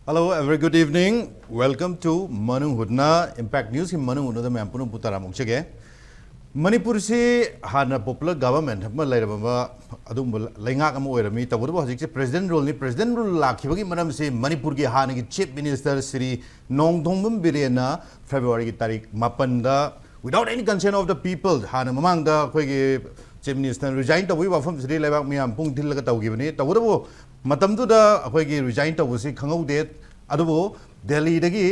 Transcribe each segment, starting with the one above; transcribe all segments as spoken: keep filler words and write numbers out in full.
Hello, a very good evening. Welcome to Manung Hutna, Impact News ꯀꯤ ꯃꯅꯨꯡ ꯍꯨꯠꯅꯗ ꯃꯌꯥꯝ ꯄꯨꯝꯅꯃꯛꯄꯨ ꯇꯔꯥꯝ ꯑꯣꯛꯆꯒꯦ꯫ ꯃꯅꯤꯄꯨꯔꯁꯤ ꯍꯥꯟꯅ popular government ꯑꯃ ꯂꯩꯔꯝꯕ ꯑꯗꯨꯒꯨꯝꯕ ꯂꯩꯉꯥꯛ ꯑꯃ ꯑꯣꯏꯔꯝꯃꯤ꯫ ꯇꯧꯕꯇꯕꯨ ꯍꯧꯖꯤꯛꯁꯦ president rule ꯅꯤ꯫ President rule ꯂꯥꯛꯈꯤꯕꯒꯤ ꯃꯔꯝꯁꯤ ꯃꯅꯤꯄꯨꯔꯒꯤ ꯍꯥꯟꯅꯒꯤ Chief Minister Shri Nongthombam ꯕꯤꯔꯦꯟꯅ February ꯒꯤ ꯇꯥꯔꯤꯛ ꯃꯥꯄꯟꯗ, without any consent of the people, ꯍꯥꯟꯅ ꯃꯃꯥꯡꯗ ꯑꯩꯈꯣꯏꯒꯤ Chief Minister resign ꯇꯧꯕꯒꯤ ꯋꯥꯐꯝꯁꯤꯗꯤ ꯂꯩꯕꯥꯛ ꯃꯤꯌꯥꯝ ꯄꯨꯡ ꯊꯤꯜꯂꯒ ꯇꯧꯈꯤꯕꯅꯤ꯫ ꯇꯧꯕꯇꯕꯨ ꯃꯇꯝꯗꯨꯗ ꯑꯩꯈꯣꯏꯒꯤ resign ꯇꯧꯕꯁꯤ ꯈꯪꯍꯧꯗꯦ꯫ ꯑꯗꯨꯕꯨ ꯗꯦꯜꯂꯤꯗꯒꯤ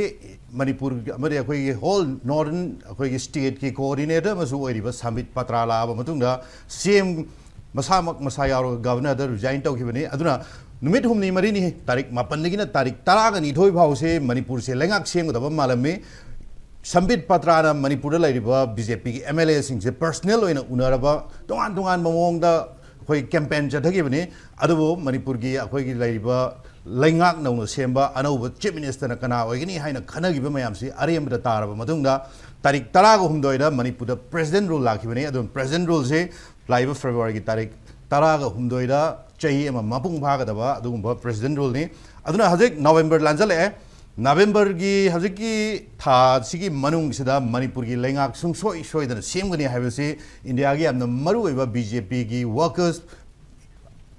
ꯃꯅꯤꯄꯨꯔ ꯑꯃꯗꯤ ꯑꯩꯈꯣꯏꯒꯤ whole northern ꯑꯩꯈꯣꯏꯒꯤ state ꯀꯤ coordinator ꯑꯃꯁꯨ ꯑꯣꯏꯔꯤꯕ ꯁꯝꯕꯤꯠ ꯄꯇ꯭ꯔꯥ ꯂꯥꯛꯑꯕ ꯃꯇꯨꯡꯗ, ꯁꯤ ꯑꯦꯝ ꯃꯁꯥꯃꯛ ꯃꯁꯥ ꯌꯥꯎꯔꯒ governor ꯗ resign ꯇꯧꯈꯤꯕꯅꯤ꯫ ꯑꯗꯨꯅ ꯅꯨꯃꯤꯠ ꯍꯨꯝꯅꯤ ꯃꯔꯤꯅꯤ, ꯇꯥꯔꯤꯛ ꯃꯥꯄꯟꯗꯒꯤꯅ ꯇꯥꯔꯤꯛ ꯇꯔꯥꯒ ꯅꯤꯊꯣꯏ ꯐꯥꯎꯁꯦ ꯃꯅꯤꯄꯨꯔꯁꯦ ꯂꯩꯉꯥꯛ ꯁꯦꯝꯒꯗꯕ ꯃꯥꯜꯂꯝꯃꯤ꯫ ꯁꯝꯕꯤꯠ ꯄꯇ꯭ꯔꯥꯅ ꯃꯅꯤꯄꯨꯔꯗ ꯂꯩꯔꯤꯕ ꯕꯤ ꯖꯦ ꯄꯤꯒꯤ ꯑꯦꯝ ꯑꯦꯜ ꯑꯦꯁꯤꯡꯁꯦ personal ꯑꯣꯏꯅ ꯎꯅꯔꯕ, ꯇꯣꯉꯥꯟ ꯇꯣꯉꯥꯟꯕ ꯃꯑꯣꯡꯗ ꯑꯩꯈꯣꯏ campaign ꯆꯠꯊꯈꯤꯕꯅꯤ꯫ ꯑꯗꯨꯕꯨ ꯃꯅꯤꯄꯨꯔꯒꯤ ꯑꯩꯈꯣꯏꯒꯤ ꯂꯩꯔꯤꯕ ꯂꯩꯉꯥꯛ ꯅꯧꯅ ꯁꯦꯝꯕ ꯑꯅꯧꯕ Chief Minister ꯅ ꯀꯅꯥ ꯑꯣꯏꯒꯅꯤ ꯍꯥꯏꯅ ꯈꯟꯅꯈꯤꯕ ꯃꯌꯥꯝꯁꯤ ꯑꯔꯦꯝꯕꯗ ꯇꯥꯔꯕ ꯃꯇꯨꯡꯗ, ꯇꯥꯔꯤꯛ ꯇꯔꯥꯒ ꯍꯨꯝꯗꯣꯏꯗ ꯃꯅꯤꯄꯨꯔꯗ president rule ꯂꯥꯛꯈꯤꯕꯅꯤ꯫ ꯑꯗꯨꯅ president rule ꯁꯤ ꯂꯥꯛꯏꯕ February ꯒꯤ ꯇꯥꯔꯤꯛ ꯇꯔꯥꯒ ꯍꯨꯝꯗꯣꯏꯗ ꯆꯍꯤ ꯑꯃ ꯃꯄꯨꯡ ꯐꯥꯒꯗꯕ ꯑꯗꯨꯒꯨꯝꯕ president rule ꯅꯤ꯫ ꯑꯗꯨꯅ ꯍꯧꯖꯤꯛ November ꯂꯥꯟꯖꯜꯂꯛꯑꯦ꯫ November ꯒꯤ ꯍꯧꯖꯤꯛꯀꯤ ꯊꯥ ꯑꯁꯤꯒꯤ ꯃꯅꯨꯡꯁꯤꯗ ꯃꯅꯤꯄꯨꯔꯒꯤ ꯂꯩꯉꯥꯛ ꯁꯨꯡꯁꯣꯏ ꯁꯣꯏꯗꯅ ꯁꯦꯝꯒꯅꯤ ꯍꯥꯏꯕꯁꯤ ꯏꯟꯗꯤꯌꯥꯒꯤ ꯌꯥꯝꯅ ꯃꯔꯨꯑꯣꯏꯕ ꯕꯤ ꯖꯦ ꯄꯤꯒꯤ workers,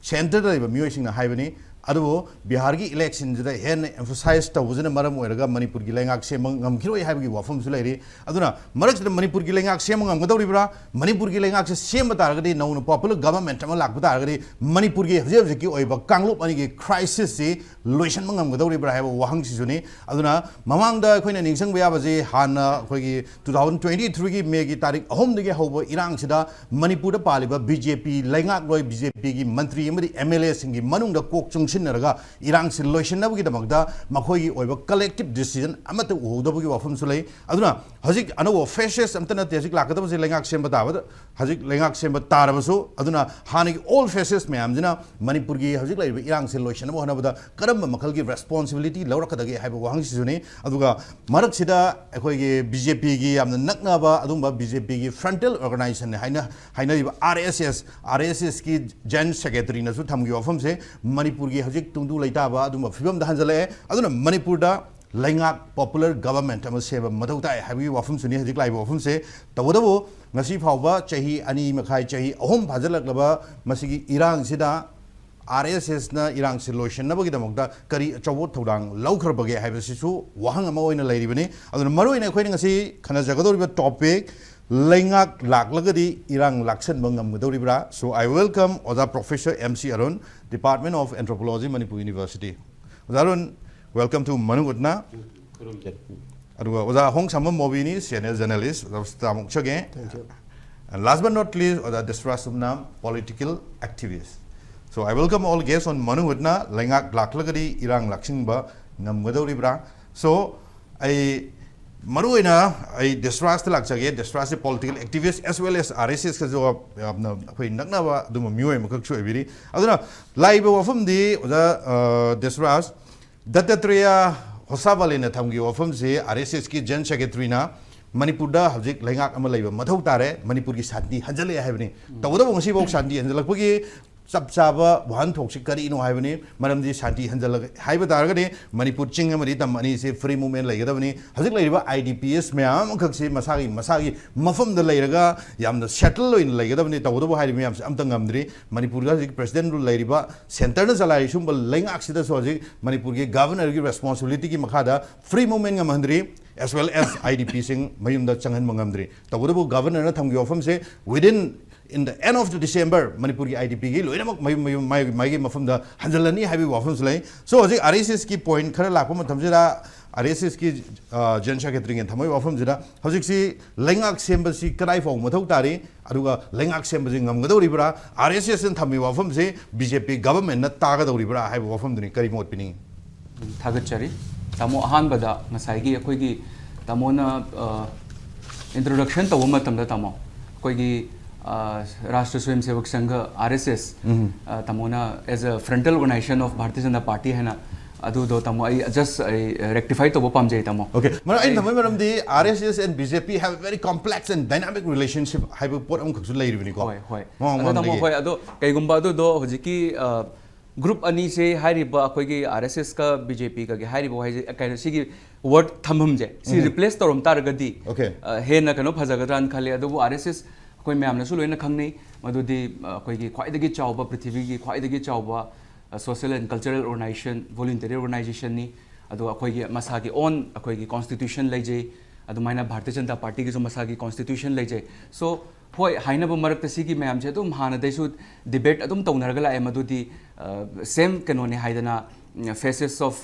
centre ꯗ ꯂꯩꯕ ꯃꯤꯑꯣꯏꯁꯤꯡꯅ ꯍꯥꯏꯕꯅꯤ꯫ ꯑꯗꯨꯕꯨ ꯕꯤꯍꯥꯔꯒꯤ election ꯁꯤꯗ ꯍꯦꯟꯅ emphasize ꯇꯧꯕꯁꯤꯅ ꯃꯔꯝ ꯑꯣꯏꯔꯒ ꯃꯅꯤꯄꯨꯔꯒꯤ ꯂꯩꯉꯥꯛ ꯁꯦꯝꯕ ꯉꯝꯈꯤꯔꯣꯏ ꯍꯥꯏꯕꯒꯤ ꯋꯥꯐꯝꯁꯨ ꯂꯩꯔꯤ꯫ ꯑꯗꯨꯅ ꯃꯔꯛꯁꯤꯗ ꯃꯅꯤꯄꯨꯔꯒꯤ ꯂꯩꯉꯥꯛ ꯁꯦꯝꯕ ꯉꯝꯒꯗꯧꯔꯤꯕ꯭ꯔꯥ? ꯃꯅꯤꯄꯨꯔꯒꯤ ꯂꯩꯉꯥꯛꯁꯦ ꯁꯦꯝꯕ ꯇꯥꯔꯒꯗꯤ, ꯅꯧꯅ popular government ꯑꯃ ꯂꯥꯛꯄ ꯇꯥꯔꯒꯗꯤ, ꯃꯅꯤꯄꯨꯔꯒꯤ ꯍꯧꯖꯤꯛ ꯍꯧꯖꯤꯛꯀꯤ ꯑꯣꯏꯕ ꯀꯥꯡꯂꯨꯞ ꯑꯅꯤꯒꯤ crisis ꯁꯤ ꯂꯣꯏꯁꯤꯟꯕ ꯉꯝꯒꯗꯧꯔꯤꯕ꯭ꯔꯥ ꯍꯥꯏꯕ ꯋꯥꯍꯪꯁꯤꯁꯨꯅꯤ꯫ ꯑꯗꯨꯅ ꯃꯃꯥꯡꯗ ꯑꯩꯈꯣꯏꯅ ꯅꯤꯡꯁꯤꯡꯕ ꯌꯥꯕꯁꯤ, ꯍꯥꯟꯅ ꯑꯩꯈꯣꯏꯒꯤ two thousand twenty three ꯒꯤ May ꯒꯤ ꯇꯥꯔꯤꯛ ꯑꯍꯨꯝꯗꯒꯤ ꯍꯧꯕ ꯏꯔꯥꯡꯁꯤꯗ ꯃꯅꯤꯄꯨꯔꯗ ꯄꯥꯜꯂꯤꯕ ꯕꯤ ꯖꯦ ꯄꯤ ꯂꯩꯉꯥꯛꯂꯣꯏ, ꯕꯤ ꯖꯦ ꯄꯤꯒꯤ ꯃꯟꯇ꯭ꯔꯤ ꯑꯃꯗꯤ ꯑꯦꯝ ꯑꯦꯜ ꯑꯦꯁꯤꯡꯒꯤ ꯃꯅꯨꯡꯗ ꯀꯣꯛ ꯆꯨꯡꯁꯤꯟꯅꯔꯒ ꯏꯔꯥꯡꯁꯤ ꯂꯣꯏꯁꯤꯟꯅꯕꯒꯤꯗꯃꯛꯇ ꯃꯈꯣꯏꯒꯤ ꯑꯣꯏꯕ collective decision ꯑꯃꯠꯇ ꯎꯍꯧꯗꯕꯒꯤ ꯋꯥꯐꯝꯁꯨ ꯂꯩ꯫ ꯑꯗꯨꯅ ꯍꯧꯖꯤꯛ ꯑꯅꯧꯕ faces ꯑꯝꯇ ꯅꯠꯇꯦ ꯍꯧꯖꯤꯛ ꯂꯥꯛꯀꯗꯕꯁꯦ, ꯂꯩꯉꯥꯛ ꯁꯦꯝꯕ ꯇꯥꯕꯗ, ꯍꯧꯖꯤꯛ ꯂꯩꯉꯥꯛ ꯁꯦꯝꯕ ꯇꯥꯔꯕꯁꯨ꯫ ꯑꯗꯨꯅ ꯍꯥꯟꯅꯒꯤ old faces ꯃꯌꯥꯝꯁꯤꯅ ꯃꯅꯤꯄꯨꯔꯒꯤ ꯍꯧꯖꯤꯛ ꯂꯩꯔꯤꯕ ꯏꯔꯥꯡꯁꯦ ꯂꯣꯏꯁꯤꯟꯅꯕ ꯍꯣꯠꯅꯕꯗ ꯀꯔꯝꯕ ꯃꯈꯜꯒꯤ responsibility ꯂꯧꯔꯛꯀꯗꯒꯦ ꯍꯥꯏꯕ ꯋꯥꯍꯪꯁꯤꯁꯨꯅꯤ꯫ ꯑꯗꯨꯒ ꯃꯔꯛꯁꯤꯗ ꯑꯩꯈꯣꯏꯒꯤ ꯕꯤ ꯖꯦ ꯄꯤꯒꯤ ꯌꯥꯝꯅ ꯅꯛꯅꯕ ꯑꯗꯨꯒꯨꯝꯕ ꯕꯤ ꯖꯦ ꯄꯤꯒꯤ frontal organization ꯅꯤ ꯍꯥꯏꯅ ꯍꯥꯏꯅꯔꯤꯕ ꯑꯥꯔ ꯑꯦꯁ ꯑꯦꯁ, ꯑꯥꯔ ꯑꯦꯁ ꯑꯦꯁꯀꯤ general secretary ꯅꯁꯨ ꯊꯝꯈꯤꯕ ꯋꯥꯐꯝꯁꯦ, ꯃꯅꯤꯄꯨꯔꯒꯤ ꯍꯧꯖꯤꯛ ꯇꯨꯡꯗꯨ ꯂꯩꯇꯥꯕ ꯑꯗꯨꯝꯕ ꯐꯤꯕꯝꯗ ꯍꯟꯖꯜꯂꯛꯑꯦ꯫ ꯑꯗꯨꯅ ꯃꯅꯤꯄꯨꯔꯗ ꯂꯩꯉꯥꯛ popular government ꯑꯃ ꯁꯦꯝꯕ ꯃꯊꯧ ꯇꯥꯏ ꯍꯥꯏꯕꯒꯤ ꯋꯥꯐꯝꯁꯨꯅꯤ ꯍꯧꯖꯤꯛ ꯂꯥꯛꯏꯕ ꯋꯥꯐꯝꯁꯦ꯫ ꯇꯧꯕꯇꯕꯨ ꯉꯁꯤ ꯐꯥꯎꯕ ꯆꯍꯤ ꯑꯅꯤ ꯃꯈꯥꯏ, ꯆꯍꯤ ꯑꯍꯨꯝ ꯐꯥꯖꯤꯜꯂꯛꯂꯕ ꯃꯁꯤꯒꯤ ꯏꯔꯥꯡꯁꯤꯗ ꯑꯥꯔ ꯑꯦꯁ ꯑꯦꯁꯅ ꯏꯔꯥꯡꯁꯤ ꯂꯣꯏꯁꯤꯟꯅꯕꯒꯤꯗꯃꯛꯇ ꯀꯔꯤ ꯑꯆꯧꯕ ꯊꯧꯗꯥꯡ ꯂꯧꯈ꯭ꯔꯕꯒꯦ ꯍꯥꯏꯕꯁꯤꯁꯨ ꯋꯥꯍꯪ ꯑꯃ ꯑꯣꯏꯅ ꯂꯩꯔꯤꯕꯅꯤ꯫ ꯑꯗꯨꯅ ꯃꯔꯨꯑꯣꯏꯅ ꯑꯩꯈꯣꯏꯅ ꯉꯁꯤ ꯈꯟꯅꯖꯒꯗꯧꯔꯤꯕ topic, ꯂꯩꯉꯥꯛ ꯂꯥꯛꯂꯒꯗꯤ ꯏꯔꯥꯡ ꯂꯥꯛꯁꯟꯕ ꯉꯝꯒꯗꯧꯔꯤꯕ꯭ꯔꯥ? So I welcome ꯑꯣꯖꯥ Professor M C Arun, Department of Anthropology, Manipur University. ꯑꯣꯖꯥ ꯑꯔꯨꯟ, welcome to ꯃꯅꯨꯡ ꯍꯨꯠꯅ꯫ ꯑꯗꯨꯒ ꯑꯣꯖꯥ ꯍꯣꯡꯁꯝꯕꯝ ꯃꯣꯕꯤꯅꯤ, senior journalist, ꯑꯣꯖꯥ ꯇꯥꯃꯣꯛꯆꯒꯦ꯫ And last but not least, ꯑꯣꯖꯥ ꯗꯤꯁꯔꯥꯖ ꯁꯨꯝꯅꯥꯝ, political activist. So I welcome all guests on ꯃꯅꯨꯡ ꯍꯨꯠꯅ꯫ ꯂꯩꯉꯥꯛ ꯂꯥꯛꯂꯒꯗꯤ ꯏꯔꯥꯡ ꯂꯥꯛꯁꯤꯟꯕ ꯉꯝꯒꯗꯧꯔꯤꯕ꯭ꯔꯥ? So ꯑꯩ ꯃꯔꯨꯑꯣꯏꯅ ꯑꯩ ꯗꯤꯁꯔꯥꯖꯇ ꯂꯥꯛꯆꯒꯦ꯫ ꯗꯤꯁꯔꯥꯖꯁꯦ political activist as well as R S S ꯀꯁꯨ ꯌꯥꯝꯅ ꯑꯩꯈꯣꯏ ꯅꯛꯅꯕ ꯑꯗꯨꯝꯕ ꯃꯤꯑꯣꯏ ꯑꯃꯈꯛꯁꯨ ꯑꯣꯏꯕꯤꯔꯤ꯫ ꯑꯗꯨꯅ ꯂꯥꯛꯏꯕ ꯋꯥꯐꯝꯗꯤ ꯑꯣꯖꯥ, ꯑ, ꯗꯤꯁꯔꯥꯖ, ꯗꯠꯇꯥꯇ꯭ꯔꯦꯌꯥ ꯍꯣꯁꯥꯕꯥꯂꯦꯅ ꯊꯝꯈꯤꯕ ꯋꯥꯐꯝꯁꯤ ꯑꯥꯔ ꯑꯦꯁ ꯑꯦꯁꯀꯤ ꯖꯦꯅꯔꯦꯜ ꯁꯦꯀ꯭ꯔꯦꯇꯔꯤꯅ ꯃꯅꯤꯄꯨꯔꯗ ꯍꯧꯖꯤꯛ ꯂꯩꯉꯥꯛ ꯑꯃ ꯂꯩꯕ ꯃꯊꯧ ꯇꯥꯔꯦ, ꯃꯅꯤꯄꯨꯔꯒꯤ ꯁꯥꯟꯇꯤ ꯍꯟꯖꯜꯂꯛꯑꯦ ꯍꯥꯏꯕꯅꯤ꯫ ꯇꯧꯕꯇꯕꯨ ꯉꯁꯤꯐꯥꯎ ꯁꯥꯟꯇꯤ ꯍꯟꯖꯜꯂꯛꯄꯒꯤ ꯆꯞ ꯆꯥꯕ ꯋꯥꯍꯟꯊꯣꯛꯁꯤ ꯀꯔꯤꯅꯣ ꯍꯥꯏꯕꯅꯤ꯫ ꯃꯔꯝꯗꯤ ꯁꯥꯟꯇꯤ ꯍꯟꯖꯜꯂꯛ ꯍꯥꯏꯕ ꯇꯥꯔꯒꯗꯤ ꯃꯅꯤꯄꯨꯔ ꯆꯤꯡ ꯑꯃꯗꯤ ꯇꯝ ꯑꯅꯤꯁꯤ free movement ꯂꯩꯒꯗꯕꯅꯤ꯫ ꯍꯧꯖꯤꯛ ꯂꯩꯔꯤꯕ I D Ps ꯃꯌꯥꯝ ꯑꯃꯈꯛꯁꯤ ꯃꯁꯥꯒꯤ ꯃꯁꯥꯒꯤ ꯃꯐꯝꯗ ꯂꯩꯔꯒ ꯌꯥꯝꯅ settle ꯑꯣꯏꯅ ꯂꯩꯒꯗꯕꯅꯤ꯫ ꯇꯧꯕꯇꯕꯨ ꯍꯥꯏꯔꯤꯕ ꯃꯌꯥꯝꯁꯤ ꯑꯝꯇ ꯉꯝꯗ꯭ꯔꯤ꯫ ꯃꯅꯤꯄꯨꯔꯗ ꯍꯧꯖꯤꯛ president rule ꯂꯩꯔꯤꯕ, centreꯅ ꯆꯂꯥꯏꯔꯤ ꯁꯨꯝꯕ ꯂꯩꯉꯥꯛꯁꯤꯗꯁꯨ ꯍꯧꯖꯤꯛ ꯃꯅꯤꯄꯨꯔꯒꯤ governorꯒꯤ responsibilityꯒꯤ ꯃꯈꯥꯗ free movement ꯉꯝꯍꯟꯗ꯭ꯔꯤ, as well as I D Pꯁꯤꯡ ꯃꯌꯨꯝꯗ ꯆꯪꯍꯟꯕ ꯉꯝꯗ꯭ꯔꯤ꯫ ꯇꯧꯕꯇꯕꯨ governorꯅ ꯊꯝꯈꯤꯕ ꯋꯥꯐꯝꯁꯦ within, in the end of the December ꯃꯅꯤꯄꯨꯔꯒꯤ I D Pꯒꯤ ꯂꯣꯏꯅꯃꯛ ꯃꯌꯨꯝ ꯃꯌꯨꯝ ꯃꯥꯏ ꯃꯥꯏꯒꯤ ꯃꯐꯝꯗ ꯍꯟꯖꯤꯜꯂꯅꯤ ꯍꯥꯏꯕꯒꯤ ꯋꯥꯐꯝꯁꯨ ꯂꯩ꯫ So ꯍꯧꯖꯤꯛ R S Sꯀꯤ point ꯈꯔ ꯂꯥꯛꯄ ꯃꯇꯝꯁꯤꯗ R S Sꯀꯤ, ꯑ, ꯖꯦꯅꯔꯦꯜ ꯁꯦꯀ꯭ꯔꯦꯇꯔꯤꯅ ꯊꯝꯕꯒꯤ ꯋꯥꯐꯝꯁꯤꯗ ꯍꯧꯖꯤꯛꯁꯤ ꯂꯩꯉꯥꯛ ꯁꯦꯝꯕꯁꯤ ꯀꯗꯥꯏ ꯐꯥꯎꯕ ꯃꯊꯧ ꯇꯥꯔꯤ? ꯑꯗꯨꯒ ꯂꯩꯉꯥꯛ ꯁꯦꯝꯕꯁꯤ ꯉꯝꯒꯗꯧꯔꯤꯕ꯭ꯔꯥ? R S Sꯅ ꯊꯝꯃꯤꯕ ꯋꯥꯐꯝꯁꯤ B J P governmentꯅ ꯇꯥꯒꯗꯧꯔꯤꯕ꯭ꯔꯥ ꯍꯥꯏꯕ ꯋꯥꯐꯝꯗꯨꯅꯤ꯫ ꯀꯔꯤ ꯃꯣꯠ ꯄꯤꯅꯤꯡꯉꯤ? ꯊꯥꯒꯠꯆꯔꯤ꯫ ꯇꯥꯃꯣ, ꯑꯍꯥꯟꯕꯗ ꯉꯁꯥꯏꯒꯤ ꯑꯩꯈꯣꯏꯒꯤ ꯇꯥꯃꯣꯅ, ꯑ, introduction ꯇꯧꯕ ꯃꯇꯝꯗ, ꯇꯥꯃꯣ, ꯑꯩꯈꯣꯏꯒꯤ, ꯑ, ꯔꯥꯁꯇ꯭ꯔ ꯁ꯭ꯋꯌꯝ ꯁꯦꯕꯛ ꯁꯪꯘ, R S S, ꯎꯝ꯫ ꯑ, ꯇꯥꯃꯣꯅ as a frontal organization of Bharatiya Janata Party ꯍꯥꯏꯅ ꯑꯗꯨꯗꯣ, ꯇꯥꯃꯣ, ꯑꯩ just ꯑꯩ rectify ꯇꯧꯕ ꯄꯥꯝꯖꯩ, ꯇꯥꯃꯣ꯫ Okay꯫ ꯃꯔꯝ ꯑꯩꯅ ꯑꯩ ꯊꯝꯕꯒꯤ ꯃꯔꯝꯗꯤ R S S and B J P have a very complex and dynamic relationship ꯍꯥꯏꯕ ꯄꯣꯠ ꯑꯃꯈꯛꯁꯨ ꯂꯩꯔꯤꯕꯅꯤꯀꯣ꯫ ꯍꯣꯏ, ꯍꯣꯏ꯫ ꯃꯃꯥꯡ ꯑꯗꯣ, ꯇꯥꯃꯣ, ꯃꯃꯥꯡꯗꯒꯤ꯫ ꯍꯣꯏ, ꯑꯗꯣ ꯀꯩꯒꯨꯝꯕ ꯑꯗꯨꯗꯣ ꯍꯧꯖꯤꯛꯀꯤ, ꯑ, ꯒ꯭ꯔꯨꯞ ꯑꯅꯤꯁꯦ ꯍꯥꯏꯔꯤꯕ ꯑꯩꯈꯣꯏꯒꯤ ꯑꯥꯔ ꯑꯦꯁ ꯑꯦꯁꯀ ꯕꯤ ꯖꯦ ꯄꯤꯒꯒꯤ ꯍꯥꯏꯔꯤꯕ ꯋꯥꯍꯩꯁꯦ, ꯀꯩꯅꯣ, ꯁꯤꯒꯤ ꯋꯥꯔꯗ ꯊꯝꯐꯝꯁꯦ ꯁꯤ ꯎꯝ꯫ ꯔꯤꯄ꯭ꯂꯦꯁ ꯇꯧꯔꯝ ꯇꯥꯔꯒꯗꯤ Okay. ꯑ, ꯍꯦꯟꯅ ꯀꯩꯅꯣ ꯐꯖꯒꯗ꯭ꯔꯥꯅ ꯈꯜꯂꯦ꯫ ꯑꯗꯨꯕꯨ ꯑꯥꯔ ꯑꯦꯁ ꯑꯦꯁ ꯑꯩꯈꯣꯏ ꯃꯌꯥꯝꯅꯁꯨ ꯂꯣꯏꯅ ꯈꯪꯅꯩ, ꯃꯗꯨꯗꯤ ꯑ, ꯑꯩꯈꯣꯏꯒꯤ ꯈ꯭ꯋꯥꯏꯗꯒꯤ ꯆꯥꯎꯕ, ꯄ꯭ꯔꯤꯊꯤꯕꯤꯒꯤ ꯈ꯭ꯋꯥꯏꯗꯒꯤ ꯆꯥꯎꯕ social and cultural organisation, voluntary ꯑꯣꯔꯒꯅꯥꯏꯖꯦꯁꯟꯅꯤ꯫ ꯑꯗꯨꯒ ꯑꯩꯈꯣꯏꯒꯤ ꯃꯁꯥꯒꯤ ꯑꯣꯟ ꯑꯩꯈꯣꯏꯒꯤ ꯀꯣꯟꯁꯇꯤꯇ꯭ꯌꯨꯁꯟ ꯂꯩꯖꯩ꯫ ꯑꯗꯨꯃꯥꯏꯅ ꯚꯥꯔꯇꯤꯌ ꯖꯅꯇꯥ ꯄꯥꯔꯇꯤꯒꯤꯁꯨ ꯃꯁꯥꯒꯤ ꯀꯣꯟꯁꯇꯤꯇ꯭ꯌꯨꯁꯟ ꯂꯩꯖꯩ꯫ ꯁꯣ ꯍꯣꯏ, ꯍꯥꯏꯅꯕ ꯃꯔꯛꯇ ꯁꯤꯒꯤ ꯃꯌꯥꯝꯁꯦ ꯑꯗꯨꯝ ꯍꯥꯟꯅꯗꯩꯁꯨ ꯗꯤꯕꯦꯠ ꯑꯗꯨꯝ ꯇꯧꯅꯔꯒ ꯂꯥꯛꯑꯦ, ꯃꯗꯨꯗꯤ ꯁꯦꯝ ꯀꯩꯅꯣꯅꯦ ꯍꯥꯏꯗꯅ, faces of,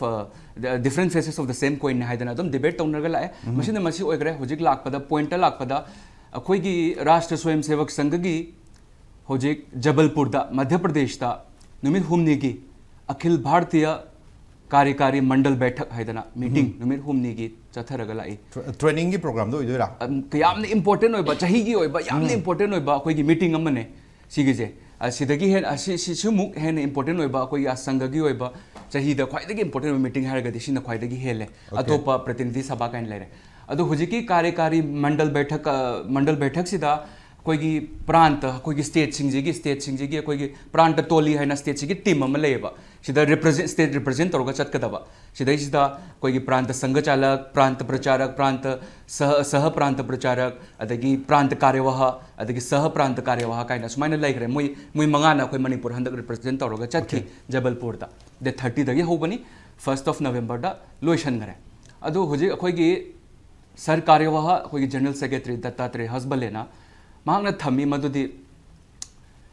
different faces of the same coin ꯅꯦ ꯍꯥꯏꯗꯅ ꯑꯗꯨꯝ ꯗꯤꯕꯦꯠ ꯇꯧꯅꯔꯒ ꯂꯥꯛꯑꯦ꯫ ꯎꯝ꯫ ꯃꯁꯤꯅ ꯃꯁꯤ ꯑꯣꯏꯈ꯭ꯔꯦ꯫ ꯍꯧꯖꯤꯛ ꯂꯥꯛꯄꯗ, ꯄꯣꯏꯟꯠꯇ ꯂꯥꯛꯄꯗ, ꯑꯩꯈꯣꯏꯒꯤ ꯔꯥꯁꯇ꯭ꯔ ꯁ꯭ꯋꯌꯝ ꯁꯦꯕꯛ ꯁꯪꯘꯒꯤ ꯍꯧꯖꯤꯛ ꯖꯕꯜꯄꯨꯔꯗ, ꯃꯙ꯭ꯌ ꯄ꯭ꯔꯗꯦꯁꯇ ꯅꯨꯃꯤꯠ ꯍꯨꯝꯅꯤꯒꯤ ꯑꯈꯤꯜ ꯚꯥꯔꯇꯤꯌ ꯀꯥꯔꯤꯀꯥꯔꯤ ꯃꯟꯗꯜ ꯕꯦꯊꯛ ꯍꯥꯏꯗꯅ ꯃꯤꯇꯤꯡ ꯎꯝ꯫ ꯅꯨꯃꯤꯠ ꯍꯨꯝꯅꯤꯒꯤ ꯆꯠꯊꯔꯒ ꯂꯥꯛꯏ꯫ ꯇ꯭ꯔꯦ-, ꯇ꯭ꯔꯦꯅꯤꯡꯒꯤ ꯄ꯭ꯔꯣꯒ꯭ꯔꯥꯝꯗꯣ ꯑꯣꯏꯗꯣꯏꯔꯥ? ꯑꯝ, ꯌꯥꯝꯅ ꯏꯝꯄꯣꯔꯇꯦꯟ ꯑꯣꯏꯕ, ꯆꯍꯤꯒꯤ ꯑꯣꯏꯕ ꯌꯥꯝꯅ ꯎꯝ꯫ ꯏꯝꯄꯣꯔꯇꯦꯟ ꯑꯣꯏꯕ ꯑꯩꯈꯣꯏꯒꯤ ꯃꯤꯇꯤꯡ ꯑꯃꯅꯦ ꯁꯤꯒꯤꯁꯦ꯫ ꯑ, ꯁꯤꯗꯒꯤ ꯍꯦꯟ-, ꯑ, ꯁꯤ-, ꯁꯤ-, ꯁꯤꯃꯨꯛ ꯍꯦꯟꯅ ꯏꯝꯄꯣꯔꯇꯦꯟ ꯑꯣꯏꯕ, ꯑꯩꯈꯣꯏꯒꯤ ꯑ ꯁꯪꯘꯒꯤ ꯑꯣꯏꯕ ꯆꯍꯤꯗ ꯈ꯭ꯋꯥꯏꯗꯒꯤ ꯏꯝꯄꯣꯔꯇꯦꯟ ꯑꯣꯏꯕ ꯃꯤꯇꯤꯡ ꯍꯥꯏꯔꯒꯗꯤ ꯁꯤꯅ ꯈ꯭ꯋꯥꯏꯗꯒꯤ ꯍꯦꯜꯂꯦ꯫ Okay. ꯑꯇꯣꯞꯄ ꯄ꯭ꯔꯇꯤꯅꯤꯙꯤ ꯁꯚꯥ ꯀꯥꯏꯅ ꯂꯩꯔꯦ꯫ ꯑꯗꯣ ꯍꯧꯖꯤꯛꯀꯤ ꯀꯥꯔꯤꯀꯥꯔꯤ ꯃꯟꯗꯜ ꯕꯦꯊꯛ, ꯑ, ꯃꯟꯗꯜ ꯕꯦꯊꯛꯁꯤꯗ ꯑꯩꯈꯣꯏꯒꯤ ꯄ꯭ꯔꯥꯟꯇ, ꯑꯩꯈꯣꯏꯒꯤ ꯁ꯭ꯇꯦꯠꯁꯤꯡꯁꯤꯒꯤ, ꯁ꯭ꯇꯦꯠꯁꯤꯡꯁꯤꯒꯤ ꯑꯩꯈꯣꯏꯒꯤ ꯄ꯭ꯔꯥꯟꯇ ꯇꯣꯂꯤ ꯍꯥꯏꯅ ꯁ꯭ꯇꯦꯠꯁꯤꯒꯤ ꯇꯤꯝ ꯑꯃ ꯂꯩꯌꯦꯕ꯫ ꯁꯤꯗ ꯔꯤꯄ꯭ꯔꯖꯦꯟ-, ꯁ꯭ꯇꯦꯠ ꯔꯤꯄ꯭ꯔꯖꯦꯟ ꯇꯧꯔꯒ ꯆꯠꯀꯗꯕ꯫ ꯁꯤꯗꯩꯁꯤꯗ ꯑꯩꯈꯣꯏꯒꯤ ꯄ꯭ꯔꯥꯟꯇ ꯁꯪꯘ ꯆꯥꯂꯛ, ꯄ꯭ꯔꯥꯟꯇ ꯄ꯭ꯔꯆꯥꯔꯛ, ꯄ꯭ꯔꯥꯟꯇ ꯁꯍ, ꯁꯍ ꯄ꯭ꯔꯥꯟꯇ ꯄ꯭ꯔꯆꯥꯔꯛ, ꯑꯗꯒꯤ ꯄ꯭ꯔꯥꯟꯇ ꯀꯥꯔ꯭ꯌꯋꯥꯍ, ꯑꯗꯒꯤ ꯁꯍ ꯄ꯭ꯔꯥꯟꯇ ꯀꯥꯔ꯭ꯌꯋꯥꯍ ꯀꯥꯏꯅ ꯁꯨꯃꯥꯏꯅ ꯂꯩꯈ꯭ꯔꯦ꯫ ꯃꯣꯏ, ꯃꯣꯏ ꯃꯉꯥꯅ ꯑꯩꯈꯣꯏ ꯃꯅꯤꯄꯨꯔ ꯍꯟꯗꯛ ꯔꯤꯄ꯭ꯔꯖꯦꯟ ꯇꯧꯔꯒ ꯆꯠꯈꯤ꯫ Okay. ꯖꯕꯜꯄꯨꯔꯗ꯫ ꯗꯦꯠ ꯊꯥꯔꯇꯤꯗꯒꯤ ꯍꯧꯕꯅꯤ, ꯐꯥꯔꯁꯠ ꯑꯣꯐ ꯅꯕꯦꯝꯕꯔꯗ ꯂꯣꯏꯁꯟꯈ꯭ꯔꯦ꯫ ꯑꯗꯨ ꯍꯧꯖꯤꯛ ꯑꯩꯈꯣꯏꯒꯤ ꯁꯍ ꯀꯥꯔ꯭ꯌꯋꯥꯍ, ꯑꯩꯈꯣꯏꯒꯤ ꯖꯦꯅꯔꯦꯜ ꯁꯦꯀ꯭ꯔꯦꯇꯔꯤ ꯗꯠꯇꯥꯇ꯭ꯔꯦ ꯍꯁꯕꯂꯦꯅ ꯃꯍꯥꯛꯅ ꯊꯝꯃꯤ ꯃꯗꯨꯗꯤ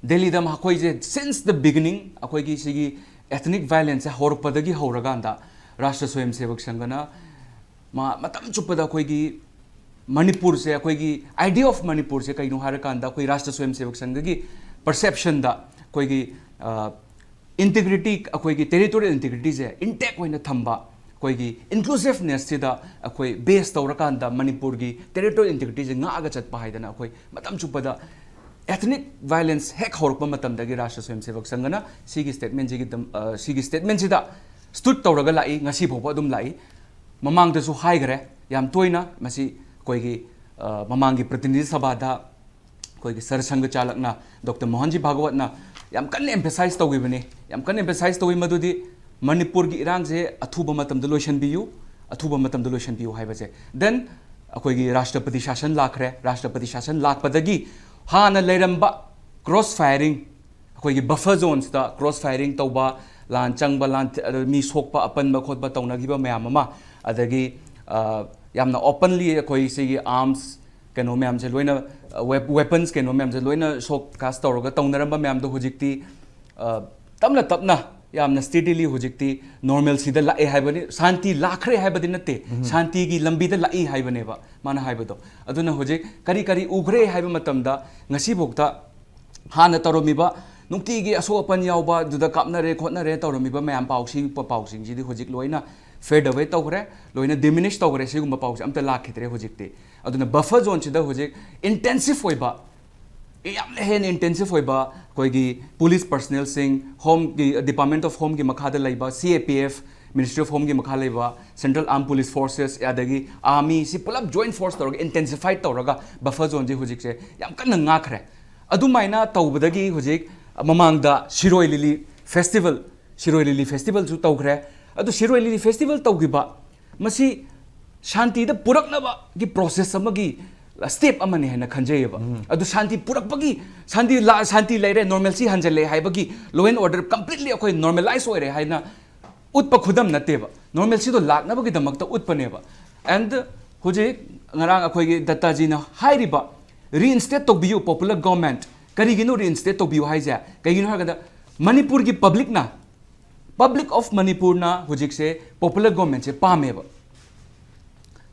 ꯗꯦꯜꯂꯤꯗ ꯃꯈꯣꯏꯁꯦ since the beginning, ꯑꯩꯈꯣꯏꯒꯤ ꯁꯤꯒꯤ ethnic violence ꯁꯦ ꯍꯧꯔꯛꯄꯗꯒꯤ ꯍꯧꯔꯀꯥꯟꯗ ꯔꯥꯁꯇ꯭ꯔ ꯁ꯭ꯋꯌꯝ ꯁꯦꯕꯛ ꯁꯪꯘꯅ ꯃꯥ-, ꯃꯇꯝ ꯆꯨꯞꯄꯗ ꯑꯩꯈꯣꯏꯒꯤ ꯃꯅꯤꯄꯨꯔꯁꯦ, ꯑꯩꯈꯣꯏꯒꯤ idea of ꯃꯅꯤꯄꯨꯔꯁꯦ ꯀꯩꯅꯣ ꯍꯥꯏꯔꯀꯥꯟꯗ ꯑꯩꯈꯣꯏ ꯔꯥꯁꯇ꯭ꯔ ꯁ꯭ꯋꯌꯝ ꯁꯦꯕꯛ ꯁꯪꯘꯒꯤ ꯄꯔꯁꯦꯞꯁꯟꯗ ꯑꯩꯈꯣꯏꯒꯤ, ꯑ, ꯏꯟꯇꯤꯒ꯭ꯔꯤꯇꯤ, ꯑꯩꯈꯣꯏꯒꯤ ꯇꯦꯔꯤꯇꯣꯔꯤꯌꯦꯜ ꯏꯟꯇꯤꯒ꯭ꯔꯤꯇꯤꯁꯦ ꯏꯟꯇꯦꯛ ꯑꯣꯏꯅ ꯊꯝꯕ, ꯑꯩꯈꯣꯏꯒꯤ ꯏꯟꯀ꯭ꯂꯨꯁꯤꯚꯅꯦꯁꯁꯤꯗ ꯑꯩꯈꯣꯏ ꯕꯦꯁ ꯇꯧꯔꯀꯥꯟꯗ ꯃꯅꯤꯄꯨꯔꯒꯤ ꯇꯦꯔꯤꯇꯣꯔꯤꯌꯦꯜ ꯏꯟꯇꯤꯒ꯭ꯔꯤꯇꯤꯁꯦ ꯉꯥꯛꯑꯒ ꯆꯠꯄ ꯍꯥꯏꯗꯅ ꯑꯩꯈꯣꯏ ꯃꯇꯝ ꯆꯨꯞꯄꯗ ethnic violence ꯍꯦꯛ ꯍꯧꯔꯛꯄ ꯃꯇꯝꯗꯒꯤ ꯔꯥꯁꯇ꯭ꯔ ꯁ꯭ꯋꯌꯝ ꯁꯦꯕꯛ ꯁꯪꯘꯅ ꯁꯤꯒꯤ ꯁ꯭ꯇꯦꯠꯃꯦꯟꯁꯤꯒꯤ ꯗꯝ-, ꯑ, ꯁꯤꯒꯤ ꯁ꯭ꯇꯦꯠꯃꯦꯟꯁꯤꯗ ꯁ꯭ꯇꯨꯠ ꯇꯧꯔꯒ ꯂꯥꯛꯏ, ꯉꯁꯤ ꯐꯥꯎꯕ ꯑꯗꯨꯝ ꯂꯥꯛꯏ꯫ ꯃꯃꯥꯡꯗꯁꯨ ꯍꯥꯏꯈ꯭ꯔꯦ ꯌꯥꯝ ꯇꯣꯏꯅ, ꯃꯁꯤ ꯑꯩꯈꯣꯏꯒꯤ, ꯑ, ꯃꯃꯥꯡꯒꯤ ꯄ꯭ꯔꯇꯤꯅꯤꯙꯤ ꯁꯚꯥꯗ ꯑꯩꯈꯣꯏꯒꯤ ꯁꯔ ꯁꯪꯘ ꯆꯥꯂꯛꯅ, ꯗꯣꯛꯇꯔ ꯃꯣꯍꯟꯖꯤ ꯚꯥꯒꯋꯠꯅ ꯌꯥꯝ ꯀꯟꯅ emphasize ꯇꯧꯈꯤꯕꯅꯤ꯫ ꯌꯥꯝ ꯀꯟꯅ emphasize ꯇꯧꯏ ꯃꯗꯨꯗꯤ ꯃꯅꯤꯄꯨꯔꯒꯤ ꯏꯔꯥꯡꯁꯦ ꯑꯊꯨꯕ ꯃꯇꯝꯗ ꯂꯣꯏꯁꯤꯟꯕꯤꯌꯨ, ꯑꯊꯨꯕ ꯃꯇꯝꯗ ꯂꯣꯏꯁꯤꯟꯕꯤꯌꯨ ꯍꯥꯏꯕꯁꯦ꯫ Then ꯑꯩꯈꯣꯏꯒꯤ ꯔꯥꯁꯇ꯭ꯔꯄꯇꯤ ꯁꯥꯁꯟ ꯂꯥꯛꯈ꯭ꯔꯦ꯫ ꯔꯥꯁꯇ꯭ꯔꯄꯇꯤ ꯁꯥꯁꯟ ꯂꯥꯛꯄꯗꯒꯤ ꯍꯥꯟꯅ ꯂꯩꯔꯝꯕ cross firing, ꯑꯩꯈꯣꯏꯒꯤ buffer zonesꯇ cross firing ꯇꯧꯕ, ꯂꯥꯟ ꯆꯪꯕ, ꯂꯥꯟ, ꯑꯗ ꯃꯤ ꯁꯣꯛꯄ, ꯑꯄꯟꯕ ꯈꯣꯠꯄ ꯇꯧꯅꯈꯤꯕ ꯃꯌꯥꯝ ꯑꯃ, ꯑꯗꯒꯤ, ꯑ, ꯌꯥꯝꯅ openly ꯑꯩꯈꯣꯏ ꯁꯤꯒꯤ arms ꯀꯩꯅꯣ ꯃꯌꯥꯝꯁꯦ ꯂꯣꯏꯅ, ꯑ, wep-, weapons ꯀꯩꯅꯣ ꯃꯌꯥꯝꯁꯦ ꯂꯣꯏꯅ show cause ꯇꯧꯔꯒ ꯇꯧꯅꯔꯝꯕ ꯃꯌꯥꯝꯗꯣ ꯍꯧꯖꯤꯛꯇꯤ, ꯑ, ꯇꯞꯅ ꯇꯞꯅ ꯌꯥꯝꯅ steadily ꯍꯧꯖꯤꯛꯇꯤ normalcyꯗ ꯂꯥꯛꯑꯦ ꯍꯥꯏꯕꯅꯤ꯫ ꯁꯥꯟꯇꯤ ꯂꯥꯛꯈ꯭ꯔꯦ ꯍꯥꯏꯕꯗꯤ ꯅꯠꯇꯦ, ꯎꯝ꯫ ꯁꯥꯟꯇꯤꯒꯤ ꯂꯝꯕꯤꯗ ꯂꯥꯛꯏ ꯍꯥꯏꯕꯅꯦꯕ ꯃꯥꯅ ꯍꯥꯏꯕꯗꯣ꯫ ꯑꯗꯨꯅ ꯍꯧꯖꯤꯛ ꯀꯔꯤ ꯀꯔꯤ ꯎꯈ꯭ꯔꯦ ꯍꯥꯏꯕ ꯃꯇꯝꯗ, ꯉꯁꯤꯐꯥꯎꯗ ꯍꯥꯟꯅ ꯇꯧꯔꯝꯃꯤꯕ ꯅꯨꯡꯇꯤꯒꯤ ꯑꯁꯣꯛ ꯑꯄꯟ ꯌꯥꯎꯕ, ꯑꯗꯨꯗ ꯀꯥꯞꯅꯔꯦ ꯈꯣꯠꯅꯔꯦ ꯇꯧꯔꯝꯃꯤꯕ ꯃꯌꯥꯝ, ꯄꯥꯎꯁꯤ, ꯄꯥꯎꯁꯤꯡꯁꯤꯗꯤ ꯍꯧꯖꯤꯛ ꯂꯣꯏꯅ fade away ꯇꯧꯈ꯭ꯔꯦ, ꯂꯣꯏꯅ diminish ꯇꯧꯈ꯭ꯔꯦ꯫ ꯁꯤꯒꯨꯝꯕ ꯄꯥꯎꯁꯦ ꯑꯝꯇ ꯂꯥꯛꯈꯤꯗ꯭ꯔꯦ ꯍꯧꯖꯤꯛꯇꯤ꯫ ꯑꯗꯨꯅ buffer zoneꯁꯤꯗ ꯍꯧꯖꯤꯛ intensive ꯑꯣꯏꯕ, ꯌꯥꯝꯅ ꯍꯦꯟꯅ intensive ꯑꯣꯏꯕ ꯑꯩꯈꯣꯏꯒꯤ police personnelꯁꯤꯡ, Homeꯒꯤ, Department of Homeꯒꯤ ꯃꯈꯥꯗ ꯂꯩꯕ C A P F, Ministry of Homeꯒꯤ ꯃꯈꯥ ꯂꯩꯕ Central Armed Police Forces, ꯑꯗꯒꯤ army, ꯁꯤ ꯄꯨꯂꯞ joint force ꯇꯧꯔꯒ, intensified ꯇꯧꯔꯒ buffer zoneꯁꯦ ꯍꯧꯖꯤꯛꯁꯦ ꯌꯥꯝ ꯀꯟꯅ ꯉꯥꯛꯈ꯭ꯔꯦ꯫ ꯑꯗꯨꯃꯥꯏꯅ ꯇꯧꯕꯗꯒꯤ ꯍꯧꯖꯤꯛ ꯃꯃꯥꯡꯗ ꯁꯤꯔꯣꯏ ꯂꯤꯂꯤ festival, ꯁꯤꯔꯣꯏ ꯂꯤꯂꯤ festivalꯁꯨ ꯇꯧꯈ꯭ꯔꯦ꯫ ꯑꯗꯨ ꯁꯤꯔꯣꯏ ꯂꯤꯂꯤ festival ꯇꯧꯈꯤꯕ, ꯃꯁꯤ ꯁꯥꯟꯇꯤꯗ ꯄꯨꯔꯛꯅꯕꯒꯤ process ꯑꯃꯒꯤ step ꯑꯃꯅꯤ ꯍꯥꯏꯅ ꯈꯟꯖꯩꯌꯦꯕ꯫ ꯎꯝ꯫ ꯑꯗꯨ ꯁꯥꯟꯇꯤ ꯄꯨꯔꯛꯄꯒꯤ, ꯁꯥꯟꯇꯤ ꯂꯥ-, ꯁꯥꯟꯇꯤ ꯂꯩꯔꯦ, normalcy ꯍꯟꯖꯜꯂꯦ ꯍꯥꯏꯕꯒꯤ, law and order completely ꯑꯩꯈꯣꯏ normalise ꯑꯣꯏꯔꯦ ꯍꯥꯏꯅ ꯎꯠꯄ ꯈꯨꯗꯝ ꯅꯠꯇꯦꯕ, normalcyꯗꯣ ꯂꯥꯛꯅꯕꯒꯤꯗꯃꯛꯇ ꯎꯠꯄꯅꯦꯕ꯫ And ꯍꯧꯖꯤꯛ ꯉꯔꯥꯡ ꯑꯩꯈꯣꯏꯒꯤ ꯗꯠꯇꯥꯖꯤꯅ ꯍꯥꯏꯔꯤꯕ reinstate ꯇꯧꯕꯤꯌꯨ popular government, ꯀꯔꯤꯒꯤꯅꯣ reinstate ꯇꯧꯕꯤꯌꯨ ꯍꯥꯏꯁꯦ? ꯀꯩꯒꯤꯅꯣ ꯍꯥꯏꯔꯀꯥꯟꯗ ꯃꯅꯤꯄꯨꯔꯒꯤ publicꯅ, Public of Manipurꯅ ꯍꯧꯖꯤꯛꯁꯦ popular governmentꯁꯦ ꯄꯥꯝꯃꯦꯕ꯫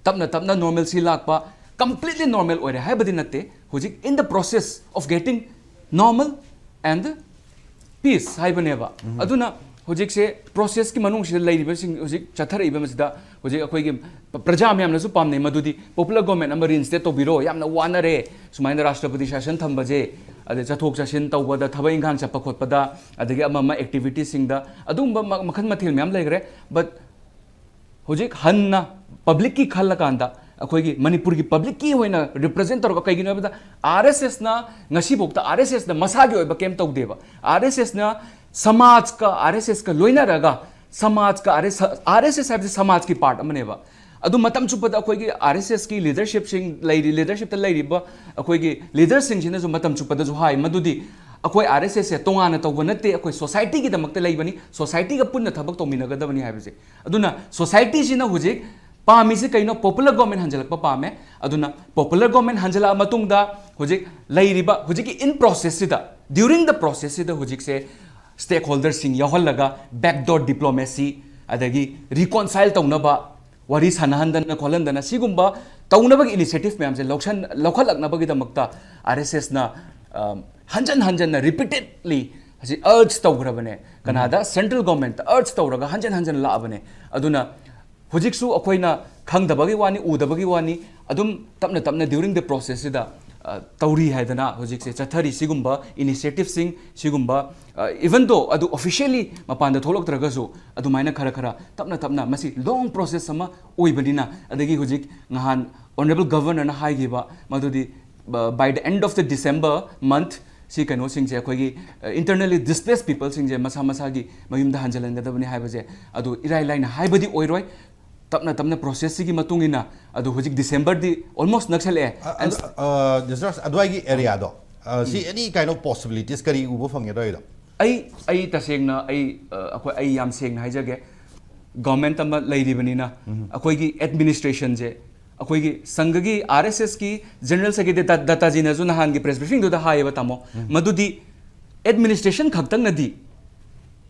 ꯇꯞꯅ ꯇꯞꯅ normalcy ꯂꯥꯛꯄ, completely normal ꯑꯣꯏꯔꯦ ꯍꯥꯏꯕꯗꯤ ꯅꯠꯇꯦ, ꯍꯧꯖꯤꯛ in the process of getting normal and peace ꯍꯥꯏꯕꯅꯦꯕ꯫ ꯎꯝ꯫ ꯑꯗꯨꯅ ꯍꯧꯖꯤꯛꯁꯦ processꯀꯤ ꯃꯅꯨꯡꯁꯤꯗ ꯂꯩꯔꯤꯕꯁꯤꯡ, ꯍꯧꯖꯤꯛ ꯆꯠꯊꯔꯛꯏꯕ ꯃꯁꯤꯗ ꯍꯧꯖꯤꯛ ꯑꯩꯈꯣꯏꯒꯤ ꯄ꯭ꯔꯖꯥ ꯃꯌꯥꯝꯅꯁꯨ ꯄꯥꯝꯅꯩ ꯃꯗꯨꯗꯤ popular government ꯑꯃ reinstate ꯇꯧꯕꯤꯔꯣ, ꯌꯥꯝꯅ ꯋꯥꯅꯔꯦ ꯁꯨꯃꯥꯏꯅ ꯔꯥꯁꯇ꯭ꯔꯄꯇꯤ ꯁꯥꯁꯟ ꯊꯝꯕꯁꯦ, ꯑꯗꯩ ꯆꯠꯊꯣꯛ ꯆꯠꯁꯤꯟ ꯇꯧꯕꯗ, ꯊꯕꯛ ꯏꯪꯈꯥꯡ ꯆꯠꯄ ꯈꯣꯠꯄꯗ, ꯑꯗꯒꯤ ꯑꯃ ꯑꯃ activitiesꯁꯤꯡꯗ ꯑꯗꯨꯒꯨꯝꯕ ꯃ-, ꯃꯈꯜ ꯃꯊꯦꯜ ꯃꯌꯥꯝ ꯂꯩꯈ꯭ꯔꯦ꯫ But ꯍꯧꯖꯤꯛ ꯍꯟꯅ publicꯀꯤ ꯈꯜꯂꯀꯥꯟꯗ ꯑꯩꯈꯣꯏꯒꯤ ꯃꯅꯤꯄꯨꯔꯒꯤ ꯄꯕ꯭ꯂꯤꯛꯀꯤ ꯑꯣꯏꯅ ꯔꯤꯄ꯭ꯔꯖꯦꯟ ꯇꯧꯔꯒ, ꯀꯩꯒꯤꯅꯣ ꯍꯥꯏꯕꯗ, ꯑꯥꯔ ꯑꯦꯁ ꯑꯦꯁꯅ ꯉꯁꯤꯐꯥꯎꯗ ꯑꯥꯔ ꯑꯦꯁ ꯑꯦꯁꯅ ꯃꯁꯥꯒꯤ ꯑꯣꯏꯕ ꯀꯩꯝ ꯇꯧꯗꯦꯕ꯫ ꯑꯥꯔ ꯑꯦꯁ ꯑꯦꯁꯅ ꯁꯃꯥꯖꯀ, ꯑꯥꯔ ꯑꯦꯁ ꯑꯦꯁꯀ ꯂꯣꯏꯅꯔꯒ, ꯁꯃꯥꯖꯀ, ꯑꯥꯔ ꯑꯦꯁ ꯑꯦꯁ ꯍꯥꯏꯕꯁꯤ ꯁꯃꯥꯖꯀꯤ ꯄꯥꯔꯠ ꯑꯃꯅꯦꯕ꯫ ꯑꯗꯨ ꯃꯇꯝ ꯆꯨꯞꯄꯗ ꯑꯩꯈꯣꯏꯒꯤ ꯑꯥꯔ ꯑꯦꯁ ꯑꯦꯁꯀꯤ ꯂꯤꯗꯔꯁꯤꯞꯁꯤꯡ ꯂꯩꯔꯤ, ꯂꯤꯗꯔꯁꯤꯞꯇ ꯂꯩꯔꯤꯕ ꯑꯩꯈꯣꯏꯒꯤ ꯂꯤꯗꯔꯁꯤꯡꯁꯤꯅꯁꯨ ꯃꯇꯝ ꯆꯨꯞꯄꯗꯁꯨ ꯍꯥꯏ ꯃꯗꯨꯗꯤ, ꯑꯩꯈꯣꯏ ꯑꯥꯔ ꯑꯦꯁ ꯑꯦꯁꯁꯦ ꯇꯣꯉꯥꯟꯅ ꯇꯧꯕ ꯅꯠꯇꯦ, ꯑꯩꯈꯣꯏ ꯁꯣꯁꯥꯏꯇꯤꯒꯤꯗꯃꯛꯇ ꯂꯩꯕꯅꯤ, ꯁꯣꯁꯥꯏꯇꯤꯒ ꯄꯨꯟꯅ ꯊꯕꯛ ꯇꯧꯃꯤꯟꯅꯒꯗꯕꯅꯤ ꯍꯥꯏꯕꯁꯦ꯫ ꯑꯗꯨꯅ ꯁꯣꯁꯥꯏꯇꯤꯁꯤꯅ ꯍꯧꯖꯤꯛ ꯄꯥꯝꯃꯤꯁꯤ ꯀꯩꯅꯣ? ꯄꯣꯄꯨꯂꯔ ꯒꯣꯔꯃꯦꯟ ꯍꯟꯖꯤꯜꯂꯛꯄ ꯄꯥꯝꯃꯦ꯫ ꯑꯗꯨꯅ ꯄꯣꯄꯨꯂꯔ ꯒꯣꯔꯃꯦꯟ ꯍꯟꯖꯤꯜꯂꯛꯑ ꯃꯇꯨꯡꯗ ꯍꯧꯖꯤꯛ ꯂꯩꯔꯤꯕ, ꯍꯧꯖꯤꯛꯀꯤ ꯏꯟ ꯄ꯭ꯔꯣꯁꯦꯁꯁꯤꯗ, ꯗ꯭ꯌꯨꯔꯤꯡ ꯗ ꯄ꯭ꯔꯣꯁꯦꯁꯁꯤꯗ ꯍꯧꯖꯤꯛꯁꯦ ꯁ꯭ꯇꯦꯛ ꯍꯣꯜꯗꯔꯁꯤꯡ ꯌꯥꯎꯍꯜꯂꯒ ꯕꯦꯛꯗꯣꯔ ꯗꯤꯄ꯭ꯂꯣꯃꯦꯁꯤ, ꯑꯗꯒꯤ ꯔꯤꯀꯣꯟꯁꯥꯏꯜ ꯇꯧꯅꯕ, ꯋꯥꯔꯤ ꯁꯥꯟꯅꯍꯟꯗꯅ ꯈꯣꯠꯍꯟꯗꯅ, ꯁꯤꯒꯨꯝꯕ ꯇꯧꯅꯕꯒꯤ ꯏꯅꯤꯁꯤꯌꯦꯇꯤꯚ ꯃꯌꯥꯝꯁꯦ ꯂꯧꯁꯟ-, ꯂꯧꯈꯠꯂꯛꯅꯕꯒꯤꯗꯃꯛꯇ ꯑꯥꯔ ꯑꯦꯁ ꯑꯦꯁꯅ, ꯑ, ꯍꯟꯖꯟ ꯍꯟꯖꯟꯅ, ꯔꯤꯄꯤꯇꯦꯗꯂꯤ ꯑꯁꯤ ꯑꯔꯖ ꯇꯧꯈ꯭ꯔꯕꯅꯦ꯫ ꯀꯅꯥꯗ? ꯁꯦꯟꯇ꯭ꯔꯦꯜ ꯒꯣꯔꯃꯦꯟꯇ ꯑꯔꯖ ꯇꯧꯔꯒ ꯍꯟꯖꯟ ꯍꯟꯖꯟ ꯂꯥꯛꯑꯕꯅꯦ꯫ ꯑꯗꯨꯅ ꯍꯧꯖꯤꯛꯁꯨ ꯑꯩꯈꯣꯏꯅ ꯈꯪꯗꯕꯒꯤ ꯋꯥꯅꯤ, ꯎꯗꯕꯒꯤ ꯋꯥꯅꯤ, ꯑꯗꯨꯝ ꯇꯞꯅ ꯇꯞꯅ ꯗ꯭ꯌꯨꯔꯤꯡ ꯗ ꯄ꯭ꯔꯣꯁꯦꯁꯁꯤꯗ, ꯑ, ꯇꯧꯔꯤ ꯍꯥꯏꯗꯅ ꯍꯧꯖꯤꯛꯁꯦ ꯆꯠꯊꯔꯤ꯫ ꯁꯤꯒꯨꯝꯕ ꯏꯅꯤꯁꯤꯌꯦꯇꯤꯚꯁꯤꯡ, ꯁꯤꯒꯨꯝꯕ, ꯑ, even though ꯑꯗꯨ ꯑꯣꯐꯤꯁꯤꯌꯦꯜꯂꯤ ꯃꯄꯥꯟꯗ ꯊꯣꯛꯂꯛꯇ꯭ꯔꯒꯁꯨ, ꯑꯗꯨꯃꯥꯏꯅ ꯈꯔ ꯈꯔ ꯇꯞꯅ ꯇꯞꯅ, ꯃꯁꯤ ꯂꯣꯡ ꯄ꯭ꯔꯣꯁꯦꯁ ꯑꯃ ꯑꯣꯏꯕꯅꯤꯅ, ꯑꯗꯒꯤ ꯍꯧꯖꯤꯛ ꯉꯍꯥꯟ ꯑꯣꯅꯔꯦꯕꯜ ꯒꯚꯔꯅꯔꯅ ꯍꯥꯏꯈꯤꯕ ꯃꯗꯨꯗꯤ, ꯕ-, by the end of the December month, ꯁꯤ ꯀꯩꯅꯣꯁꯤꯡꯁꯦ, ꯑꯩꯈꯣꯏꯒꯤ, ꯑ, internally displaced peopleꯁꯤꯡꯁꯦ ꯃꯁꯥ ꯃꯁꯥꯒꯤ ꯃꯌꯨꯝꯗ ꯍꯟꯖꯤꯜꯍꯟꯒꯗꯕꯅꯤ ꯍꯥꯏꯕꯁꯦ, ꯑꯗꯨ ꯏꯔꯥꯏ ꯂꯥꯏꯅ ꯍꯥꯏꯕꯗꯤ ꯑꯣꯏꯔꯣꯏ꯫ ꯇꯞꯅ ꯇꯞꯅ ꯄ꯭ꯔꯣꯁꯦꯁꯁꯤꯒꯤ ꯃꯇꯨꯡ ꯏꯟꯅ, ꯑꯗꯨ ꯍꯧꯖꯤꯛ ꯗꯤꯁꯦꯝꯕꯔꯗꯤ ꯑꯣꯜꯃꯣꯁ ꯅꯛꯁꯜꯂꯛꯑꯦ꯫ ꯑ, ꯑ, ꯑ, ꯖꯁ ꯑꯗꯨꯋꯥꯏꯒꯤ ꯑꯦꯔꯤꯌꯥꯗꯣ, ꯑ, ꯁꯤ any kind of possibilities ꯀꯔꯤ ꯎꯕ ꯐꯪꯉꯦ ꯑꯗꯨꯋꯥꯏꯗꯣ? ꯑꯩ, ꯑꯩ ꯇꯁꯦꯡꯅ, ꯑꯩ, ꯑ, ꯑꯩꯈꯣꯏ, ꯑꯩ ꯌꯥꯝ ꯁꯦꯡꯅ ꯍꯥꯏꯖꯒꯦ, ꯒꯚꯔꯟꯃꯦꯟꯠ ꯑꯃ ꯂꯩꯔꯤꯕꯅꯤꯅ, ꯑꯩꯈꯣꯏꯒꯤ ꯑꯦꯗꯃꯤꯅꯤꯁꯇ꯭ꯔꯦꯁꯟꯁꯦ, ꯑꯩꯈꯣꯏꯒꯤ ꯁꯪꯘꯒꯤ, ꯑꯥꯔ ꯑꯦꯁ ꯑꯦꯁꯀꯤ ꯖꯦꯅꯔꯦꯜ ꯁꯦꯀ꯭ꯔꯦꯇꯔꯤ ꯗ-, ꯗꯠꯇꯥꯖꯤꯅꯁꯨ ꯅꯍꯥꯟꯒꯤ ꯄ꯭ꯔꯦꯁ ꯕ꯭ꯔꯤꯐꯤꯡꯗꯨꯗ ꯍꯥꯏꯌꯦꯕ, ꯇꯥꯃꯣ, ꯃꯗꯨꯗꯤ ꯑꯦꯗꯃꯤꯅꯤꯁꯇ꯭ꯔꯦꯁꯟ ꯈꯛꯇꯪꯅꯗꯤ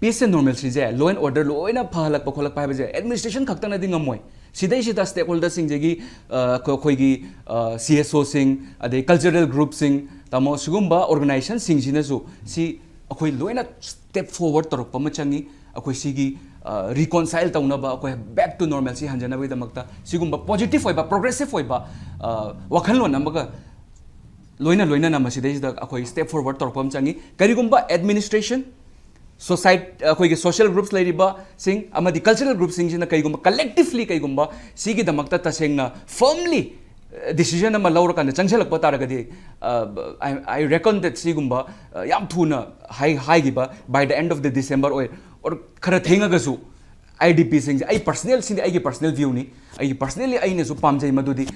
peace and normalcyꯁꯦ, law and order ꯂꯣꯏꯅ ꯐꯍꯜꯂꯛꯄ ꯈꯣꯠꯂꯛꯄ ꯍꯥꯏꯕꯁꯦ ꯑꯦꯗꯃꯤꯅꯤꯁꯇ꯭ꯔꯦꯁꯟ ꯈꯛꯇꯪꯅꯗꯤ ꯉꯝꯃꯣꯏ꯫ ꯁꯤꯗꯩꯁꯤꯗ ꯁ꯭ꯇꯦꯛ ꯍꯣꯜꯗꯔꯁꯤꯡꯁꯤꯒꯤ, ꯑ, ꯑꯩꯈꯣꯏꯒꯤ, ꯑ, ꯁꯤ ꯑꯦꯁ ꯑꯣꯁꯤꯡ, ꯑꯗꯩ ꯀꯜꯆꯔꯦꯜ ꯒ꯭ꯔꯨꯞꯁꯤꯡ, ꯇꯥꯃꯣ, ꯁꯤꯒꯨꯝꯕ ꯑꯣꯔꯒꯅꯥꯏꯖꯦꯁꯟꯁꯤꯡꯁꯤꯅꯁꯨ ꯁꯤ ꯑꯩꯈꯣꯏ ꯂꯣꯏꯅ ꯁ꯭ꯇꯦꯞ ꯐꯣꯔꯋꯥꯔꯗ ꯇꯧꯔꯛꯄ ꯑꯃ ꯆꯪꯉꯤ꯫ ꯑꯩꯈꯣꯏ ꯁꯤꯒꯤ, ꯑ, ꯔꯤꯀꯣꯟꯁꯥꯏꯜ ꯇꯧꯅꯕ, ꯑꯩꯈꯣꯏ back to normalcy ꯍꯟꯖꯅꯕꯒꯤꯗꯃꯛꯇ ꯁꯤꯒꯨꯝꯕ ꯄꯣꯖꯤꯇꯤꯚ ꯑꯣꯏꯕ, ꯄ꯭ꯔꯣꯒ꯭ꯔꯦꯁꯤꯚ ꯑꯣꯏꯕ, ꯑ, ꯋꯥꯈꯜꯂꯣꯟ ꯑꯃꯒ ꯂꯣꯏꯅ ꯂꯣꯏꯅꯅ ꯃꯁꯤꯗꯩꯁꯤꯗ ꯑꯩꯈꯣꯏ ꯁ꯭ꯇꯦꯞ ꯐꯣꯔꯋꯥꯔꯗ ꯇꯧꯔꯛꯄ ꯑꯃ ꯆꯪꯉꯤ꯫ ꯀꯔꯤꯒꯨꯝꯕ ꯑꯦꯗꯃꯤꯅꯤꯁꯇ꯭ꯔꯦꯁꯟ, ꯁꯣꯁꯥꯏꯠ ꯑꯩꯈꯣꯏꯒꯤ ꯁꯣꯁꯤꯌꯦꯜ ꯒ꯭ꯔꯨꯞꯁ ꯂꯩꯔꯤꯕꯁꯤꯡ ꯑꯃꯗꯤ ꯀꯜꯆꯔꯦꯜ ꯒ꯭ꯔꯨꯞꯁꯤꯡꯁꯤꯅ ꯀꯩꯒꯨꯝꯕ ꯀꯂꯦꯛꯇꯤꯚꯂꯤ ꯀꯩꯒꯨꯝꯕ ꯁꯤꯒꯤꯗꯃꯛꯇ ꯇꯁꯦꯡꯅ ꯐꯔꯝꯂꯤ ꯗꯤꯁꯤꯖꯟ ꯑꯃ ꯂꯧꯔꯀꯥꯟꯗ ꯆꯪꯁꯤꯜꯂꯛꯄ ꯇꯥꯔꯒꯗꯤ, I reckon that ꯁꯤꯒꯨꯝꯕ ꯌꯥꯝ ꯊꯨꯅ ꯍꯥꯏ ꯍꯥꯏꯈꯤꯕ by the end of the December ꯑꯣꯏ, or ꯈꯔ ꯊꯦꯡꯉꯒꯁꯨ, ꯑꯥꯏ ꯗꯤ ꯄꯤꯁꯤꯡꯁꯦ ꯑꯩ ꯄꯔꯁꯅꯦꯜ, ꯁꯤꯗꯤ ꯑꯩꯒꯤ ꯄꯔꯁꯅꯦꯜ ꯚ꯭ꯌꯨꯅꯤ꯫ ꯑꯩꯒꯤ ꯄꯔꯁꯅꯦꯜꯂꯤ ꯑꯩꯅꯁꯨ ꯄꯥꯝꯖꯩ ꯃꯗꯨꯗꯤ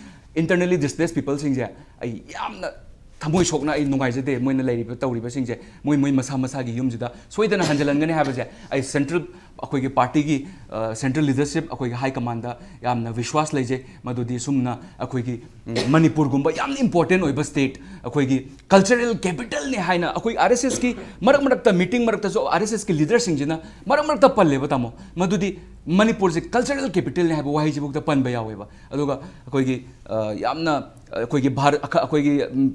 internally displaced peopleꯁꯤꯡꯁꯦ ꯑꯩ ꯌꯥꯝꯅ ꯊꯃꯣꯏ ꯁꯣꯛꯅ ꯑꯩ ꯅꯨꯡꯉꯥꯏꯖꯗꯦ꯫ ꯃꯣꯏꯅ ꯂꯩꯔꯤꯕ ꯇꯧꯔꯤꯕꯁꯤꯡꯁꯦ ꯃꯣꯏ ꯃꯣꯏ ꯃꯁꯥ ꯃꯁꯥꯒꯤ ꯌꯨꯝꯁꯤꯗ ꯁꯣꯏꯗꯅ ꯍꯟꯖꯤꯜꯍꯟꯒꯅꯤ ꯍꯥꯏꯕꯁꯦ ꯑꯩ ꯁꯦꯟꯇ꯭ꯔꯦꯜ, ꯑꯩꯈꯣꯏꯒꯤ ꯄꯥꯔꯇꯤꯒꯤ ꯁꯦꯟꯇ꯭ꯔꯦꯜ ꯂꯤꯗꯔꯁꯤꯞ, ꯑꯩꯈꯣꯏꯒꯤ ꯍꯥꯏ ꯀꯃꯥꯟꯗ ꯌꯥꯝꯅ ꯕꯤꯁ꯭ꯋꯥꯁ ꯂꯩꯖꯩ꯫ ꯃꯗꯨꯗꯤ ꯁꯨꯝꯅ ꯑꯩꯈꯣꯏꯒꯤ ꯎꯝ, ꯃꯅꯤꯄꯨꯔꯒꯨꯝꯕ ꯌꯥꯝꯅ ꯏꯝꯄꯣꯔꯇꯦꯟ ꯑꯣꯏꯕ ꯁ꯭ꯇꯦꯠ, ꯑꯩꯈꯣꯏꯒꯤ ꯀꯜꯆꯔꯦꯜ ꯀꯦꯄꯤꯇꯦꯜꯅꯤ ꯍꯥꯏꯅ ꯑꯩꯈꯣꯏ ꯑꯥꯔ ꯑꯦꯁ ꯑꯦꯁꯀꯤ ꯃꯔꯛ ꯃꯔꯛꯇ ꯃꯤꯇꯤꯡ ꯃꯔꯛꯇꯁꯨ ꯑꯥꯔ ꯑꯦꯁ ꯑꯦꯁꯀꯤ ꯂꯤꯗꯔꯁꯤꯡꯁꯤꯅ ꯃꯔꯛ ꯃꯔꯛꯇ ꯄꯜꯂꯦꯕ, ꯇꯥꯃꯣ꯫ ꯃꯗꯨꯗꯤ ꯃꯅꯤꯄꯨꯔꯁꯦ ꯀꯜꯆꯔꯦꯜ ꯀꯦꯄꯤꯇꯦꯜꯅꯤ ꯍꯥꯏꯕ ꯋꯥꯍꯩꯁꯤꯐꯥꯎꯗ ꯄꯟꯕ ꯌꯥꯎꯋꯦꯕ꯫ ꯑꯗꯨꯒ ꯑꯩꯈꯣꯏꯒꯤ, ꯑ, ꯌꯥꯝꯅ ꯑꯩꯈꯣꯏꯒꯤ ꯚꯥꯔꯠ, ꯑꯩꯈꯣꯏꯒꯤ, ꯎꯝ,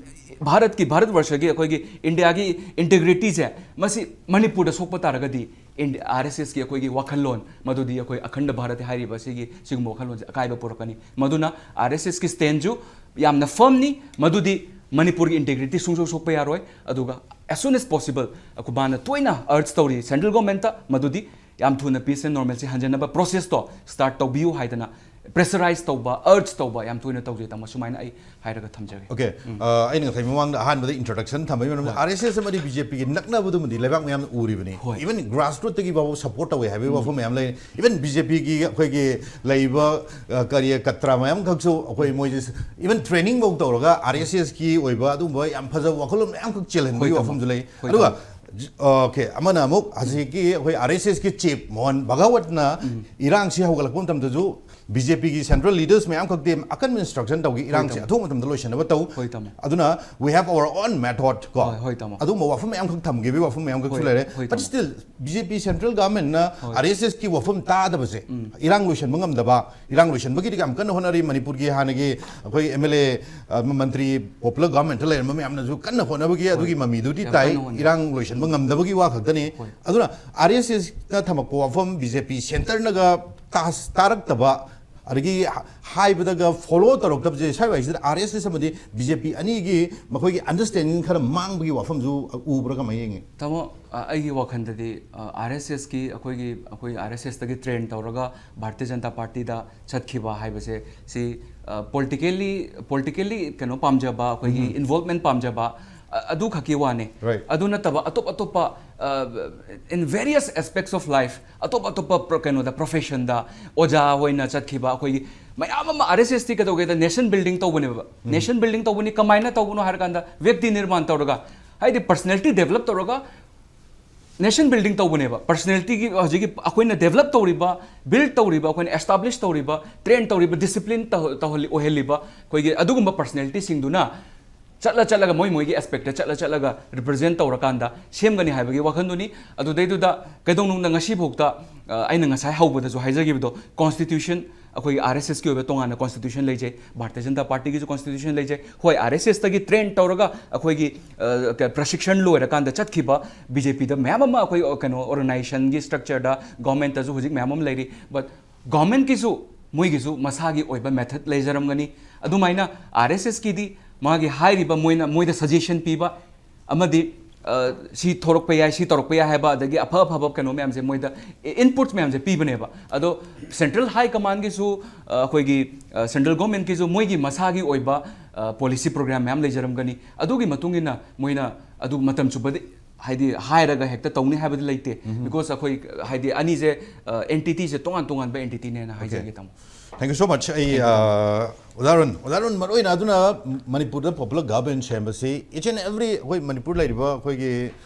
ꯚꯥꯔꯠꯀꯤ, ꯚꯥꯔꯠ ꯋꯔꯁꯒꯤ ꯑꯩꯈꯣꯏꯒꯤ ꯏꯟꯗꯤꯌꯥꯒꯤ ꯏꯟꯇꯦꯒ꯭ꯔꯤꯇꯤꯁꯦ ꯃꯁꯤ ꯃꯅꯤꯄꯨꯔꯗ ꯁꯣꯛꯄ ꯇꯥꯔꯒꯗꯤ ꯏꯟꯗꯤ-, ꯑꯥꯔ ꯑꯦꯁ ꯑꯦꯁꯀꯤ ꯑꯩꯈꯣꯏꯒꯤ ꯋꯥꯈꯜꯂꯣꯟ, ꯃꯗꯨꯗꯤ ꯑꯩꯈꯣꯏ ꯑꯈꯟꯗ ꯚꯥꯔꯠ ꯍꯥꯏꯔꯤꯕ ꯁꯤꯒꯤ, ꯁꯤꯒꯨꯝꯕ ꯋꯥꯈꯜꯂꯣꯟꯁꯦ ꯑꯀꯥꯏꯕ ꯄꯨꯔꯛꯀꯅꯤ꯫ ꯃꯗꯨꯅ ꯑꯥꯔ ꯑꯦꯁ ꯑꯦꯁꯀꯤ ꯁ꯭ꯇꯦꯟꯁꯨ ꯌꯥꯝꯅ ꯐꯔꯝꯅꯤ, ꯃꯗꯨꯗꯤ ꯃꯅꯤꯄꯨꯔꯒꯤ ꯏꯟꯇꯦꯒ꯭ꯔꯤꯇꯤ ꯁꯨꯡꯁꯣꯛ ꯁꯣꯛꯄ ꯌꯥꯔꯣꯏ꯫ ꯑꯗꯨꯒ as soon as possible ꯑꯩꯈꯣꯏ ꯃꯥꯅ ꯇꯣꯏꯅ ꯑꯔꯖ ꯇꯧꯔꯤ ꯁꯦꯟꯇ꯭ꯔꯦꯜ ꯒꯣꯔꯃꯦꯟꯠꯇ, ꯃꯗꯨꯗꯤ ꯌꯥꯝ ꯊꯨꯅ ꯄꯤꯁ ꯑꯦꯟ ꯅꯣꯔꯃꯦꯜꯁꯤ ꯍꯟꯖꯅꯕ ꯄ꯭ꯔꯣꯁꯦꯁꯇꯣ ꯁ꯭ꯇꯥꯔꯠ ꯇꯧꯕꯤꯌꯨ ꯍꯥꯏꯗꯅ ꯄ꯭ꯔꯦꯁꯔꯥꯏꯁ ꯇꯧꯕ, ꯑꯔꯖ ꯇꯧꯕ ꯌꯥꯝ ꯇꯣꯏꯅ ꯇꯧꯖꯩ, ꯇꯥꯃꯣ꯫ ꯁꯨꯃꯥꯏꯅ ꯑꯩ ꯍꯥꯏꯔꯒ ꯊꯝꯖꯒꯦ꯫ ꯑꯣꯀꯦ꯫ ꯑ, ꯑꯩꯅ ꯉꯁꯥꯏ ꯃꯃꯥꯡꯗ ꯑꯍꯥꯟꯕꯗ ꯏꯟꯇ꯭ꯔꯣꯗꯛꯁꯟ ꯊꯝꯕꯒꯤ ꯃꯔꯝꯗ, ꯍꯣꯏ꯫ ꯑꯥꯔ ꯑꯦꯁ ꯑꯦꯁ ꯑꯃꯗꯤ ꯕꯤ ꯖꯦ ꯄꯤꯒꯤ ꯅꯛꯅꯕꯗꯨꯃꯗꯤ ꯂꯩꯕꯥꯛ ꯃꯌꯥꯝꯅ ꯎꯔꯤꯕꯅꯤ꯫ ꯍꯣꯏ꯫ ꯏꯚꯟ ꯒ꯭ꯔꯥꯁ ꯔꯨꯠꯇꯒꯤ ꯐꯥꯎꯕ ꯁꯄꯣꯔꯠ ꯇꯧꯋꯦ ꯍꯥꯏꯕꯒꯤ ꯋꯥꯐꯝ ꯃꯌꯥꯝ ꯂꯩ꯫ ꯏꯚꯟ ꯕꯤ ꯖꯦ ꯄꯤꯒꯤ ꯑꯩꯈꯣꯏꯒꯤ ꯂꯩꯔꯤꯕ, ꯑ, ꯀꯔꯤ, ꯀꯇ꯭ꯔꯥ ꯃꯌꯥꯝꯈꯛꯁꯨ ꯑꯩꯈꯣꯏ ꯃꯣꯏꯁꯦ ꯏꯚꯟ ꯇ꯭ꯔꯦꯅꯤꯡ ꯐꯥꯎ ꯇꯧꯔꯒ ꯑꯥꯔ ꯑꯦꯁ ꯑꯦꯁꯀꯤ ꯑꯣꯏꯕ ꯑꯗꯨꯒꯨꯝꯕ ꯌꯥꯝ ꯐꯖꯕ ꯋꯥꯈꯜꯂꯣꯟ ꯃꯌꯥꯝꯈꯛ ꯆꯦꯜꯍꯟꯕꯒꯤ ꯍꯣꯏ, ꯇꯥꯃꯣ꯫ ꯋꯥꯐꯝꯁꯨ ꯂꯩ꯫ ꯍꯣꯏ, ꯑꯗꯨꯒ ꯇꯥꯃꯣ꯫ ꯖ-, ꯑꯣꯀꯦ, ꯑꯃꯅ ꯑꯃꯨꯛ ꯍꯧꯖꯤꯛꯀꯤ ꯑꯩꯈꯣꯏ ꯑꯥꯔ ꯑꯦꯁ ꯑꯦꯁꯀꯤ ꯆꯤꯐ ꯃꯣꯍꯟ ꯚꯒꯋꯠꯅ ꯏꯔꯥꯡꯁꯤ ꯍꯧꯒꯠꯂꯛꯄ ꯃꯇꯝꯗꯁꯨ ꯕꯤ ꯖꯦ ꯄꯤꯒꯤ ꯁꯦꯟꯇ꯭ꯔꯦꯜ ꯂꯤꯗꯔꯁ ꯃꯌꯥꯝ ꯈꯛꯇꯤ ꯑꯀꯟꯕ ꯏꯟꯁꯇ꯭ꯔꯛꯁꯟ ꯇꯧꯈꯤ, ꯏꯔꯥꯡꯁꯤ ꯇꯥꯃꯣ꯫ ꯑꯊꯨꯕ ꯃꯇꯝꯗ ꯂꯣꯏꯁꯤꯟꯅꯕ ꯇꯧ꯫ ꯍꯣꯏ, ꯇꯥꯃꯣ꯫ ꯑꯗꯨꯅ we have our own method ꯀꯣ꯫ ꯍꯣꯏ, ꯍꯣꯏ, ꯇꯥꯃꯣ꯫ ꯑꯗꯨꯒꯨꯝꯕ ꯋꯥꯐꯝ ꯃꯌꯥꯝꯈꯛ ꯊꯝꯈꯤꯕꯒꯤ ꯋꯥꯐꯝ ꯃꯌꯥꯝꯈꯛꯁꯨ ꯍꯣꯏ, ꯂꯩꯔꯦ꯫ ꯍꯣꯏ, But ꯇꯥꯃꯣ꯫ still ꯕꯤ ꯖꯦ ꯄꯤ ꯁꯦꯟꯇ꯭ꯔꯦꯜ ꯒꯚꯔꯟꯃꯦꯟꯠꯅ ꯍꯣꯏ꯫ ꯑꯥꯔ ꯑꯦꯁ ꯑꯦꯁꯀꯤ ꯋꯥꯐꯝ ꯇꯥꯗꯕꯁꯦ, ꯏꯔꯥꯡ ꯂꯣꯏꯁꯤꯟꯕ ꯉꯝꯗꯕ, ꯏꯔꯥꯡ ꯂꯣꯏꯁꯤꯟꯕꯒꯤꯗꯤ ꯌꯥꯝ ꯀꯟꯅ ꯍꯣꯠꯅꯔꯤ꯫ ꯃꯅꯤꯄꯨꯔꯒꯤ ꯍꯥꯟꯅꯒꯤ ꯑꯩꯈꯣꯏ ꯑꯦꯝ ꯑꯦꯜ ꯑꯦ, ꯑ, ꯃꯟꯇ꯭ꯔꯤ ꯄꯣꯄꯨꯂꯔ ꯒꯚꯔꯟꯃꯦꯟꯠꯇ ꯂꯩꯔꯝꯕ ꯃꯌꯥꯝꯅꯁꯨ ꯀꯟꯅ ꯍꯣꯠꯅꯕꯒꯤ ꯑꯗꯨꯒꯤ ꯃꯃꯤꯗꯨꯗꯤ ꯌꯥꯝ ꯇꯥꯏ, ꯀꯟꯅ ꯍꯣꯠꯅꯩ꯫ ꯏꯔꯥꯡ ꯂꯣꯏꯁꯤꯟꯕ ꯉꯝꯗꯕꯒꯤ ꯋꯥ ꯈꯛꯇꯅꯤ꯫ ꯍꯣꯏ꯫ ꯑꯗꯨꯅ ꯑꯥꯔ ꯑꯦꯁ ꯑꯦꯁꯅ ꯊꯝꯃꯛꯄ ꯋꯥꯐꯝ ꯕꯤ ꯖꯦ ꯄꯤ ꯁꯦꯟꯇꯔꯅꯒ ꯇꯥꯁ-, ꯇꯥꯔꯛꯇꯕ ꯑꯗꯒꯤ ꯍꯥꯏꯕꯗꯒ ꯐꯣꯂꯣ ꯇꯧꯔꯛꯇꯕꯁꯦ, ꯁ꯭ꯋꯥꯏꯋꯥꯏꯁꯤꯗ ꯑꯥꯔ ꯑꯦꯁ ꯑꯦꯁ ꯑꯃꯗꯤ ꯕꯤ ꯖꯦ ꯄꯤ ꯑꯅꯤꯒꯤ ꯃꯈꯣꯏꯒꯤ ꯑꯟꯗꯔꯁ꯭ꯇꯦꯟꯗꯤꯡ ꯈꯔ ꯃꯥꯡꯕꯒꯤ ꯋꯥꯐꯝꯁꯨ ꯎꯕ꯭ꯔꯥ, ꯀꯃꯥꯏꯅ ꯌꯦꯡꯉꯤ? ꯇꯥꯃꯣ, ꯑ, ꯑꯩꯒꯤ ꯋꯥꯈꯜꯗꯗꯤ, ꯑ, ꯑꯥꯔ ꯑꯦꯁ ꯑꯦꯁꯀꯤ ꯑꯩꯈꯣꯏꯒꯤ, ꯑꯩꯈꯣꯏ ꯑꯥꯔ ꯑꯦꯁ ꯑꯦꯁꯇꯒꯤ ꯇ꯭ꯔꯦꯟ ꯇꯧꯔꯒ ꯚꯥꯔꯇꯤꯌ ꯖꯅꯇꯥ ꯄꯥꯔꯇꯤꯗ ꯆꯠꯈꯤꯕ ꯍꯥꯏꯕꯁꯦ, ꯁꯤ, ꯑ, ꯄꯣꯂꯤꯇꯤꯀꯦꯜꯂꯤ, ꯄꯣꯂꯤꯇꯤꯀꯦꯜꯂꯤ ꯀꯩꯅꯣ ꯄꯥꯝꯖꯕ, ꯑꯩꯈꯣꯏꯒꯤ ꯏꯟꯚꯣꯜꯚꯃꯦꯟ ꯄꯥꯝꯖꯕ, ꯑ, ꯑꯗꯨ ꯈꯛꯀꯤ ꯋꯥꯅꯤ꯫ Right. ꯑꯗꯨ ꯅꯠꯇꯕ ꯑꯇꯣꯞ ꯑꯇꯣꯞꯄ, ꯑ, in various aspects of life, ꯑꯇꯣꯞ ꯑꯇꯣꯞꯄ ꯄ꯭ꯔ-, ꯀꯩꯅꯣꯗ, ꯄ꯭ꯔꯣꯐꯦꯁꯟꯗ ꯑꯣꯖꯥ ꯑꯣꯏꯅ ꯆꯠꯈꯤꯕ, ꯑꯩꯈꯣꯏꯒꯤ ꯃꯌꯥꯝ ꯑꯃ, ꯑꯥꯔ ꯑꯦꯁ ꯑꯦꯁꯇꯤ ꯀꯩꯗꯧꯒꯦꯗ, ꯅꯦꯁꯟ ꯕꯤꯜꯗꯤꯡ ꯇꯧꯕꯅꯦꯕ꯫ ꯅꯦꯁꯟ ꯕꯤꯜꯗꯤꯡ ꯇꯧꯕꯅꯤ, ꯀꯃꯥꯏꯅ ꯇꯧꯕꯅꯣ ꯍꯥꯏꯔꯀꯥꯟꯗ, ꯕ꯭ꯌꯛꯇꯤ ꯅꯤꯔꯃꯥꯟ ꯇꯧꯔꯒ, ꯍꯥꯏꯗꯤ ꯄꯔꯁꯅꯦꯂꯤꯇꯤ ꯗꯦꯕꯂꯞ ꯇꯧꯔꯒ ꯅꯦꯁꯟ ꯕꯤꯜꯗꯤꯡ ꯇꯧꯕꯅꯦꯕ꯫ ꯄꯔꯁꯅꯦꯂꯤꯇꯤꯒꯤ ꯍꯧꯖꯤꯛꯀꯤ ꯑꯩꯈꯣꯏꯅ ꯗꯦꯕꯂꯞ ꯇꯧꯔꯤꯕ, ꯕꯤꯜꯗ ꯇꯧꯔꯤꯕ, ꯑꯩꯈꯣꯏꯅ ꯑꯦꯁꯇꯥꯕ꯭ꯂꯤꯁ ꯇꯧꯔꯤꯕ, ꯇ꯭ꯔꯦꯟ ꯇꯧꯔꯤꯕ, ꯗꯤꯁꯤꯄ꯭ꯂꯤꯟ ꯇꯧꯍꯜꯂꯤ, ꯑꯣꯏꯍꯜꯂꯤꯕ ꯑꯩꯈꯣꯏꯒꯤ ꯑꯗꯨꯒꯨꯝꯕ ꯄꯔꯁꯅꯦꯂꯤꯇꯤꯁꯤꯡꯗꯨꯅ ꯆꯠꯂ ꯆꯠꯂꯒ, ꯃꯣꯏ ꯃꯣꯏꯒꯤ ꯑꯦꯁꯄꯦꯛꯇ ꯆꯠꯂ ꯆꯠꯂꯒ ꯔꯤꯄ꯭ꯔꯖꯦꯟ ꯇꯧꯔꯀꯥꯟꯗ ꯁꯦꯝꯒꯅꯤ ꯍꯥꯏꯕꯒꯤ ꯋꯥꯈꯜꯗꯨꯅꯤ꯫ ꯑꯗꯨꯗꯩꯗꯨꯗ ꯀꯩꯗꯧꯅꯨꯡꯗ ꯉꯁꯤꯐꯥꯎꯗ, ꯑ, ꯑꯩꯅ ꯉꯁꯥꯏ ꯍꯧꯕꯗꯁꯨ ꯍꯥꯏꯖꯈꯤꯕꯗꯣ, ꯀꯣꯟꯁꯇꯤꯇ꯭ꯌꯨꯁꯟ, ꯑꯩꯈꯣꯏꯒꯤ ꯑꯥꯔ ꯑꯦꯁ ꯑꯦꯁꯀꯤ ꯑꯣꯏꯕ ꯇꯣꯉꯥꯟꯅ ꯀꯣꯟꯁꯇꯤꯇ꯭ꯌꯨꯁꯟ ꯂꯩꯖꯩ, ꯚꯥꯔꯇꯤꯌ ꯖꯅꯇꯥ ꯄꯥꯔꯇꯤꯒꯤꯁꯨ ꯀꯣꯟꯁꯇꯤꯇ꯭ꯌꯨꯁꯟ ꯂꯩꯖꯩ꯫ ꯍꯣꯏ, ꯑꯥꯔ ꯑꯦꯁ ꯑꯦꯁꯇꯒꯤ ꯇ꯭ꯔꯦꯟ ꯇꯧꯔꯒ ꯑꯩꯈꯣꯏꯒꯤ, ꯑ, ꯀ-, ꯄ꯭ꯔꯁꯤꯛꯁꯟ ꯂꯣꯏꯔꯀꯥꯟꯗ ꯆꯠꯈꯤꯕ ꯕꯤ ꯖꯦ ꯄꯤꯗ ꯃꯌꯥꯝ ꯑꯃ ꯑꯩꯈꯣꯏ, ꯑ, ꯀꯩꯅꯣ, ꯑꯣꯔꯒꯅꯥꯏꯖꯦꯁꯟꯒꯤ ꯁ꯭ꯇ꯭ꯔꯛꯆꯔꯗ, ꯒꯣꯔꯃꯦꯟꯇꯁꯨ ꯍꯧꯖꯤꯛ ꯃꯌꯥꯝ ꯑꯃ ꯂꯩꯔꯤ꯫ ꯕꯠ ꯒꯣꯔꯃꯦꯟꯠꯀꯤꯁꯨ ꯃꯣꯏꯒꯤꯁꯨ ꯃꯁꯥꯒꯤ ꯑꯣꯏꯕ ꯃꯦꯊꯗ ꯂꯩꯖꯔꯝꯒꯅꯤ꯫ ꯑꯗꯨꯃꯥꯏꯅ ꯑꯥꯔ ꯑꯦꯁ ꯑꯦꯁꯀꯤꯗꯤ ꯃꯥꯒꯤ ꯍꯥꯏꯔꯤꯕ, ꯃꯣꯏꯅ, ꯃꯣꯏꯗ ꯁꯖꯦꯁꯟ ꯄꯤꯕ ꯑꯃꯗꯤ, ꯑ, ꯁꯤ ꯊꯣꯔꯛꯄ ꯌꯥꯏ, ꯁꯤ ꯇꯧꯔꯛꯄ ꯌꯥꯏ ꯍꯥꯏꯕ, ꯑꯗꯒꯤ ꯑꯐ ꯑꯐꯕ ꯀꯩꯅꯣ ꯃꯌꯥꯝꯁꯦ, ꯃꯣꯏꯗ ꯏꯟꯄꯨꯠꯁ ꯃꯌꯥꯝꯁꯦ ꯄꯤꯕꯅꯦꯕ꯫ ꯑꯗꯣ ꯁꯦꯟꯇ꯭ꯔꯦꯜ ꯍꯥꯏ ꯀꯃꯥꯟꯒꯤꯁꯨ, ꯑ, ꯑꯩꯈꯣꯏꯒꯤ, ꯑ, ꯁꯦꯟꯇ꯭ꯔꯦꯜ ꯒꯣꯔꯃꯦꯟꯠꯀꯤꯁꯨ ꯃꯣꯏꯒꯤ ꯃꯁꯥꯒꯤ ꯑꯣꯏꯕ, ꯑ, ꯄꯣꯂꯤꯁꯤ ꯄ꯭ꯔꯣꯒ꯭ꯔꯥꯝ ꯃꯌꯥꯝ ꯂꯩꯖꯔꯝꯒꯅꯤ꯫ ꯑꯗꯨꯒꯤ ꯃꯇꯨꯡ ꯏꯟꯅ ꯃꯣꯏꯅ ꯑꯗꯨ ꯃꯇꯝ ꯆꯨꯞꯄꯗꯤ, ꯍꯥꯏꯗꯤ, ꯍꯥꯏꯔꯒ ꯍꯦꯛꯇ ꯇꯧꯅꯤ ꯍꯥꯏꯕꯗꯤ ꯂꯩꯇꯦ꯫ ꯕꯤꯀꯣꯁ ꯑꯩꯈꯣꯏ, ꯍꯥꯏꯗꯤ, ꯑꯅꯤꯁꯦ, ꯑ, ꯑꯦꯟꯇꯤꯇꯤꯁꯦ ꯇꯣꯉꯥꯟ ꯇꯣꯉꯥꯟꯕ ꯑꯦꯟꯇꯤꯇꯤꯅꯦꯅ ꯍꯥꯏꯖꯒꯦ, ꯇꯥꯃꯣ꯫ Thank you so much. ꯑꯩ, ꯑ, ꯑꯣꯖꯥ ꯑꯔꯨꯟ, ꯑꯣꯖꯥ ꯑꯔꯨꯟ, ꯃꯔꯨꯑꯣꯏꯅ ꯑꯗꯨꯅ ꯃꯅꯤꯄꯨꯔꯗ ꯄꯣꯄꯨꯂꯔ ꯒꯚꯔꯟꯃꯦꯟ ꯁꯦꯝꯕꯁꯤ each and every ꯑꯩꯈꯣꯏ ꯃꯅꯤꯄꯨꯔ ꯂꯩꯔꯤꯕ ꯑꯩꯈꯣꯏꯒꯤ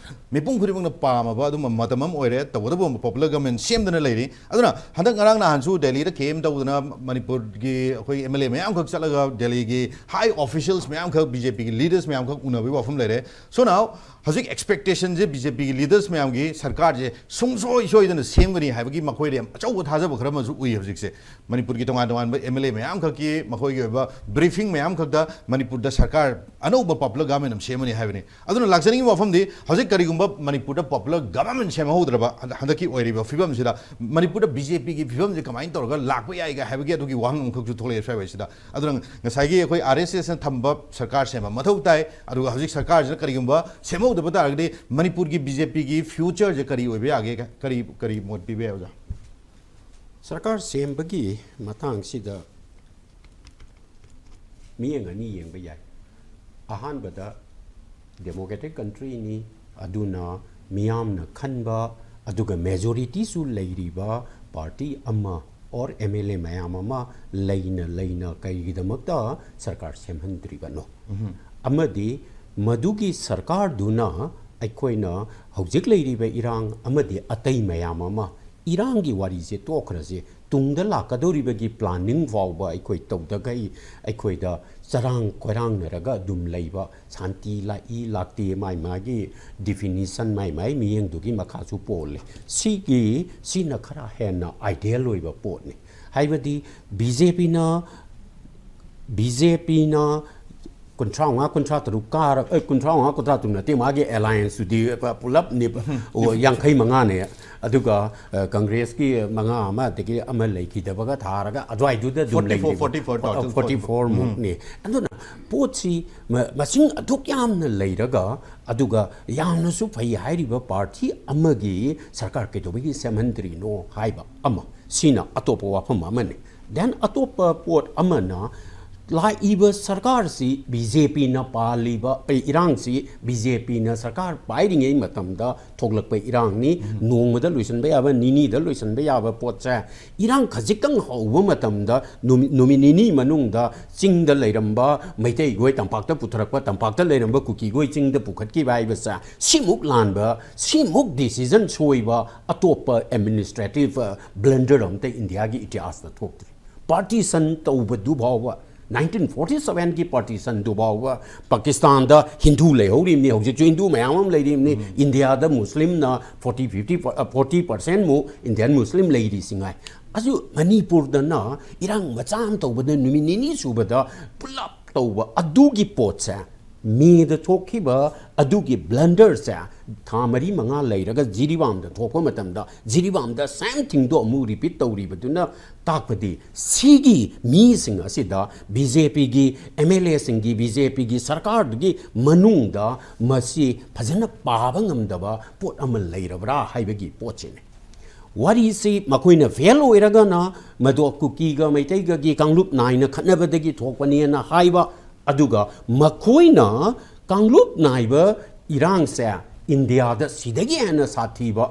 ꯃꯤꯄꯨꯝ ꯈꯨꯗꯤꯡꯃꯛꯅ ꯄꯥꯝꯃꯕ ꯑꯗꯨꯝꯕ ꯃꯇꯝ ꯑꯃ ꯑꯣꯏꯔꯦ꯫ ꯇꯧꯒꯗꯕ ꯄꯣꯄꯨꯂꯔ ꯒꯚꯔꯟꯃꯦꯟ ꯁꯦꯝꯗꯅ ꯂꯩꯔꯤ꯫ ꯑꯗꯨꯅ ꯍꯟꯗꯛ ꯉꯔꯥꯡ ꯅꯍꯥꯟꯁꯨ ꯗꯦꯜꯂꯤꯗ ꯀꯦꯝ ꯇꯧꯗꯅ ꯃꯅꯤꯄꯨꯔꯒꯤ ꯑꯩꯈꯣꯏ ꯑꯦꯝ ꯑꯦꯜ ꯑꯦ ꯃꯌꯥꯝꯈꯛ ꯆꯠꯂꯒ ꯗꯦꯜꯂꯤꯒꯤ ꯍꯥꯏ ꯑꯣꯐꯤꯁꯤꯌꯦꯜꯁ ꯃꯌꯥꯝꯈꯛ, ꯕꯤ ꯖꯦ ꯄꯤꯒꯤ ꯂꯤꯗꯔꯁ ꯃꯌꯥꯝꯈꯛ ꯎꯅꯕꯒꯤ ꯋꯥꯐꯝ ꯂꯩꯔꯦ꯫ So now ꯍꯧꯖꯤꯛ ꯑꯦꯛꯁꯄꯦꯛꯇꯦꯁꯟꯁꯦ ꯕꯤ ꯖꯦ ꯄꯤꯒꯤ ꯂꯤꯗꯔꯁ ꯃꯌꯥꯝꯒꯤ ꯁꯔꯀꯥꯔꯁꯦ ꯁꯨꯡꯁꯣꯏ ꯁꯣꯏꯗꯅ ꯁꯦꯝꯒꯅꯤ ꯍꯥꯏꯕꯒꯤ ꯃꯈꯣꯏꯗ ꯌꯥꯝ ꯑꯆꯧꯕ ꯊꯥꯖꯕ ꯈꯔ ꯑꯃꯁꯨ ꯎꯏ꯫ ꯍꯧꯖꯤꯛꯁꯦ ꯃꯅꯤꯄꯨꯔꯒꯤ ꯇꯣꯉꯥꯟ ꯇꯣꯉꯥꯟꯕ ꯑꯦꯝ ꯑꯦꯜ ꯑꯦ ꯃꯌꯥꯝꯈꯛꯀꯤ ꯃꯈꯣꯏꯒꯤ ꯑꯣꯏꯕ ꯕ꯭ꯔꯤꯐꯤꯡ ꯃꯌꯥꯝ ꯈꯛꯇ ꯃꯅꯤꯄꯨꯔꯗ ꯁꯔꯀꯥꯔ ꯑꯅꯧꯕ ꯄꯣꯄꯨꯂꯔ ꯒꯚꯔꯟꯃꯦꯟꯠ ꯑꯃ ꯁꯦꯝꯃꯅꯤ ꯍꯥꯏꯕꯅꯤ꯫ ꯑꯗꯨꯅ ꯂꯥꯛꯆꯅꯤꯡꯉꯤꯕ ꯋꯥꯐꯝꯗꯤ, ꯍꯧꯖꯤꯛ ꯀꯔꯤꯒꯨꯝꯕ ꯃꯅꯤꯄꯨꯔꯗ ꯄꯣꯄꯨꯂꯔ ꯒꯚꯔꯟꯃꯦꯟꯠ ꯁꯦꯝꯍꯧꯗ꯭ꯔꯕ, ꯍꯟꯗꯛ-, ꯍꯟꯗꯛꯀꯤ ꯑꯣꯏꯔꯤꯕ ꯐꯤꯕꯝꯁꯤꯗ ꯃꯅꯤꯄꯨꯔꯗ ꯕꯤ ꯖꯦ ꯄꯤꯒꯤ ꯐꯤꯕꯝꯁꯤ ꯀꯃꯥꯏꯅ ꯇꯧꯔꯒ ꯂꯥꯛꯄ ꯌꯥꯏꯒ ꯍꯥꯏꯕꯒꯤ ꯑꯗꯨꯒꯤ ꯋꯥꯍꯪ ꯑꯃꯈꯛꯁꯨ ꯊꯣꯛꯂꯛꯑꯦ ꯁ꯭ꯋꯥꯏꯋꯥꯏꯁꯤꯗ꯫ ꯑꯗꯨꯅ ꯉꯁꯥꯏꯒꯤ ꯑꯩꯈꯣꯏ ꯑꯥꯔ ꯑꯦꯁ ꯑꯦꯁꯅ ꯊꯝꯕ ꯁꯔꯀꯥꯔ ꯁꯦꯝꯕ ꯃꯊꯧ ꯇꯥꯏ, ꯑꯗꯨꯒ ꯍꯧꯖꯤꯛ ꯁꯔꯀꯥꯔꯁꯤꯅ ꯀꯔꯤꯒꯨꯝꯕ ꯁꯦꯝꯍꯧꯗꯕ ꯇꯥꯔꯒꯗꯤ ꯃꯅꯤꯄꯨꯔꯒꯤ ꯕꯤ ꯖꯦ ꯄꯤꯒꯤ ꯐ꯭ꯌꯨꯆꯔꯁꯦ ꯀꯔꯤ ꯑꯣꯏꯕ ꯌꯥꯒꯦ? ꯀꯔꯤ, ꯀꯔꯤ ꯃꯣꯠ ꯄꯤꯕ ꯌꯥꯏ, ꯑꯣꯖꯥ? ꯁꯔꯀꯥꯔ ꯁꯦꯝꯕꯒꯤ ꯃꯇꯥꯡꯁꯤꯗ ꯃꯤꯠꯌꯦꯡ ꯑꯅꯤ ꯌꯦꯡꯕ ꯌꯥꯏ꯫ ꯑꯍꯥꯟꯕꯗ, ꯗꯦꯃꯣꯀ꯭ꯔꯦꯇꯤꯛ ꯀꯟꯇ꯭ꯔꯤꯅꯤ, ꯑꯗꯨꯅ ꯃꯤꯌꯥꯝꯅ ꯈꯟꯕ, ꯑꯗꯨꯒ ꯃꯦꯖꯣꯔꯤꯇꯤꯁꯨ ꯂꯩꯔꯤꯕ ꯄꯥꯔꯇꯤ ꯑꯃ ꯑꯣꯔ ꯑꯦꯝ ꯑꯦꯜ ꯑꯦ ꯃꯌꯥꯝ ꯑꯃ ꯂꯩꯅ ꯂꯩꯅ ꯀꯔꯤꯒꯤꯗꯃꯛꯇ ꯁꯔꯀꯥꯔ ꯁꯦꯝꯍꯟꯗ꯭ꯔꯤꯕꯅꯣ? ꯑꯃꯗꯤ ꯃꯗꯨꯒꯤ ꯁꯔꯀꯥꯔꯗꯨꯅ ꯑꯩꯈꯣꯏꯅ ꯍꯧꯖꯤꯛ ꯂꯩꯔꯤꯕ ꯏꯔꯥꯡ ꯑꯃꯗꯤ ꯑꯇꯩ ꯃꯌꯥꯝ ꯑꯃ, ꯏꯔꯥꯡꯒꯤ ꯋꯥꯔꯤꯁꯦ ꯇꯣꯛꯈ꯭ꯔꯁꯦ, ꯇꯨꯡꯗ ꯂꯥꯛꯀꯗꯧꯔꯤꯕꯒꯤ ꯄ꯭ꯂꯥꯅꯤꯡ ꯐꯥꯎꯕ ꯑꯩꯈꯣꯏ ꯇꯧꯗꯈꯩ ꯑꯩꯈꯣꯏꯗ ꯆꯔꯥꯡ ꯈꯣꯏꯔꯥꯡꯅꯔꯒ ꯑꯗꯨꯝ ꯂꯩꯕ, ꯁꯥꯟꯇꯤ ꯂꯥꯛꯏ ꯂꯥꯛꯇꯦ ꯃꯥꯏ ꯃꯥꯒꯤ ꯗꯤꯐꯤꯅꯤꯁꯟ, ꯃꯥꯏ ꯃꯥꯏ ꯃꯤꯠꯌꯦꯡꯗꯨꯒꯤ ꯃꯈꯥꯁꯨ ꯄꯣꯜꯂꯦ꯫ ꯁꯤꯒꯤ, ꯁꯤꯅ ꯈꯔ ꯍꯦꯟꯅ ꯑꯥꯏꯗꯤꯌꯦꯜ ꯑꯣꯏꯕ ꯄꯣꯠꯅꯤ꯫ ꯍꯥꯏꯕꯗꯤ ꯕꯤ ꯖꯦ ꯄꯤꯅ, ꯕꯤ ꯖꯦ ꯄꯤꯅ ꯀꯨꯟꯊ꯭ꯔꯥ ꯃꯉꯥ, ꯀꯨꯟꯊ꯭ꯔꯥ ꯇꯔꯨꯛ ꯀꯥꯔ-, ꯑꯦ, ꯀꯨꯟꯊ꯭ꯔꯥ ꯃꯉꯥ, ꯀꯨꯟꯊ꯭ꯔꯥ ꯇꯔꯨꯛ ꯅꯠꯇꯦ, ꯃꯥꯒꯤ ꯑꯦꯂꯥꯏꯟꯁꯇꯨꯗꯤ ꯄꯨꯂꯞꯅꯤ, ꯑꯣ, ꯌꯥꯡꯈꯩ ꯃꯉꯥꯅꯦ꯫ ꯑꯗꯨꯒ, ꯑ, ꯀꯪꯒ꯭ꯔꯦꯁꯀꯤ ꯃꯉꯥ ꯑꯃ, ꯑꯗꯒꯤ ꯑꯃ ꯂꯩꯈꯤꯗꯕꯒ ꯊꯥꯔꯒ ꯑꯗꯨꯋꯥꯏꯗꯨꯗ ꯑꯗꯨꯝ ꯐꯣꯔꯇꯤ ꯐꯣꯔ, ꯂꯩꯔꯤꯕ꯫ ꯐꯣꯔꯇꯤ ꯐꯣꯔ ꯇꯥꯎ-, ꯐꯣꯔꯇꯤ ꯐꯣꯔ ꯃꯨꯛꯅꯤ꯫ ꯑꯗꯨꯅ ꯄꯣꯠꯁꯤ ꯃ-, ꯃꯁꯤꯡ ꯑꯗꯨꯛ ꯌꯥꯝꯅ ꯂꯩꯔꯒ, ꯑꯗꯨꯒ ꯌꯥꯝꯅꯁꯨ ꯐꯩ ꯍꯥꯏꯔꯤꯕ ꯄꯥꯔꯇꯤ ꯑꯃꯒꯤ ꯁꯔꯀꯥꯔ ꯀꯩꯗꯧꯕꯒꯤ ꯁꯦꯝꯍꯟꯗ꯭ꯔꯤꯅꯣ ꯍꯥꯏꯕ ꯑꯃ, ꯁꯤꯅ ꯑꯇꯣꯞꯄ ꯋꯥꯐꯝ ꯑꯃꯅꯤ꯫ ꯗꯦꯟ ꯑꯇꯣꯞꯄ ꯄꯣꯠ ꯑꯃꯅ, ꯂꯥꯛꯏꯕ ꯁꯔꯀꯥꯔꯁꯤ ꯕꯤ ꯖꯦ ꯄꯤꯅ ꯄꯥꯜꯂꯤꯕ, ꯑꯩ, ꯏꯔꯥꯡꯁꯤ ꯕꯤ ꯖꯦ ꯄꯤꯅ ꯁꯔꯀꯥꯔ ꯄꯥꯏꯔꯤꯉꯩ ꯃꯇꯝꯗ ꯊꯣꯛꯂꯛꯄ ꯏꯔꯥꯡꯅꯤ꯫ ꯅꯣꯡꯃꯗ ꯂꯣꯏꯁꯤꯟꯕ ꯌꯥꯕ, ꯅꯤꯅꯤꯗ ꯂꯣꯏꯁꯤꯟꯕ ꯌꯥꯕ ꯄꯣꯠꯁꯦ, ꯏꯔꯥꯡ ꯈꯖꯤꯛꯇꯪ ꯍꯧꯕ ꯃꯇꯝꯗ ꯅꯨꯃꯤꯠ, ꯅꯨꯃꯤꯠ ꯅꯤꯅꯤ ꯃꯅꯨꯡꯗ ꯆꯤꯡꯗ ꯂꯩꯔꯝꯕ ꯃꯩꯇꯩꯈꯣꯏ ꯇꯝꯄꯥꯛꯇ ꯄꯨꯊꯔꯛꯄ, ꯇꯝꯄꯥꯛꯇ ꯂꯩꯔꯝꯕ ꯀꯨꯀꯤꯈꯣꯏ ꯆꯤꯡꯗ ꯄꯨꯈꯠꯈꯤꯕ ꯍꯥꯏꯕꯁꯦ, ꯁꯤꯃꯨꯛ ꯂꯥꯟꯕ, ꯁꯤꯃꯨꯛ ꯗꯤꯁꯤꯖꯟ ꯁꯣꯏꯕ ꯑꯇꯣꯞꯄ ꯑꯦꯗꯃꯤꯅꯤꯁꯇ꯭ꯔꯦꯇꯤꯚ, ꯑ, ꯕ꯭ꯂꯟꯗꯔ ꯑꯝꯇ ꯏꯟꯗꯤꯌꯥꯒꯤ ꯏꯇꯤꯍꯥꯁꯇ ꯊꯣꯛꯇ꯭ꯔꯤ꯫ ꯄꯥꯔꯇꯤꯁꯟ ꯇꯧꯕꯗꯨ ꯐꯥꯎꯕ ꯅꯥꯏꯟꯇꯤꯟ ꯐꯣꯔꯇꯤ ꯁꯕꯦꯟꯒꯤ ꯄꯥꯔꯇꯤꯁꯟꯗꯨ ꯐꯥꯎꯕ ꯄꯥꯀꯤꯁꯇꯥꯟꯗ ꯍꯤꯟꯗꯨ ꯂꯩꯍꯧꯔꯤꯕꯅꯤ, ꯍꯧꯖꯤꯛꯁꯨ ꯍꯤꯟꯗꯨ ꯃꯌꯥꯝ ꯑꯃ ꯂꯩꯔꯤꯕꯅꯤ꯫ ꯏꯟꯗꯤꯌꯥꯗ ꯃꯨꯁꯂꯤꯝꯅ ꯐꯣꯔꯇꯤ ꯐꯤꯐꯇꯤ, ꯐꯣꯔꯇꯤ ꯄꯥꯔꯁꯦꯟꯃꯨꯛ ꯏꯟꯗꯤꯌꯥꯟ ꯃꯨꯁꯂꯤꯝ ꯂꯩꯔꯤꯁꯤꯉꯥꯏ꯫ ꯑꯗꯨ ꯃꯅꯤꯄꯨꯔꯗꯅ ꯏꯔꯥꯡ ꯃꯆꯥ ꯑꯃ ꯇꯧꯕꯗ ꯅꯨꯃꯤꯠ ꯅꯤꯅꯤ ꯁꯨꯕꯗ ꯄꯨꯂꯞ ꯇꯧꯕ ꯑꯗꯨꯒꯤ ꯄꯣꯠꯁꯦ, ꯃꯦꯗ ꯊꯣꯛꯈꯤꯕ ꯑꯗꯨꯒꯤ ꯕ꯭ꯂꯟꯗꯔꯁꯦ ꯊꯥ ꯃꯔꯤ ꯃꯉꯥ ꯂꯩꯔꯒ ꯖꯤꯔꯤꯕꯥꯝꯗ ꯊꯣꯛꯄ ꯃꯇꯝꯗ ꯖꯤꯔꯤꯕꯥꯝꯗ ꯁꯦꯝ ꯊꯤꯡꯗꯣ ꯑꯃꯨꯛ ꯔꯤꯄꯤꯠ ꯇꯧꯔꯤꯕꯗꯨꯅ ꯇꯥꯛꯄꯗꯤ ꯁꯤꯒꯤ ꯃꯤꯁꯤꯡ ꯑꯁꯤꯗ ꯕꯤ ꯖꯦ ꯄꯤꯒꯤ ꯑꯦꯝ ꯑꯦꯜ ꯑꯦꯁꯤꯡꯒꯤ, ꯕꯤ ꯖꯦ ꯄꯤꯒꯤ ꯁꯔꯀꯥꯔꯗꯨꯒꯤ ꯃꯅꯨꯡꯗ ꯃꯁꯤ ꯐꯖꯅ ꯄꯥꯕ ꯉꯝꯗꯕ ꯄꯣꯠ ꯑꯃ ꯂꯩꯔꯕ꯭ꯔꯥ ꯍꯥꯏꯕꯒꯤ ꯄꯣꯠꯁꯤꯅꯤ꯫ ꯋꯥꯔꯤꯁꯤ ꯃꯈꯣꯏꯅ ꯐꯦꯜ ꯑꯣꯏꯔꯒꯅ ꯃꯗꯨ ꯀꯨꯀꯤꯒ ꯃꯩꯇꯩꯒꯒꯤ ꯀꯥꯡꯂꯨꯞ ꯅꯥꯏꯅ ꯈꯠꯅꯕꯗꯒꯤ ꯊꯣꯛꯄꯅꯦꯅ ꯍꯥꯏꯕ, ꯑꯗꯨꯒ ꯃꯈꯣꯏꯅ ꯀꯥꯡꯂꯨꯞ ꯅꯥꯏꯕ ꯏꯔꯥꯡꯁꯦ ꯏꯟꯗꯤꯌꯥꯗ ꯁꯤꯗꯒꯤ ꯍꯦꯟꯅ ꯁꯥꯊꯤꯕ,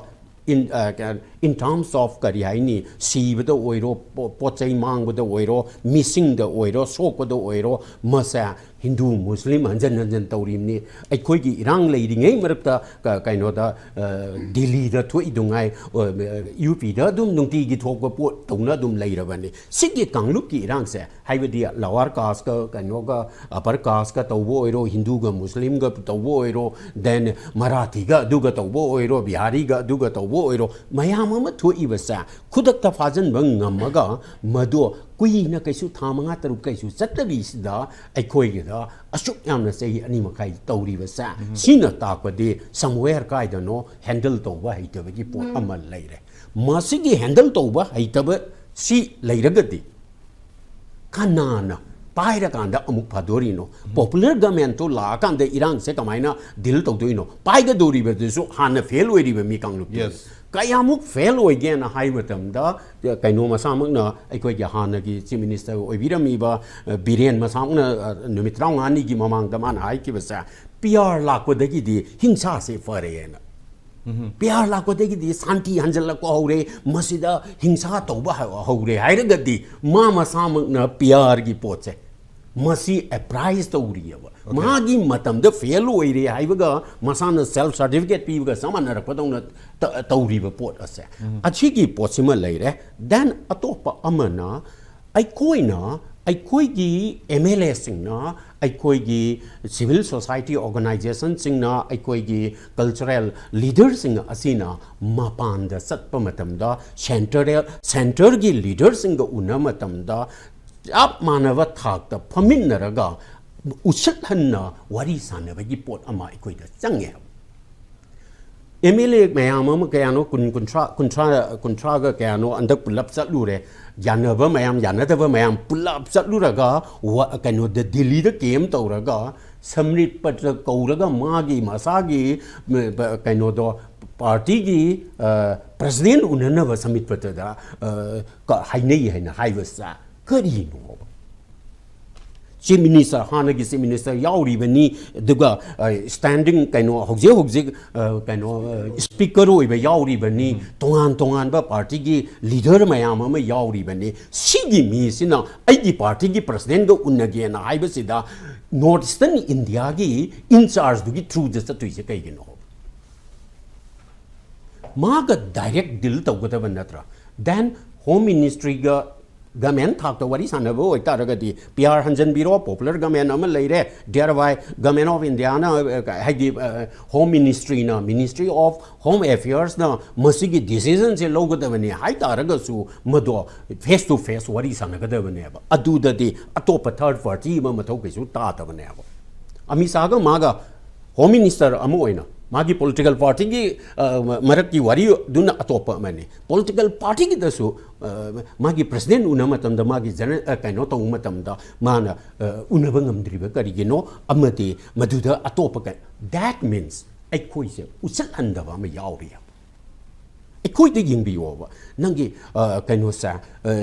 in, uh, in terms of ꯀꯔꯤ ꯍꯥꯏꯅꯤ, ꯁꯤꯕꯗ ꯑꯣꯏꯔꯣ, ꯄꯣ- ꯄꯣꯠ ꯆꯩ ꯃꯥꯡꯕꯗ ꯑꯣꯏꯔꯣ, ꯃꯤꯁꯤꯡꯗ ꯑꯣꯏꯔꯣ, ꯁꯣꯛꯄꯗ ꯑꯣꯏꯔꯣ, ꯃꯁꯦ ꯍꯤꯟꯗꯨ ꯃꯨꯁꯂꯤꯝ ꯍꯟꯖꯟ ꯍꯟꯖꯟ ꯇꯧꯔꯤꯕꯅꯤ꯫ ꯑꯩꯈꯣꯏꯒꯤ ꯏꯔꯥꯡ ꯂꯩꯔꯤꯉꯩ ꯃꯔꯛꯇ ꯀ- ꯀꯩꯅꯣꯗ, ꯑ, ꯗꯤꯜꯂꯤꯗ ꯊꯣꯛꯏꯗꯨꯉꯥꯏ, ꯑ, ꯌꯨ ꯄꯤꯗ ꯑꯗꯨꯝ ꯅꯨꯡꯇꯤꯒꯤ ꯊꯣꯛꯄ ꯄꯣꯠ ꯇꯧꯅ ꯑꯗꯨꯝ ꯂꯩꯔꯕꯅꯤ꯫ ꯁꯤꯒꯤ ꯀꯥꯡꯂꯨꯞꯀꯤ ꯏꯔꯥꯡꯁꯦ, ꯍꯥꯏꯕꯗꯤ ꯂꯋꯥꯔ ꯀꯥꯁꯀ ꯀꯩꯅꯣꯒ ꯑꯄꯔ ꯀꯥꯁꯀ ꯇꯧꯕ ꯑꯣꯏꯔꯣ, ꯍꯤꯟꯗꯨꯒ ꯃꯨꯁꯂꯤꯝꯒ ꯇꯧꯕ ꯑꯣꯏꯔꯣ, then ꯃꯔꯥꯊꯤꯒ ꯑꯗꯨꯒ ꯇꯧꯕ ꯑꯣꯏꯔꯣ, ꯕꯤꯍꯥꯔꯤꯒ ꯑꯗꯨꯒ ꯇꯧꯕ ꯑꯣꯏꯔꯣ, ꯃꯌꯥꯝ ꯑꯃ ꯊꯣꯛꯏꯕꯁꯦ ꯈꯨꯗꯛꯇ ꯐꯥꯖꯤꯟꯕ ꯉꯝꯃꯒ ꯃꯗꯣ ꯀꯨꯏꯅ ꯀꯩꯁꯨ ꯊꯥ ꯃꯉꯥ ꯇꯔꯨꯛ ꯀꯩꯁꯨ ꯆꯠꯇꯕꯤꯁꯤꯗ ꯑꯩꯈꯣꯏꯒꯤꯗ ꯑꯁꯨꯛ ꯌꯥꯝꯅ ꯆꯍꯤ ꯑꯅꯤ ꯃꯈꯥꯏ ꯇꯧꯔꯤꯕꯁꯦ, ꯁꯤꯅ ꯇꯥꯛꯄꯗꯤ somewhere ꯀꯥꯏꯗꯅꯣ ꯍꯦꯟꯗꯜ ꯇꯧꯕ ꯍꯩꯇꯕꯒꯤ ꯄꯣꯠ ꯑꯃ ꯂꯩꯔꯦ꯫ ꯃꯁꯤꯒꯤ ꯍꯦꯟꯗꯜ ꯇꯧꯕ ꯍꯩꯇꯕ ꯁꯤ ꯂꯩꯔꯒꯗꯤ ꯀꯅꯥꯅ ꯄꯥꯏꯔꯀꯥꯟꯗ ꯑꯃꯨꯛ ꯐꯗꯣꯔꯤꯅꯣ? ꯄꯣꯄꯨꯂꯔ ꯒꯃꯦꯟꯇꯣ ꯂꯥꯛꯑꯀꯥꯟꯗ ꯏꯔꯥꯡꯁꯦ ꯀꯃꯥꯏꯅ ꯗꯤꯜ ꯇꯧꯗꯣꯏꯅꯣ? ꯄꯥꯏꯒꯗꯧꯔꯤꯕꯗꯨꯁꯨ ꯍꯥꯟꯅ ꯐꯦꯜ ꯑꯣꯏꯔꯤꯕ ꯃꯤ ꯀꯥꯡꯂꯨꯞꯇꯨ꯫ Yes. ꯀꯌꯥꯃꯨꯛ ꯐꯦꯜ ꯑꯣꯏꯒꯦꯅ ꯍꯥꯏꯕ ꯃꯇꯝꯗ, ꯀꯩꯅꯣ ꯃꯁꯥꯃꯛꯅ ꯑꯩꯈꯣꯏꯒꯤ ꯍꯥꯟꯅꯒꯤ ꯆꯤꯐ ꯃꯤꯅꯤꯁꯇꯔ ꯑꯣꯏꯕꯤꯔꯝꯃꯤꯕ, ꯑ, ꯕꯤꯔꯦꯟ ꯃꯁꯥꯃꯛꯅ, ꯑ, ꯅꯨꯃꯤꯠ ꯇꯔꯥꯃꯉꯥꯅꯤꯒꯤ ꯃꯃꯥꯡꯗ ꯃꯥꯅ ꯍꯥꯏꯈꯤꯕꯁꯦ, ꯄꯤ ꯑꯥꯔ ꯂꯥꯛꯄꯗꯒꯤꯗꯤ ꯍꯤꯡꯁꯥꯁꯦ ꯐꯔꯦꯅ꯫ ꯄꯤ ꯑꯥꯔ ꯂꯥꯛꯄꯗꯒꯤꯗꯤ ꯁꯥꯟꯇꯤ ꯍꯟꯖꯜꯂꯛꯄ ꯍꯧꯔꯦ, ꯃꯁꯤꯗ ꯍꯤꯡꯁꯥ ꯇꯧꯕ ꯍ- ꯍꯧꯔꯦ ꯍꯥꯏꯔꯒꯗꯤ ꯃꯥ ꯃꯁꯥꯃꯛꯅ ꯄꯤ ꯑꯥꯔꯒꯤ ꯄꯣꯠꯁꯦ ꯃꯁꯤ ꯑꯦꯄ꯭ꯔꯥꯏꯁ ꯇꯧꯔꯤꯑꯕ꯫ Okay. ꯃꯥꯒꯤ ꯃꯇꯝꯗ ꯐꯦꯜ ꯑꯣꯏꯔꯦ ꯍꯥꯏꯕꯒ ꯃꯁꯥꯅ ꯁꯦꯜꯐ ꯁꯥꯔꯇꯤꯐꯤꯀꯦꯠ ꯄꯤꯕꯒ ꯆꯞ ꯃꯥꯟꯅꯔꯛꯄꯗꯧꯅ ꯇ- ꯇꯧꯔꯤꯕ ꯄꯣꯠ ꯑꯁꯦ꯫ ꯑꯁꯤꯒꯤ ꯄꯣꯠꯁꯤꯃ ꯂꯩꯔꯦ꯫ Then ꯑꯇꯣꯞꯄ ꯑꯃꯅ ꯑꯩꯈꯣꯏꯅ ꯑꯩꯈꯣꯏꯒꯤ ꯑꯦꯝ ꯑꯦꯜ ꯑꯦꯁꯤꯡꯅ, ꯑꯩꯈꯣꯏꯒꯤ ꯁꯤꯚꯤꯜ ꯁꯣꯁꯥꯏꯇꯤ ꯑꯣꯔꯒꯅꯥꯏꯖꯦꯁꯟꯁꯤꯡꯅ, ꯑꯩꯈꯣꯏꯒꯤ ꯀꯜꯆꯔꯦꯜ ꯂꯤꯗꯔꯁꯤꯡ ꯑꯁꯤꯅ ꯃꯄꯥꯟꯗ ꯆꯠꯄ ꯃꯇꯝꯗ, ꯁꯦꯟꯇꯔꯦꯜ ꯁꯦꯟꯇꯔꯒꯤ ꯂꯤꯗꯔꯁꯤꯡꯒ ꯎꯅꯕ ꯃꯇꯝꯗ ꯆꯞ ꯃꯥꯟꯅꯕ ꯊꯥꯛꯇ ꯐꯝꯃꯤꯟꯅꯔꯒ ꯎꯁꯤꯠꯍꯟꯅ ꯋꯥꯔꯤ ꯁꯥꯟꯅꯕꯒꯤ ꯄꯣꯠ ꯑꯃ ꯑꯩꯈꯣꯏꯗ ꯆꯪꯉꯦ꯫ ꯑꯦꯝ ꯑꯦꯜ ꯑꯦ ꯃꯌꯥꯝ ꯑꯃ, ꯀꯌꯥꯅꯣ, ꯀꯨꯟ, ꯀꯨꯟꯊ꯭ꯔꯥ, ꯀꯨꯟꯊ꯭ꯔꯥ, ꯀꯨꯟꯊ꯭ꯔꯥꯒ ꯀꯌꯥꯅꯣ, ꯍꯟꯗꯛ ꯄꯨꯂꯞ ꯆꯠꯂꯨꯔꯦ꯫ ꯌꯥꯅꯕ ꯃꯌꯥꯝ, ꯌꯥꯅꯗꯕ ꯃꯌꯥꯝ ꯄꯨꯂꯞ ꯆꯠꯂꯨꯔꯒ, ꯋꯥ-, ꯀꯩꯅꯣꯗ, ꯗꯤꯜꯂꯤꯗ ꯀꯦꯝ ꯇꯧꯔꯒ, ꯁꯝꯔꯤꯠ ꯄꯇ꯭ꯔ ꯀꯧꯔꯒ, ꯃꯥꯒꯤ ꯃꯁꯥꯒꯤ, ꯃ-, ꯕ-, ꯀꯩꯅꯣꯗꯣ, ꯄꯥꯔꯇꯤꯒꯤ, ꯑ, ꯄ꯭ꯔꯁꯤꯗꯦꯟ ꯎꯅꯅꯕ ꯁꯝꯔꯤꯠ ꯄꯇ꯭ꯔꯗ, ꯑ, ꯀ-, ꯍꯥꯏꯅꯩ ꯍꯥꯏꯅ ꯍꯥꯏꯕꯁꯦ ꯀꯔꯤꯅꯣꯕ? ꯆꯤꯐ ꯃꯤꯅꯤꯁꯇꯔ, ꯍꯥꯟꯅꯒꯤ ꯆꯤꯐ ꯃꯤꯅꯤꯁꯇꯔ ꯌꯥꯎꯔꯤꯕꯅꯤ, ꯑꯗꯨꯒ, ꯑ, ꯁ꯭ꯇꯦꯟꯗꯤꯡ, ꯀꯩꯅꯣ, ꯍꯧꯖꯤꯛ ꯍꯧꯖꯤꯛ, ꯑ, ꯀꯩꯅꯣ, ꯑ, ꯁ꯭ꯄꯤꯀꯔ ꯑꯣꯏꯕ ꯌꯥꯎꯔꯤꯕꯅꯤ, ꯇꯣꯉꯥꯟ ꯇꯣꯉꯥꯟꯕ ꯄꯥꯔꯇꯤꯒꯤ ꯂꯤꯗꯔ ꯃꯌꯥꯝ ꯑꯃ ꯌꯥꯎꯔꯤꯕꯅꯤ꯫ ꯁꯤꯒꯤ ꯃꯤꯁꯤꯅ ꯑꯩꯒꯤ ꯄꯥꯔꯇꯤꯒꯤ ꯄ꯭ꯔꯁꯤꯗꯦꯟꯒ ꯎꯅꯒꯦꯅ ꯍꯥꯏꯕꯁꯤꯗ, ꯅꯣꯔꯠ ꯏꯁꯇꯔꯟ ꯏꯟꯗꯤꯌꯥꯒꯤ ꯏꯟꯆꯥꯔꯖꯗꯨꯒꯤ ꯊ꯭ꯔꯨꯗ ꯆꯠꯇꯣꯏꯁꯦ ꯀꯩꯒꯤꯅꯣ? ꯃꯥꯒ ꯗꯥꯏꯔꯦꯛ ꯗꯤꯜ ꯇꯧꯒꯗꯕ ꯅꯠꯇ꯭ꯔꯥ? ꯗꯦꯟ ꯍꯣꯝ ꯃꯤꯅꯤꯁꯇ꯭ꯔꯤꯒ ꯒꯃꯦꯟ ꯊꯥꯛꯇ ꯋꯥꯔꯤ ꯁꯥꯟꯅꯕ ꯑꯣꯏꯇꯥꯔꯒꯗꯤ, ꯄꯤ ꯑꯥꯔ ꯍꯟꯖꯟꯕꯤꯔꯣ, ꯄꯣꯄꯨꯂꯔ ꯒꯃꯦꯟ ꯑꯃ ꯂꯩꯔꯦ, ꯗꯤꯌꯔ ꯕꯥꯏ ꯒꯃꯦꯟ ꯑꯣꯐ ꯏꯟꯗꯤꯌꯥꯅ, ꯑ, ꯍꯥꯏꯗꯤ, ꯑ, ꯍꯣꯝ ꯃꯤꯅꯤꯁꯇ꯭ꯔꯤꯅ, ꯃꯤꯅꯤꯁꯇ꯭ꯔꯤ ꯑꯣꯐ ꯍꯣꯝ ꯑꯦꯐꯤꯌꯔꯁꯅ ꯃꯁꯤꯒꯤ ꯗꯤꯁꯤꯖꯟꯁꯦ ꯂꯧꯒꯗꯕꯅꯤ ꯍꯥꯏ ꯇꯥꯔꯒꯁꯨ, ꯃꯗꯣ ꯐꯦꯁ ꯇꯨ ꯐꯦꯁ ꯋꯥꯔꯤ ꯁꯥꯟꯅꯒꯗꯕꯅꯦꯕ꯫ ꯑꯗꯨꯗꯗꯤ ꯑꯇꯣꯞꯄ ꯊꯔꯗ ꯄꯥꯔꯇꯤ ꯑꯃ ꯃꯊꯧ ꯀꯩꯁꯨ ꯇꯥꯗꯕꯅꯦꯕ꯫ ꯑꯃꯤꯠ ꯁꯥꯍꯒ ꯃꯥꯒ ꯍꯣꯝ ꯃꯤꯅꯤꯁꯇꯔ ꯑꯃ ꯑꯣꯏꯅ ꯃꯥꯒꯤ ꯄꯣꯂꯤꯇꯤꯀꯦꯜ ꯄꯥꯔꯇꯤꯒꯤ, ꯑ, ꯃ-, ꯃꯔꯛꯀꯤ ꯋꯥꯔꯤꯗꯨꯅ ꯑꯇꯣꯞꯄ ꯑꯃꯅꯤ꯫ ꯄꯣꯂꯤꯇꯤꯀꯦꯜ ꯄꯥꯔꯇꯤꯒꯤꯗꯁꯨ, ꯑ, ꯃꯥꯒꯤ ꯄ꯭ꯔꯁꯤꯗꯦꯟ ꯎꯅꯕ ꯃꯇꯝꯗ, ꯃꯥꯒꯤ ꯖꯦꯅꯔꯦꯜ, ꯑ, ꯀꯩꯅꯣ ꯇꯧꯕ ꯃꯇꯝꯗ ꯃꯥꯅ, ꯑ, ꯎꯅꯕ ꯉꯝꯗ꯭ꯔꯤꯕ ꯀꯔꯤꯒꯤꯅꯣ? ꯑꯃꯗꯤ ꯃꯗꯨꯗ ꯑꯇꯣꯞꯄ ꯀ-, that means ꯑꯩꯈꯣꯏꯁꯦ ꯎꯁꯤꯠꯍꯟꯗꯕ ꯑꯃ ꯌꯥꯎꯔꯤ꯫ ꯑꯩꯈꯣꯏꯗ ꯌꯦꯡꯕꯤꯌꯣꯕ꯫ ꯅꯪꯒꯤ, ꯑ, ꯀꯩꯅꯣꯁꯦ, ꯑ,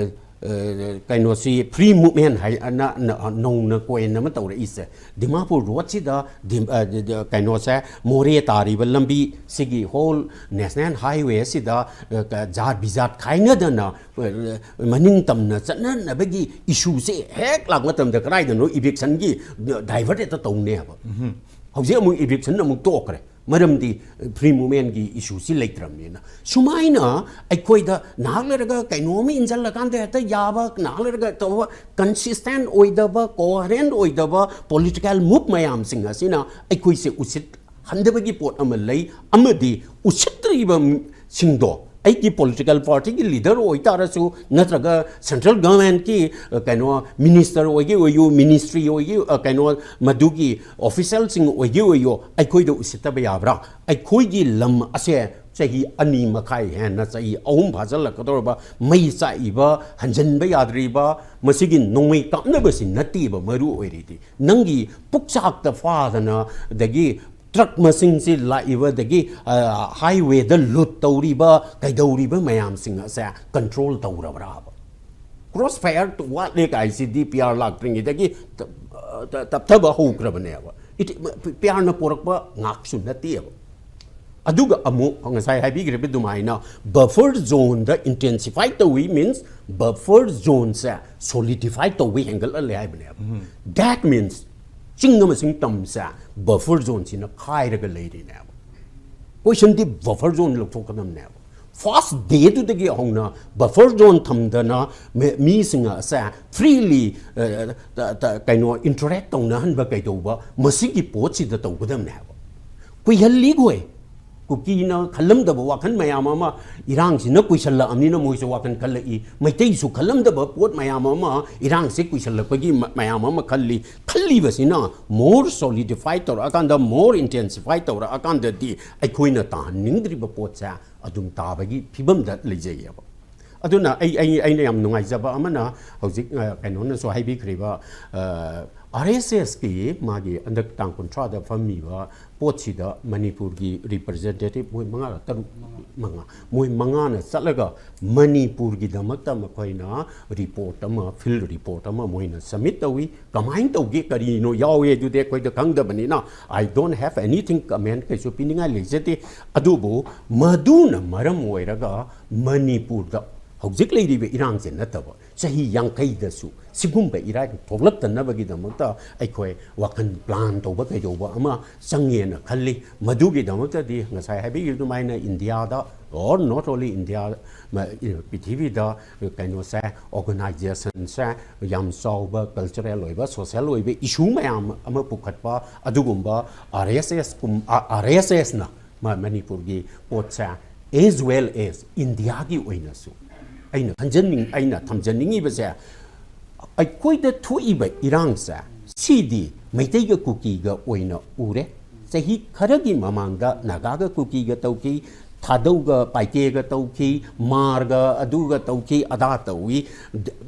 ꯑ, ꯀꯩꯅꯣꯁꯤ, ꯐ꯭ꯔꯤ ꯃꯨꯚꯃꯦꯟ ꯍꯥꯏ, ꯑ, ꯅ-, ꯅ-, ꯑ, ꯅꯧꯅ ꯀꯣꯏꯟ ꯑꯃ ꯇꯧꯔꯛꯏꯁꯦ꯫ ꯗꯤꯃꯥꯄꯨꯔ ꯔꯣꯗꯁꯤꯗ ꯗꯤꯝ-, ꯑ, ꯗ-, ꯗ-, ꯀꯩꯅꯣꯁꯦ, ꯃꯣꯔꯦ ꯇꯥꯔꯤꯕ ꯂꯝꯕꯤ, ꯁꯤꯒꯤ ꯍꯣꯜ ꯅꯦꯁꯅꯦꯜ ꯍꯥꯏꯋꯦꯁꯤꯗ, ꯑ, ꯀ-, ꯖꯥꯠ ꯕꯤꯖꯥꯠ ꯈꯥꯏꯅꯗꯅ, ꯑ, ꯃꯅꯤꯡ ꯇꯝꯅ ꯆꯠꯅꯅꯕꯒꯤ ꯏꯁꯨꯁꯦ ꯍꯦꯛ ꯂꯥꯛꯄ ꯃꯇꯝꯗ ꯀꯗꯥꯏꯗꯅꯣ ꯏꯚꯤꯛꯁꯟꯒꯤ ꯗꯥꯏꯚꯔꯠ ꯍꯦꯛꯇ ꯇꯧꯅꯦꯕ꯫ ꯍꯧꯖꯤꯛ ꯑꯃꯨꯛ ꯏꯚꯤꯛꯁꯟ ꯑꯃꯨꯛ ꯇꯣꯛꯈ꯭ꯔꯦ, ꯃꯔꯝꯗꯤ ꯐ꯭ꯔꯤ ꯃꯨꯚꯃꯦꯟꯒꯤ ꯏꯁꯨꯁꯤ ꯂꯩꯇ꯭ꯔꯕꯅꯤꯅ꯫ ꯁꯨꯃꯥꯏꯅ ꯑꯩꯈꯣꯏꯗ ꯅꯍꯥꯛ ꯂꯩꯔꯒ ꯀꯩꯅꯣꯝ ꯏꯟꯁꯤꯜꯂꯀꯥꯟꯗ ꯍꯦꯛꯇ ꯌꯥꯕ, ꯅꯍꯥꯛ ꯂꯩꯔꯒ ꯇꯧꯕ, ꯀꯟꯁꯤꯁꯇꯦꯟ ꯑꯣꯏꯗꯕ, ꯀꯣꯍꯔꯦꯟ ꯑꯣꯏꯗꯕ ꯄꯣꯂꯤꯇꯤꯀꯦꯜ ꯃꯨꯚ ꯃꯌꯥꯝꯁꯤꯡ ꯑꯁꯤꯅ ꯑꯩꯈꯣꯏꯁꯦ ꯎꯁꯤꯠ ꯍꯟꯗꯕꯒꯤ ꯄꯣꯠ ꯑꯃ ꯂꯩ꯫ ꯑꯃꯗꯤ ꯎꯁꯤꯠꯇ꯭ꯔꯤꯕꯁꯤꯡꯗꯣ, ꯑꯩꯒꯤ ꯄꯣꯂꯤꯇꯤꯀꯦꯜ ꯄꯥꯔꯇꯤꯒꯤ ꯂꯤꯗꯔ ꯑꯣꯏꯇꯥꯔꯁꯨ, ꯅꯠꯇ꯭ꯔꯒ ꯁꯦꯟꯇ꯭ꯔꯦꯜ ꯒꯚꯔꯟꯃꯦꯟꯠꯀꯤ, ꯑ, ꯀꯩꯅꯣ, ꯃꯤꯅꯤꯁꯇꯔ ꯑꯣꯏꯒꯦ ꯑꯣꯏꯌꯨ, ꯃꯤꯅꯤꯁꯇ꯭ꯔꯤ ꯑꯣꯏꯒꯦ, ꯑ, ꯀꯩꯅꯣ, ꯃꯗꯨꯒꯤ ꯑꯣꯐꯤꯁꯦꯜꯁꯤꯡ ꯑꯣꯏꯒꯦ ꯑꯣꯏꯌꯨ, ꯑꯩꯈꯣꯏꯗ ꯎꯁꯤꯠꯇꯕ ꯌꯥꯕ꯭ꯔꯥ? ꯑꯩꯈꯣꯏꯒꯤ ꯂꯝ ꯑꯁꯦ ꯆꯍꯤ ꯑꯅꯤ ꯃꯈꯥꯏ ꯍꯦꯟꯅ, ꯆꯍꯤ ꯑꯍꯨꯝ ꯐꯥꯖꯤꯜꯂꯛꯀꯗꯧꯔꯕ, ꯃꯩ ꯆꯥꯛꯏꯕ, ꯍꯟꯖꯤꯟꯕ ꯌꯥꯗ꯭ꯔꯤꯕ, ꯃꯁꯤꯒꯤ ꯅꯣꯡꯃꯩ ꯀꯥꯞꯅꯕꯁꯤ ꯅꯠꯇꯦꯕ ꯃꯔꯨ ꯑꯣꯏꯔꯤꯗꯤ꯫ ꯅꯪꯒꯤ ꯄꯨꯛꯆꯥꯛꯇ ꯐꯥꯗꯅ, ꯑꯗꯒꯤ ꯇ꯭ꯔꯛ ꯃꯁꯤꯡꯁꯤ ꯂꯥꯛꯏꯕ, ꯑꯗꯒꯤ, ꯑ, ꯍꯥꯏꯋꯦꯗ ꯂꯨꯠ ꯇꯧꯔꯤꯕ, ꯀꯩꯗꯧꯔꯤꯕ ꯃꯌꯥꯝꯁꯤꯡ ꯑꯁꯦ ꯀꯟꯇ꯭ꯔꯣꯜ ꯇꯧꯔꯕ꯭ꯔꯥꯕ? ꯀ꯭ꯔꯣꯁ ꯐꯥꯌꯔ ꯋꯥꯠꯂꯦ ꯀꯥꯏꯁꯤ ꯗꯤ ꯄꯤ ꯑꯥꯔ ꯂꯥꯛꯇ꯭ꯔꯤꯉꯩꯗꯒꯤ ꯇꯞ-, ꯑ, ꯇꯞꯊꯕ ꯍꯧꯈ꯭ꯔꯕꯅꯦꯕ꯫ ꯏꯠ-, ꯄꯤ ꯑꯥꯔꯅ ꯄꯣꯔꯛꯄ ꯉꯥꯛꯁꯨ ꯅꯠꯇꯦꯕ꯫ ꯑꯗꯨꯒ ꯑꯃꯨꯛ ꯉꯁꯥꯏ ꯍꯥꯏꯕꯤꯈ꯭ꯔꯤꯕ ꯑꯗꯨꯃꯥꯏꯅ ꯕꯐꯔ ꯖꯣꯟꯗ ꯏꯟꯇꯦꯟꯁꯤꯐꯥꯏ ꯇꯧꯏ, ꯃꯤꯟꯁ ꯕꯐꯔ ꯖꯣꯟꯁꯦ ꯁꯣꯂꯤꯗꯤꯐꯥꯏ ꯇꯧꯕ ꯍꯦꯟꯒꯠꯍꯜꯂꯦ ꯍꯥꯏꯕꯅꯦꯕ꯫ That means ꯆꯤꯡ ꯑꯃꯁꯨꯡ ꯇꯝꯁꯦ ꯕꯐꯔ ꯖꯣꯟꯁꯤꯅ ꯈꯥꯏꯔꯒ ꯂꯩꯔꯤꯅꯦꯕ꯫ ꯀꯣꯏꯁꯟꯗꯤ ꯕꯐꯔ ꯖꯣꯟ ꯂꯧꯊꯣꯛꯀꯗꯕꯅꯦꯕ꯫ ꯐꯥꯔꯁ ꯗꯦꯗꯨꯗꯒꯤ ꯍꯧꯅ ꯕꯐꯔ ꯖꯣꯟ ꯊꯝꯗꯅ ꯃꯤ-, ꯃꯤꯁꯤꯡ ꯑꯁꯦ ꯐ꯭ꯔꯤꯂꯤ, ꯑ, ꯇ-, ꯇ-, ꯀꯩꯅꯣ, ꯏꯟꯇꯔꯦꯛ ꯇꯧꯅꯍꯟꯕ ꯀꯩꯗꯧꯕ, ꯃꯁꯤꯒꯤ ꯄꯣꯠꯁꯤꯗ ꯇꯧꯒꯗꯕꯅꯦ ꯍꯥꯏꯕ꯫ ꯀꯨꯏꯍꯜꯂꯤꯈꯣꯏ꯫ ꯀꯨꯀꯤꯅ ꯈꯜꯂꯝꯗꯕ ꯋꯥꯈꯜ ꯃꯌꯥꯝ ꯑꯃ ꯏꯔꯥꯡꯁꯤꯅ ꯀꯨꯏꯁꯜꯂꯛꯑꯕꯅꯤꯅ ꯃꯣꯏꯁꯨ ꯋꯥꯈꯜ ꯈꯜꯂꯛꯏ꯫ ꯃꯩꯇꯩꯁꯨ ꯈꯜꯂꯝꯗꯕ ꯄꯣꯠ ꯃꯌꯥꯝ ꯑꯃ ꯏꯔꯥꯡꯁꯦ ꯀꯨꯏꯁꯜꯂꯛꯄꯒꯤ ꯃ-, ꯃꯌꯥꯝ ꯑꯃ ꯈꯜꯂꯤ꯫ ꯈꯜꯂꯤꯕꯁꯤꯅ ꯃꯣꯔ ꯁꯣꯂꯤꯗꯤꯐꯥꯏ ꯇꯧꯔꯛꯑꯀꯥꯟꯗ, ꯃꯣꯔ ꯏꯟꯇꯦꯟꯁꯤꯐꯥꯏ ꯇꯧꯔꯛꯑꯀꯥꯟꯗꯗꯤ ꯑꯩꯈꯣꯏꯅ ꯇꯥꯍꯟꯅꯤꯡꯗ꯭ꯔꯤꯕ ꯄꯣꯠꯁꯦ ꯑꯗꯨꯝ ꯇꯥꯕꯒꯤ ꯐꯤꯕꯝꯗ ꯂꯩꯖꯩꯌꯦꯕ꯫ ꯑꯗꯨꯅ ꯑꯩ, ꯑꯩ, ꯑꯩꯅ ꯌꯥꯝ ꯅꯨꯡꯉꯥꯏꯖꯕ ꯑꯃꯅ ꯍꯧꯖꯤꯛ, ꯑ, ꯀꯩꯅꯣꯅꯁꯨ ꯍꯥꯏꯕꯤꯈ꯭ꯔꯤꯕ, ꯑ, ꯑꯥꯔ ꯑꯦꯁ ꯑꯦꯁꯀꯤ ꯃꯥꯒꯤ ꯍꯟꯗꯛ ꯇꯥꯡ ꯀꯨꯟꯊ꯭ꯔꯥꯗ ꯐꯝꯃꯤꯕ ꯄꯣꯠꯁꯤꯗ ꯃꯅꯤꯄꯨꯔꯒꯤ ꯔꯤꯄ꯭ꯔꯖꯦꯟꯇꯦꯇꯤꯚ ꯃꯣꯏ ꯃꯉꯥꯔ ꯇꯔꯨꯛ, ꯃꯉꯥ, ꯃꯣꯏ ꯃꯉꯥꯅ ꯆꯠꯂꯒ ꯃꯅꯤꯄꯨꯔꯒꯤꯗꯃꯛꯇ ꯃꯈꯣꯏꯅ ꯔꯤꯄꯣꯔꯠ ꯑꯃ, ꯐꯤꯜꯗ ꯔꯤꯄꯣꯔꯠ ꯑꯃ ꯃꯣꯏꯅ ꯁꯕꯃꯤꯠ ꯇꯧꯏ꯫ ꯀꯃꯥꯏꯅ ꯇꯧꯒꯦ, ꯀꯔꯤꯅꯣ ꯌꯥꯎꯏ ꯑꯗꯨꯗꯤ ꯑꯩꯈꯣꯏꯗ ꯈꯪꯗꯕꯅꯤꯅ, I don't have anything comment ꯀꯩꯁꯨ ꯄꯤꯅꯤꯡꯉꯥꯏ ꯂꯩꯖꯗꯦ꯫ ꯑꯗꯨꯕꯨ ꯃꯗꯨꯅ ꯃꯔꯝ ꯑꯣꯏꯔꯒ ꯃꯅꯤꯄꯨꯔꯗ ꯍꯧꯖꯤꯛ ꯂꯩꯔꯤꯕ ꯏꯔꯥꯡꯁꯦ ꯅꯠꯇꯕ ꯆꯍꯤ ꯌꯥꯡꯈꯩꯗꯁꯨ ꯁꯤꯒꯨꯝꯕ ꯏꯔꯥꯡ ꯊꯣꯛꯂꯛꯇꯅꯕꯒꯤꯗꯃꯛꯇ ꯑꯩꯈꯣꯏ ꯋꯥꯈꯜ ꯄ꯭ꯂꯥꯟ ꯇꯧꯕ ꯀꯩꯗꯧꯕ ꯑꯃ ꯆꯪꯉꯦꯅ ꯈꯜꯂꯤ꯫ ꯃꯗꯨꯒꯤꯗꯃꯛꯇꯗꯤ ꯉꯁꯥꯏ ꯍꯥꯏꯕꯤꯈꯤꯕ ꯑꯗꯨꯃꯥꯏꯅ ꯏꯟꯗꯤꯌꯥꯗ, or not only ꯏꯟꯗꯤꯌꯥ, ꯄ꯭ꯔꯤꯊꯤꯕꯤꯗ ꯀꯩꯅꯣꯁꯦ, ꯑꯣꯔꯒꯅꯥꯏꯖꯦꯁꯟꯁꯦ, ꯌꯥꯝ ꯆꯥꯎꯕ ꯀꯜꯆꯔꯦꯜ ꯑꯣꯏꯕ, ꯁꯣꯁꯦꯜ ꯑꯣꯏꯕ ꯏꯁꯨ ꯃꯌꯥꯝ ꯑꯃ ꯄꯨꯈꯠꯄ ꯑꯗꯨꯒꯨꯝꯕ ꯑꯥꯔ ꯑꯦꯁ ꯑꯦꯁ ꯀꯨꯝ, ꯑꯥꯔ ꯑꯦꯁ ꯑꯦꯁꯅ ꯃꯅꯤꯄꯨꯔꯒꯤ ꯄꯣꯠꯁꯦ, as well as ꯏꯟꯗꯤꯌꯥꯒꯤ ꯑꯣꯏꯅꯁꯨ ꯑꯩꯅ ꯈꯟꯖꯅꯤꯡ, ꯑꯩꯅ ꯊꯝꯖꯅꯤꯡꯉꯤꯕꯁꯦ, ꯑꯩꯈꯣꯏꯗ ꯊꯣꯛꯏꯕ ꯏꯔꯥꯡꯁꯦ, ꯁꯤꯗꯤ ꯃꯩꯇꯩꯒ ꯀꯨꯀꯤꯒ ꯑꯣꯏꯅ ꯎꯔꯦ꯫ ꯆꯍꯤ ꯈꯔꯒꯤ ꯃꯃꯥꯡꯗ ꯅꯥꯒꯥꯒ ꯀꯨꯀꯤꯒ ꯇꯧꯈꯤ, ꯊꯥꯗꯧꯒ ꯄꯥꯏꯇꯦꯒ ꯇꯧꯈꯤ, ꯃꯥꯔꯒ ꯑꯗꯨꯒ ꯇꯧꯈꯤ, ꯑꯗꯥ ꯇꯧꯏ꯫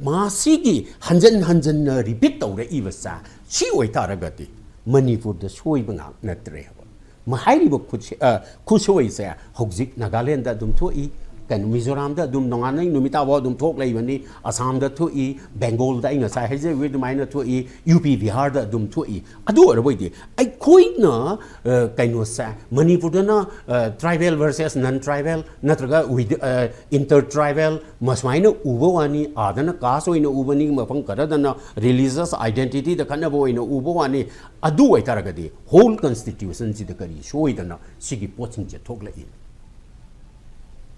ꯃꯁꯤꯒꯤ ꯍꯟꯖꯟ ꯍꯟꯖꯟꯅ ꯔꯤꯄꯤꯠ ꯇꯧꯔꯛꯏꯕꯁꯦ, ꯁꯤ ꯑꯣꯏꯇꯥꯔꯒꯗꯤ ꯃꯅꯤꯄꯨꯔꯗ ꯁꯣꯏꯕ ꯉꯥꯛ ꯅꯠꯇ꯭ꯔꯦꯕ꯫ ꯃ-, ꯍꯥꯏꯔꯤꯕ ꯈꯨꯠꯁꯦ-, ꯑ, ꯈꯨꯠꯁꯣꯏꯁꯦ ꯍꯧꯖꯤꯛ ꯅꯥꯒꯥꯂꯦꯟꯗ ꯑꯗꯨꯝ ꯊꯣꯛꯏ, ꯀꯩꯅꯣ, ꯃꯤꯖꯣꯔꯥꯝꯗ ꯑꯗꯨꯝ ꯅꯣꯡꯉꯥꯟꯅꯩ ꯅꯨꯃꯤꯠ ꯇꯥꯐꯥꯎ ꯑꯗꯨꯝ ꯊꯣꯛ ꯂꯩꯕꯅꯤ, ꯑꯁꯥꯝꯗ ꯊꯣꯛꯏ, ꯕꯦꯡꯒꯣꯜꯗ ꯑꯩ ꯉꯁꯥꯏ ꯍꯥꯏꯖꯈꯤꯕ ꯑꯗꯨꯃꯥꯏꯅ ꯊꯣꯛꯏ, ꯌꯨ ꯄꯤ ꯕꯤꯍꯥꯔꯗ ꯑꯗꯨꯝ ꯊꯣꯛꯏ꯫ ꯑꯗꯨ ꯑꯣꯏꯔꯕꯣꯏꯗꯤ ꯑꯩꯈꯣꯏꯅ, ꯑ, ꯀꯩꯅꯣꯁꯦ, ꯃꯅꯤꯄꯨꯔꯗꯅ, ꯑ, tribal versus non tribal ꯅꯠꯇ꯭ꯔꯒ with, ꯑ, inter tribal ꯃꯁꯨꯃꯥꯏꯅ ꯎꯕ ꯋꯥꯅꯤ, ꯑꯥꯗꯅ ꯀꯥꯁ ꯑꯣꯏꯅ ꯎꯕꯅꯤ, ꯃꯐꯝ ꯈꯔꯗꯅ ꯔꯤꯂꯤꯖꯁ ꯑꯥꯏꯗꯦꯟꯇꯤꯇꯤꯗ ꯈꯠꯅꯕ ꯑꯣꯏꯅ ꯎꯕ ꯋꯥꯅꯤ꯫ ꯑꯗꯨ ꯑꯣꯏꯇꯥꯔꯒꯗꯤ ꯍꯣꯜ ꯀꯟꯁꯇꯤꯇ꯭ꯌꯨꯁꯟꯁꯤꯗ ꯀꯔꯤ ꯁꯣꯏꯗꯅ ꯁꯤꯒꯤ ꯄꯣꯠꯁꯤꯡꯁꯦ ꯊꯣꯛꯂꯛꯏ?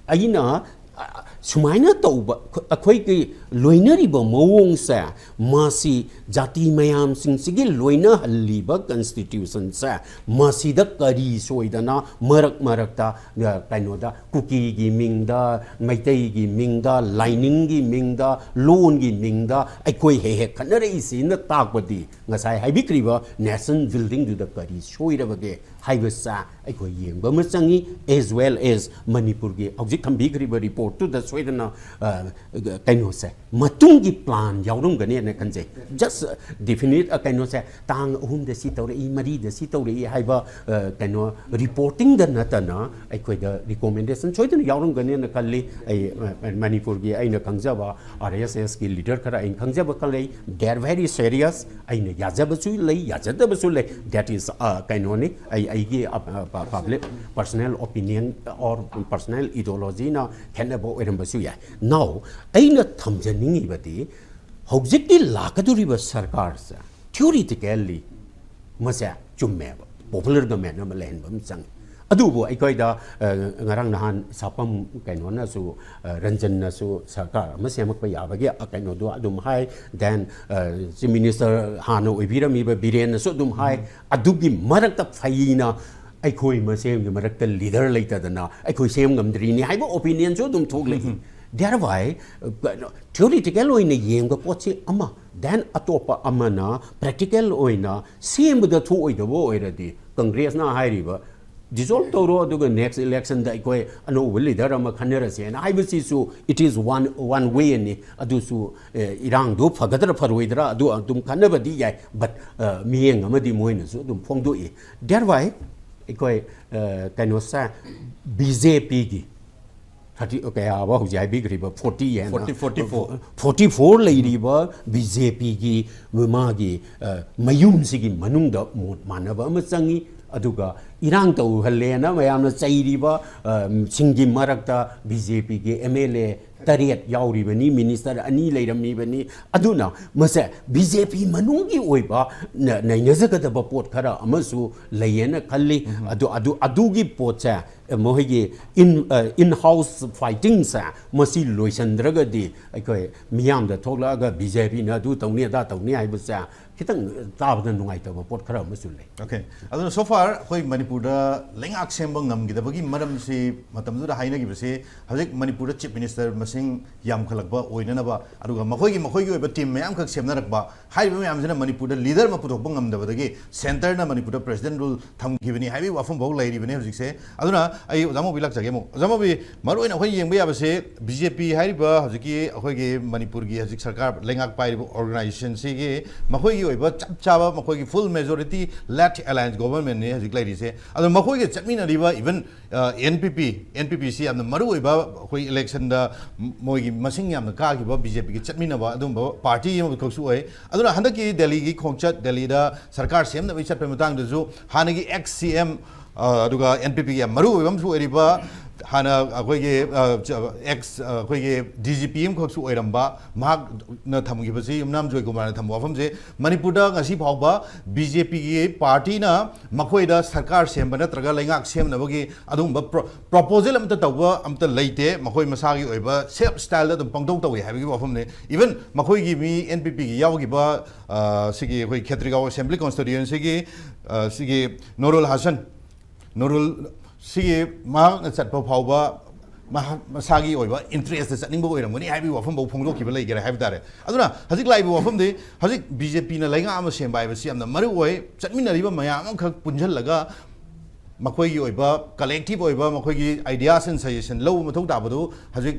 ꯑꯩꯅ, ꯑ, ꯁꯨꯃꯥꯏꯅ ꯇꯧꯕ, ꯑꯩꯈꯣꯏꯒꯤ ꯂꯣꯏꯅꯔꯤꯕ ꯃꯑꯣꯡꯁꯦ, ꯃꯁꯤ ꯖꯥꯇꯤ ꯃꯌꯥꯝꯁꯤꯡꯁꯤꯒꯤ ꯂꯣꯏꯅꯍꯜꯂꯤꯕ ꯀꯟꯁꯇꯤꯇ꯭ꯌꯨꯁꯟꯁꯦ, ꯃꯁꯤꯗ ꯀꯔꯤ ꯁꯣꯏꯗꯅ ꯃꯔꯛ ꯃꯔꯛꯇ, ꯑ, ꯀꯩꯅꯣꯗ, ꯀꯨꯀꯤꯒꯤ ꯃꯤꯡꯗ, ꯃꯩꯇꯩꯒꯤ ꯃꯤꯡꯗ, ꯂꯥꯏꯅꯤꯡꯒꯤ ꯃꯤꯡꯗ, ꯂꯣꯟꯒꯤ ꯃꯤꯡꯗ ꯑꯩꯈꯣꯏ ꯍꯦꯛ ꯍꯦꯛ ꯈꯠꯅꯔꯛꯏꯁꯤꯅ ꯇꯥꯛꯄꯗꯤ ꯉꯁꯥꯏ ꯍꯥꯏꯕꯤꯈ꯭ꯔꯤꯕ ꯅꯦꯁꯟ ꯕꯤꯜꯗꯤꯡꯗꯨꯗ ꯀꯔꯤ ꯁꯣꯏꯔꯕꯒꯦ ꯍꯥꯏꯕꯁꯦ ꯑꯩꯈꯣꯏ ꯌꯦꯡꯕ ꯑꯃ ꯆꯪꯉꯤ, as well as ꯃꯅꯤꯄꯨꯔꯒꯤ ꯍꯧꯖꯤꯛ ꯊꯝꯕꯤꯈ꯭ꯔꯤꯕ ꯔꯤꯄꯣꯔꯠꯇꯨꯗ ꯁꯣꯏꯗꯅ, ꯑ, ꯀꯩꯅꯣꯁꯦ, ꯃꯇꯨꯡꯒꯤ ꯄ꯭ꯂꯥꯟ ꯌꯥꯎꯔꯝꯒꯅꯦꯅ ꯈꯟꯖꯩ꯫ ꯖꯁ ꯗꯤꯐꯤꯅꯤꯠ, ꯑ, ꯀꯩꯅꯣꯁꯦ, ꯇꯥꯡ ꯑꯍꯨꯝꯗ ꯁꯤ ꯇꯧꯔꯛꯏ, ꯃꯔꯤꯗ ꯁꯤ ꯇꯧꯔꯛꯏ ꯍꯥꯏꯕ, ꯑ, ꯀꯩꯅꯣ, ꯔꯤꯄꯣꯔꯇꯤꯡꯗ ꯅꯠꯇꯅ ꯑꯩꯈꯣꯏꯗ ꯔꯤꯀꯣꯃꯦꯟꯗꯦꯁꯟ ꯁꯣꯏꯗꯅ ꯌꯥꯎꯔꯝꯒꯅꯦꯅ ꯈꯜꯂꯤ꯫ ꯑꯩ, ꯑ, ꯃꯅꯤꯄꯨꯔꯒꯤ ꯑꯩꯅ ꯈꯪꯖꯕ ꯑꯥꯔ ꯑꯦꯁ ꯑꯦꯁꯀꯤ ꯂꯤꯗꯔ ꯈꯔ ꯑꯩꯅ ꯈꯪꯖꯕ ꯈꯔ ꯂꯩ, they are very serious꯫ ꯑꯩꯅ ꯌꯥꯖꯕꯁꯨ ꯂꯩ, ꯌꯥꯖꯗꯕꯁꯨ ꯂꯩ, that is, ꯑ, ꯀꯩꯅꯣꯅꯤ, ꯑꯩ, ꯑꯩꯒꯤ, ꯑ, ꯑ, ꯄ-, public personal opinion or personal ꯏꯗꯤꯑꯣꯂꯣꯖꯤꯅ ꯈꯦꯠꯅ ꯐꯠꯇꯕ ꯑꯣꯏꯔꯝꯕꯁꯨ ꯌꯥꯏ꯫ Now, ꯑꯩꯅ ꯊꯝꯖꯅꯤꯡꯉꯤꯕꯗꯤ, ꯍꯧꯖꯤꯛꯀꯤ ꯂꯥꯛꯀꯗꯧꯔꯤꯕ ꯁꯔꯀꯥꯔꯁꯦ theoretically ꯃꯁꯦ ꯆꯨꯝꯃꯦꯕ, popular government ꯑꯃ ꯂꯩꯍꯟꯕ ꯑꯃ ꯆꯪꯉꯤ꯫ ꯑꯗꯨꯕꯨ ꯑꯩꯈꯣꯏꯗ, ꯑ, ꯉꯔꯥꯡ ꯅꯍꯥꯟ ꯁꯥꯄꯝ ꯀꯩꯅꯣꯅꯁꯨ, ꯑ, ꯔꯟꯖꯟꯅꯁꯨ ꯁꯔꯀꯥꯔ ꯑꯃ ꯁꯦꯝꯃꯛꯄ ꯌꯥꯕꯒꯤ, ꯑ, ꯀꯩꯅꯣꯗꯣ ꯑꯗꯨꯝ ꯍꯥꯏ, then, ꯑ, Chief Minister ꯍꯥꯟꯅ ꯑꯣꯏꯕꯤꯔꯝꯃꯤꯕ ꯕꯤꯔꯦꯟꯅꯁꯨ ꯑꯗꯨꯝ ꯍꯥꯏ꯫ ꯑꯗꯨꯒꯤ ꯃꯔꯛꯇ ꯐꯩꯅ ꯑꯩꯈꯣꯏ ꯃꯁꯦꯟꯒꯤ ꯃꯔꯛꯇ leader ꯂꯩꯇꯗꯅ ꯑꯩꯈꯣꯏ ꯁꯦꯝ ꯉꯝꯗ꯭ꯔꯤꯅꯤ ꯍꯥꯏꯕ opinionꯁꯨ ꯑꯗꯨꯝ ꯊꯣꯛꯂꯛꯏ꯫ Thereby, ꯑ, ꯀꯩꯅꯣ, theoretical ꯑꯣꯏꯅ ꯌꯦꯡꯕ ꯄꯣꯠꯁꯤ ꯑꯃ, then ꯑꯇꯣꯞꯄ ꯑꯃꯅ practical ꯑꯣꯏꯅ ꯁꯦꯝꯕꯗ ꯊꯣꯛꯑꯣꯏꯗꯕ ꯑꯣꯏꯔꯗꯤ, ꯀꯪꯒ꯭ꯔꯦꯁꯅ ꯍꯥꯏꯔꯤꯕ dissolve ꯇꯧꯔꯣ, ꯑꯗꯨꯒ next electionꯗ ꯑꯩꯈꯣꯏ ꯑꯅꯧꯕ leader ꯑꯃ ꯈꯟꯅꯔꯁꯦꯅ ꯍꯥꯏꯕꯁꯤꯁꯨ, it is one, one wayꯅꯤ꯫ ꯑꯗꯨꯁꯨ, ꯑꯦ, ꯏꯔꯥꯡꯗꯨ ꯐꯒꯗ꯭ꯔꯥ ꯐꯔꯣꯏꯗ꯭ꯔꯥ ꯑꯗꯨ ꯑꯗꯨꯝ ꯈꯟꯅꯕꯗꯤ ꯌꯥꯏ, but, ꯑ, ꯃꯤꯠꯌꯦꯡ ꯑꯃꯗꯤ ꯃꯣꯏꯅꯁꯨ ꯑꯗꯨꯝ ꯐꯣꯡꯗꯣꯛꯏ꯫ Thereby, ꯑꯩꯈꯣꯏ, ꯑ, ꯀꯩꯅꯣꯁꯦ, BJPꯒꯤ thirty, ꯀꯌꯥꯕ ꯍꯧꯖꯤꯛ ꯍꯥꯏꯕꯤꯈ꯭ꯔꯤꯕ, forty ꯍꯥꯏꯅ? Forty, forty-four꯫ Forty-four ꯂꯩꯔꯤꯕ BJPꯒꯤ ꯃꯥꯒꯤ, ꯑ, ꯃꯌꯨꯝꯁꯤꯒꯤ ꯃꯅꯨꯡꯗ ꯃꯣꯠ ꯃꯥꯟꯅꯕ ꯑꯃ ꯆꯪꯉꯤ꯫ ꯑꯗꯨꯒ ꯏꯔꯥꯡ ꯇꯧꯍꯜꯂꯦꯅ ꯃꯌꯥꯝꯅ ꯆꯩꯔꯤꯕ, ꯑ, ꯁꯤꯡꯒꯤ ꯃꯔꯛꯇ BJPꯒꯤ MLA ꯇꯔꯦꯠ ꯌꯥꯎꯔꯤꯕꯅꯤ, minister ꯑꯅꯤ ꯂꯩꯔꯝꯃꯤꯕꯅꯤ꯫ ꯑꯗꯨꯅ ꯃꯁꯦ BJP ꯃꯅꯨꯡꯒꯤ ꯑꯣꯏꯕ ꯅ-, ꯅꯩꯅꯖꯒꯗꯕ ꯄꯣꯠ ꯈꯔ ꯑꯃꯁꯨ ꯂꯩꯌꯦꯅ ꯈꯜꯂꯤ꯫ ꯑꯗꯨ, ꯑꯗꯨ, ꯑꯗꯨꯒꯤ ꯄꯣꯠꯁꯦ, ꯑ, ꯃꯈꯣꯏꯒꯤ in, ꯑ, in-house fightingꯁꯦ ꯃꯁꯤ ꯂꯣꯏꯁꯤꯟꯗ꯭ꯔꯒꯗꯤ ꯑꯩꯈꯣꯏ ꯃꯤꯌꯥꯝꯗ ꯊꯣꯛꯂꯛꯑꯒ BJPꯅ ꯑꯗꯨ ꯇꯧꯅꯤ, ꯑꯗꯥ ꯇꯧꯅꯤ ꯍꯥꯏꯕꯁꯦ ꯈꯤꯇꯪ ꯇꯥꯕꯗ ꯅꯨꯡꯉꯥꯏꯇꯕ ꯄꯣꯠ ꯈꯔ ꯑꯃꯁꯨ ꯂꯩ꯫ Okay꯫ ꯑꯗꯨꯅ so far ꯑꯩꯈꯣꯏ ꯃꯅꯤꯄꯨꯔꯗ ꯂꯩꯉꯥꯛ ꯁꯦꯝꯕ ꯉꯝꯈꯤꯗꯕꯒꯤ ꯃꯔꯝꯁꯤ, ꯃꯇꯝꯗꯨꯗ ꯍꯥꯏꯅꯈꯤꯕꯁꯤ, ꯍꯧꯖꯤꯛ ꯃꯅꯤꯄꯨꯔꯗ Chief Minister ꯃꯁꯤꯡ ꯌꯥꯝꯈꯠꯂꯛꯄ ꯑꯣꯏꯅꯅꯕ, ꯑꯗꯨꯒ ꯃꯈꯣꯏꯒꯤ, ꯃꯈꯣꯏꯒꯤ ꯑꯣꯏꯕ team ꯃꯌꯥꯝꯈꯛ ꯁꯦꯝꯅꯔꯛꯄ, ꯍꯥꯏꯔꯤꯕ ꯃꯌꯥꯝꯁꯤꯅ ꯃꯅꯤꯄꯨꯔꯗ leader ꯑꯃ ꯄꯨꯊꯣꯛꯄ ꯉꯝꯗꯕꯗꯒꯤ centreꯅ ꯃꯅꯤꯄꯨꯔꯗ President Rule ꯊꯝꯈꯤꯕꯅꯤ ꯍꯥꯏꯕꯒꯤ ꯋꯥꯐꯝ ꯐꯥꯎ ꯂꯩꯔꯤꯕꯅꯤ ꯍꯧꯖꯤꯛꯁꯦ꯫ ꯑꯗꯨꯅ ꯑꯩ ꯑꯣꯖꯥ ꯃꯧꯕꯤ ꯂꯥꯛꯆꯒꯦ ꯑꯃꯨꯛ꯫ ꯑꯣꯖꯥ ꯃꯧꯕꯤ, ꯃꯔꯨꯑꯣꯏꯅ ꯑꯩꯈꯣꯏ ꯌꯦꯡꯕ ꯌꯥꯕꯁꯦ, BJP ꯍꯥꯏꯔꯤꯕ ꯍꯧꯖꯤꯛꯀꯤ ꯑꯩꯈꯣꯏꯒꯤ ꯃꯅꯤꯄꯨꯔꯒꯤ ꯍꯧꯖꯤꯛ ꯁꯔꯀꯥꯔ ꯂꯩꯉꯥꯛ ꯄꯥꯏꯔꯤꯕ organizationꯁꯤꯒꯤ ꯃꯈꯣꯏꯒꯤ ꯑꯣꯏꯕ ꯆꯞ ꯆꯥꯕ ꯃꯈꯣꯏꯒꯤ full majority led alliance governmentꯅꯤ ꯍꯧꯖꯤꯛ ꯂꯩꯔꯤꯁꯦ꯫ ꯑꯗꯣ ꯃꯈꯣꯏꯒ ꯆꯠꯃꯤꯟꯅꯔꯤꯕ even, ꯑ, NPP, NPPꯁꯤ ꯌꯥꯝꯅ ꯃꯔꯨꯑꯣꯏꯕ ꯑꯩꯈꯣꯏ electionꯗ ꯃꯣꯏꯒꯤ ꯃꯁꯤꯡ ꯌꯥꯝꯅ ꯀꯥꯈꯤꯕ BJPꯒ ꯆꯠꯃꯤꯟꯅꯕ ꯑꯗꯨꯝꯕ party ꯑꯃꯈꯛꯁꯨ ꯑꯣꯏ꯫ ꯑꯗꯨꯅ ꯍꯟꯗꯛꯀꯤ ꯗꯦꯜꯂꯤꯒꯤ ꯈꯣꯡꯆꯠ, ꯗꯦꯜꯂꯤꯗ ꯁꯔꯀꯥꯔ ꯁꯦꯝꯅꯕꯒꯤ ꯆꯠꯄꯒꯤ ꯃꯇꯥꯡꯗꯁꯨ ꯍꯥꯟꯅꯒꯤ ex CM, ꯑ, ꯑꯗꯨꯒ NPPꯒꯤ ꯌꯥꯝ ꯃꯔꯨꯑꯣꯏꯕ ꯑꯃꯁꯨ ꯑꯣꯏꯔꯤꯕ ꯍꯥꯟꯅ ꯑꯩꯈꯣꯏꯒꯤ ꯑꯦꯛꯁ ꯑꯩꯈꯣꯏꯒꯤ ꯗꯤ ꯖꯤ ꯄꯤ ꯑꯃꯈꯛꯁꯨ ꯑꯣꯏꯔꯝꯕ ꯃꯍꯥꯛꯅ ꯊꯝꯈꯤꯕꯁꯤ, ꯌꯨꯝꯅꯥꯝ ꯖꯣꯏꯀꯨꯃꯥꯔꯅ ꯊꯝꯕ ꯋꯥꯐꯝꯁꯦ, ꯃꯅꯤꯄꯨꯔꯗ ꯉꯁꯤ ꯐꯥꯎꯕ ꯕꯤ ꯖꯦ ꯄꯤꯒꯤ ꯄꯥꯔꯇꯤꯅ ꯃꯈꯣꯏꯗ ꯁꯔꯀꯥꯔ ꯁꯦꯝꯕ ꯅꯠꯇ꯭ꯔꯒ ꯂꯩꯉꯥꯛ ꯁꯦꯝꯅꯕꯒꯤ ꯑꯗꯨꯒꯨꯝꯕ ꯄ꯭ꯔꯣ ꯄ꯭ꯔꯣꯄꯣꯖꯦꯜ ꯑꯃꯠꯇ ꯇꯧꯕ ꯑꯝꯇ ꯂꯩꯇꯦ꯫ ꯃꯈꯣꯏ ꯃꯁꯥꯒꯤ ꯑꯣꯏꯕ ꯁꯦꯜꯐ ꯁ꯭ꯇꯥꯏꯜꯗ ꯑꯗꯨꯝ ꯄꯪꯇꯧ ꯇꯧꯏ ꯍꯥꯏꯕꯒꯤ ꯋꯥꯐꯝꯅꯤ꯫ ꯏꯚꯟ ꯃꯈꯣꯏꯒꯤ ꯃꯤ ꯑꯦꯟ ꯄꯤ ꯄꯤꯒꯤ ꯌꯥꯎꯈꯤꯕ ꯁꯤꯒꯤ ꯑꯩꯈꯣꯏ ꯈꯦꯇ꯭ꯔꯤꯒꯥꯎ ꯑꯦꯁꯦꯝꯕ꯭ꯂꯤ ꯀꯣꯟꯁꯇꯤꯇ꯭ꯌꯨꯌꯦꯟꯁꯤꯒꯤ ꯁꯤꯒꯤ ꯅꯨꯔꯨꯜ ꯍꯁꯟ, ꯅꯨꯔꯨꯜ ꯁꯤꯒꯤ ꯃꯍꯥꯛꯅ ꯆꯠꯄ ꯐꯥꯎꯕ ꯃꯍꯥꯛ ꯃꯁꯥꯒꯤ ꯑꯣꯏꯕ ꯏꯟꯇꯔꯦꯁꯇ ꯆꯠꯅꯤꯡꯕ ꯑꯣꯏꯔꯝꯒꯅꯤ ꯍꯥꯏꯕꯒꯤ ꯋꯥꯐꯝꯐꯥꯎ ꯐꯣꯡꯗꯣꯛꯈꯤꯕ ꯂꯩꯈꯔꯦ ꯍꯥꯏꯕ ꯇꯥꯔꯦ꯫ ꯑꯗꯨꯅ ꯍꯧꯖꯤꯛ ꯂꯥꯛꯏꯕ ꯋꯥꯐꯝꯗꯤ, ꯍꯧꯖꯤꯛ ꯕꯤ ꯖꯦ ꯄꯤꯅ ꯂꯩꯉꯥꯛ ꯑꯃ ꯁꯦꯝꯕ ꯍꯥꯏꯕꯁꯤ ꯌꯥꯝꯅ ꯃꯔꯨ ꯑꯣꯏ꯫ ꯆꯠꯃꯤꯟꯅꯔꯤꯕ ꯃꯌꯥꯝ ꯑꯃꯈꯛ ꯄꯨꯟꯁꯤꯜꯂꯒ ꯃꯈꯣꯏꯒꯤ ꯑꯣꯏꯕ ꯀꯂꯦꯛꯇꯤꯞ ꯑꯣꯏꯕ ꯃꯈꯣꯏꯒꯤ ideas and suggestion ꯂꯧꯕ ꯃꯊꯧ ꯇꯥꯕꯗꯨ ꯍꯧꯖꯤꯛ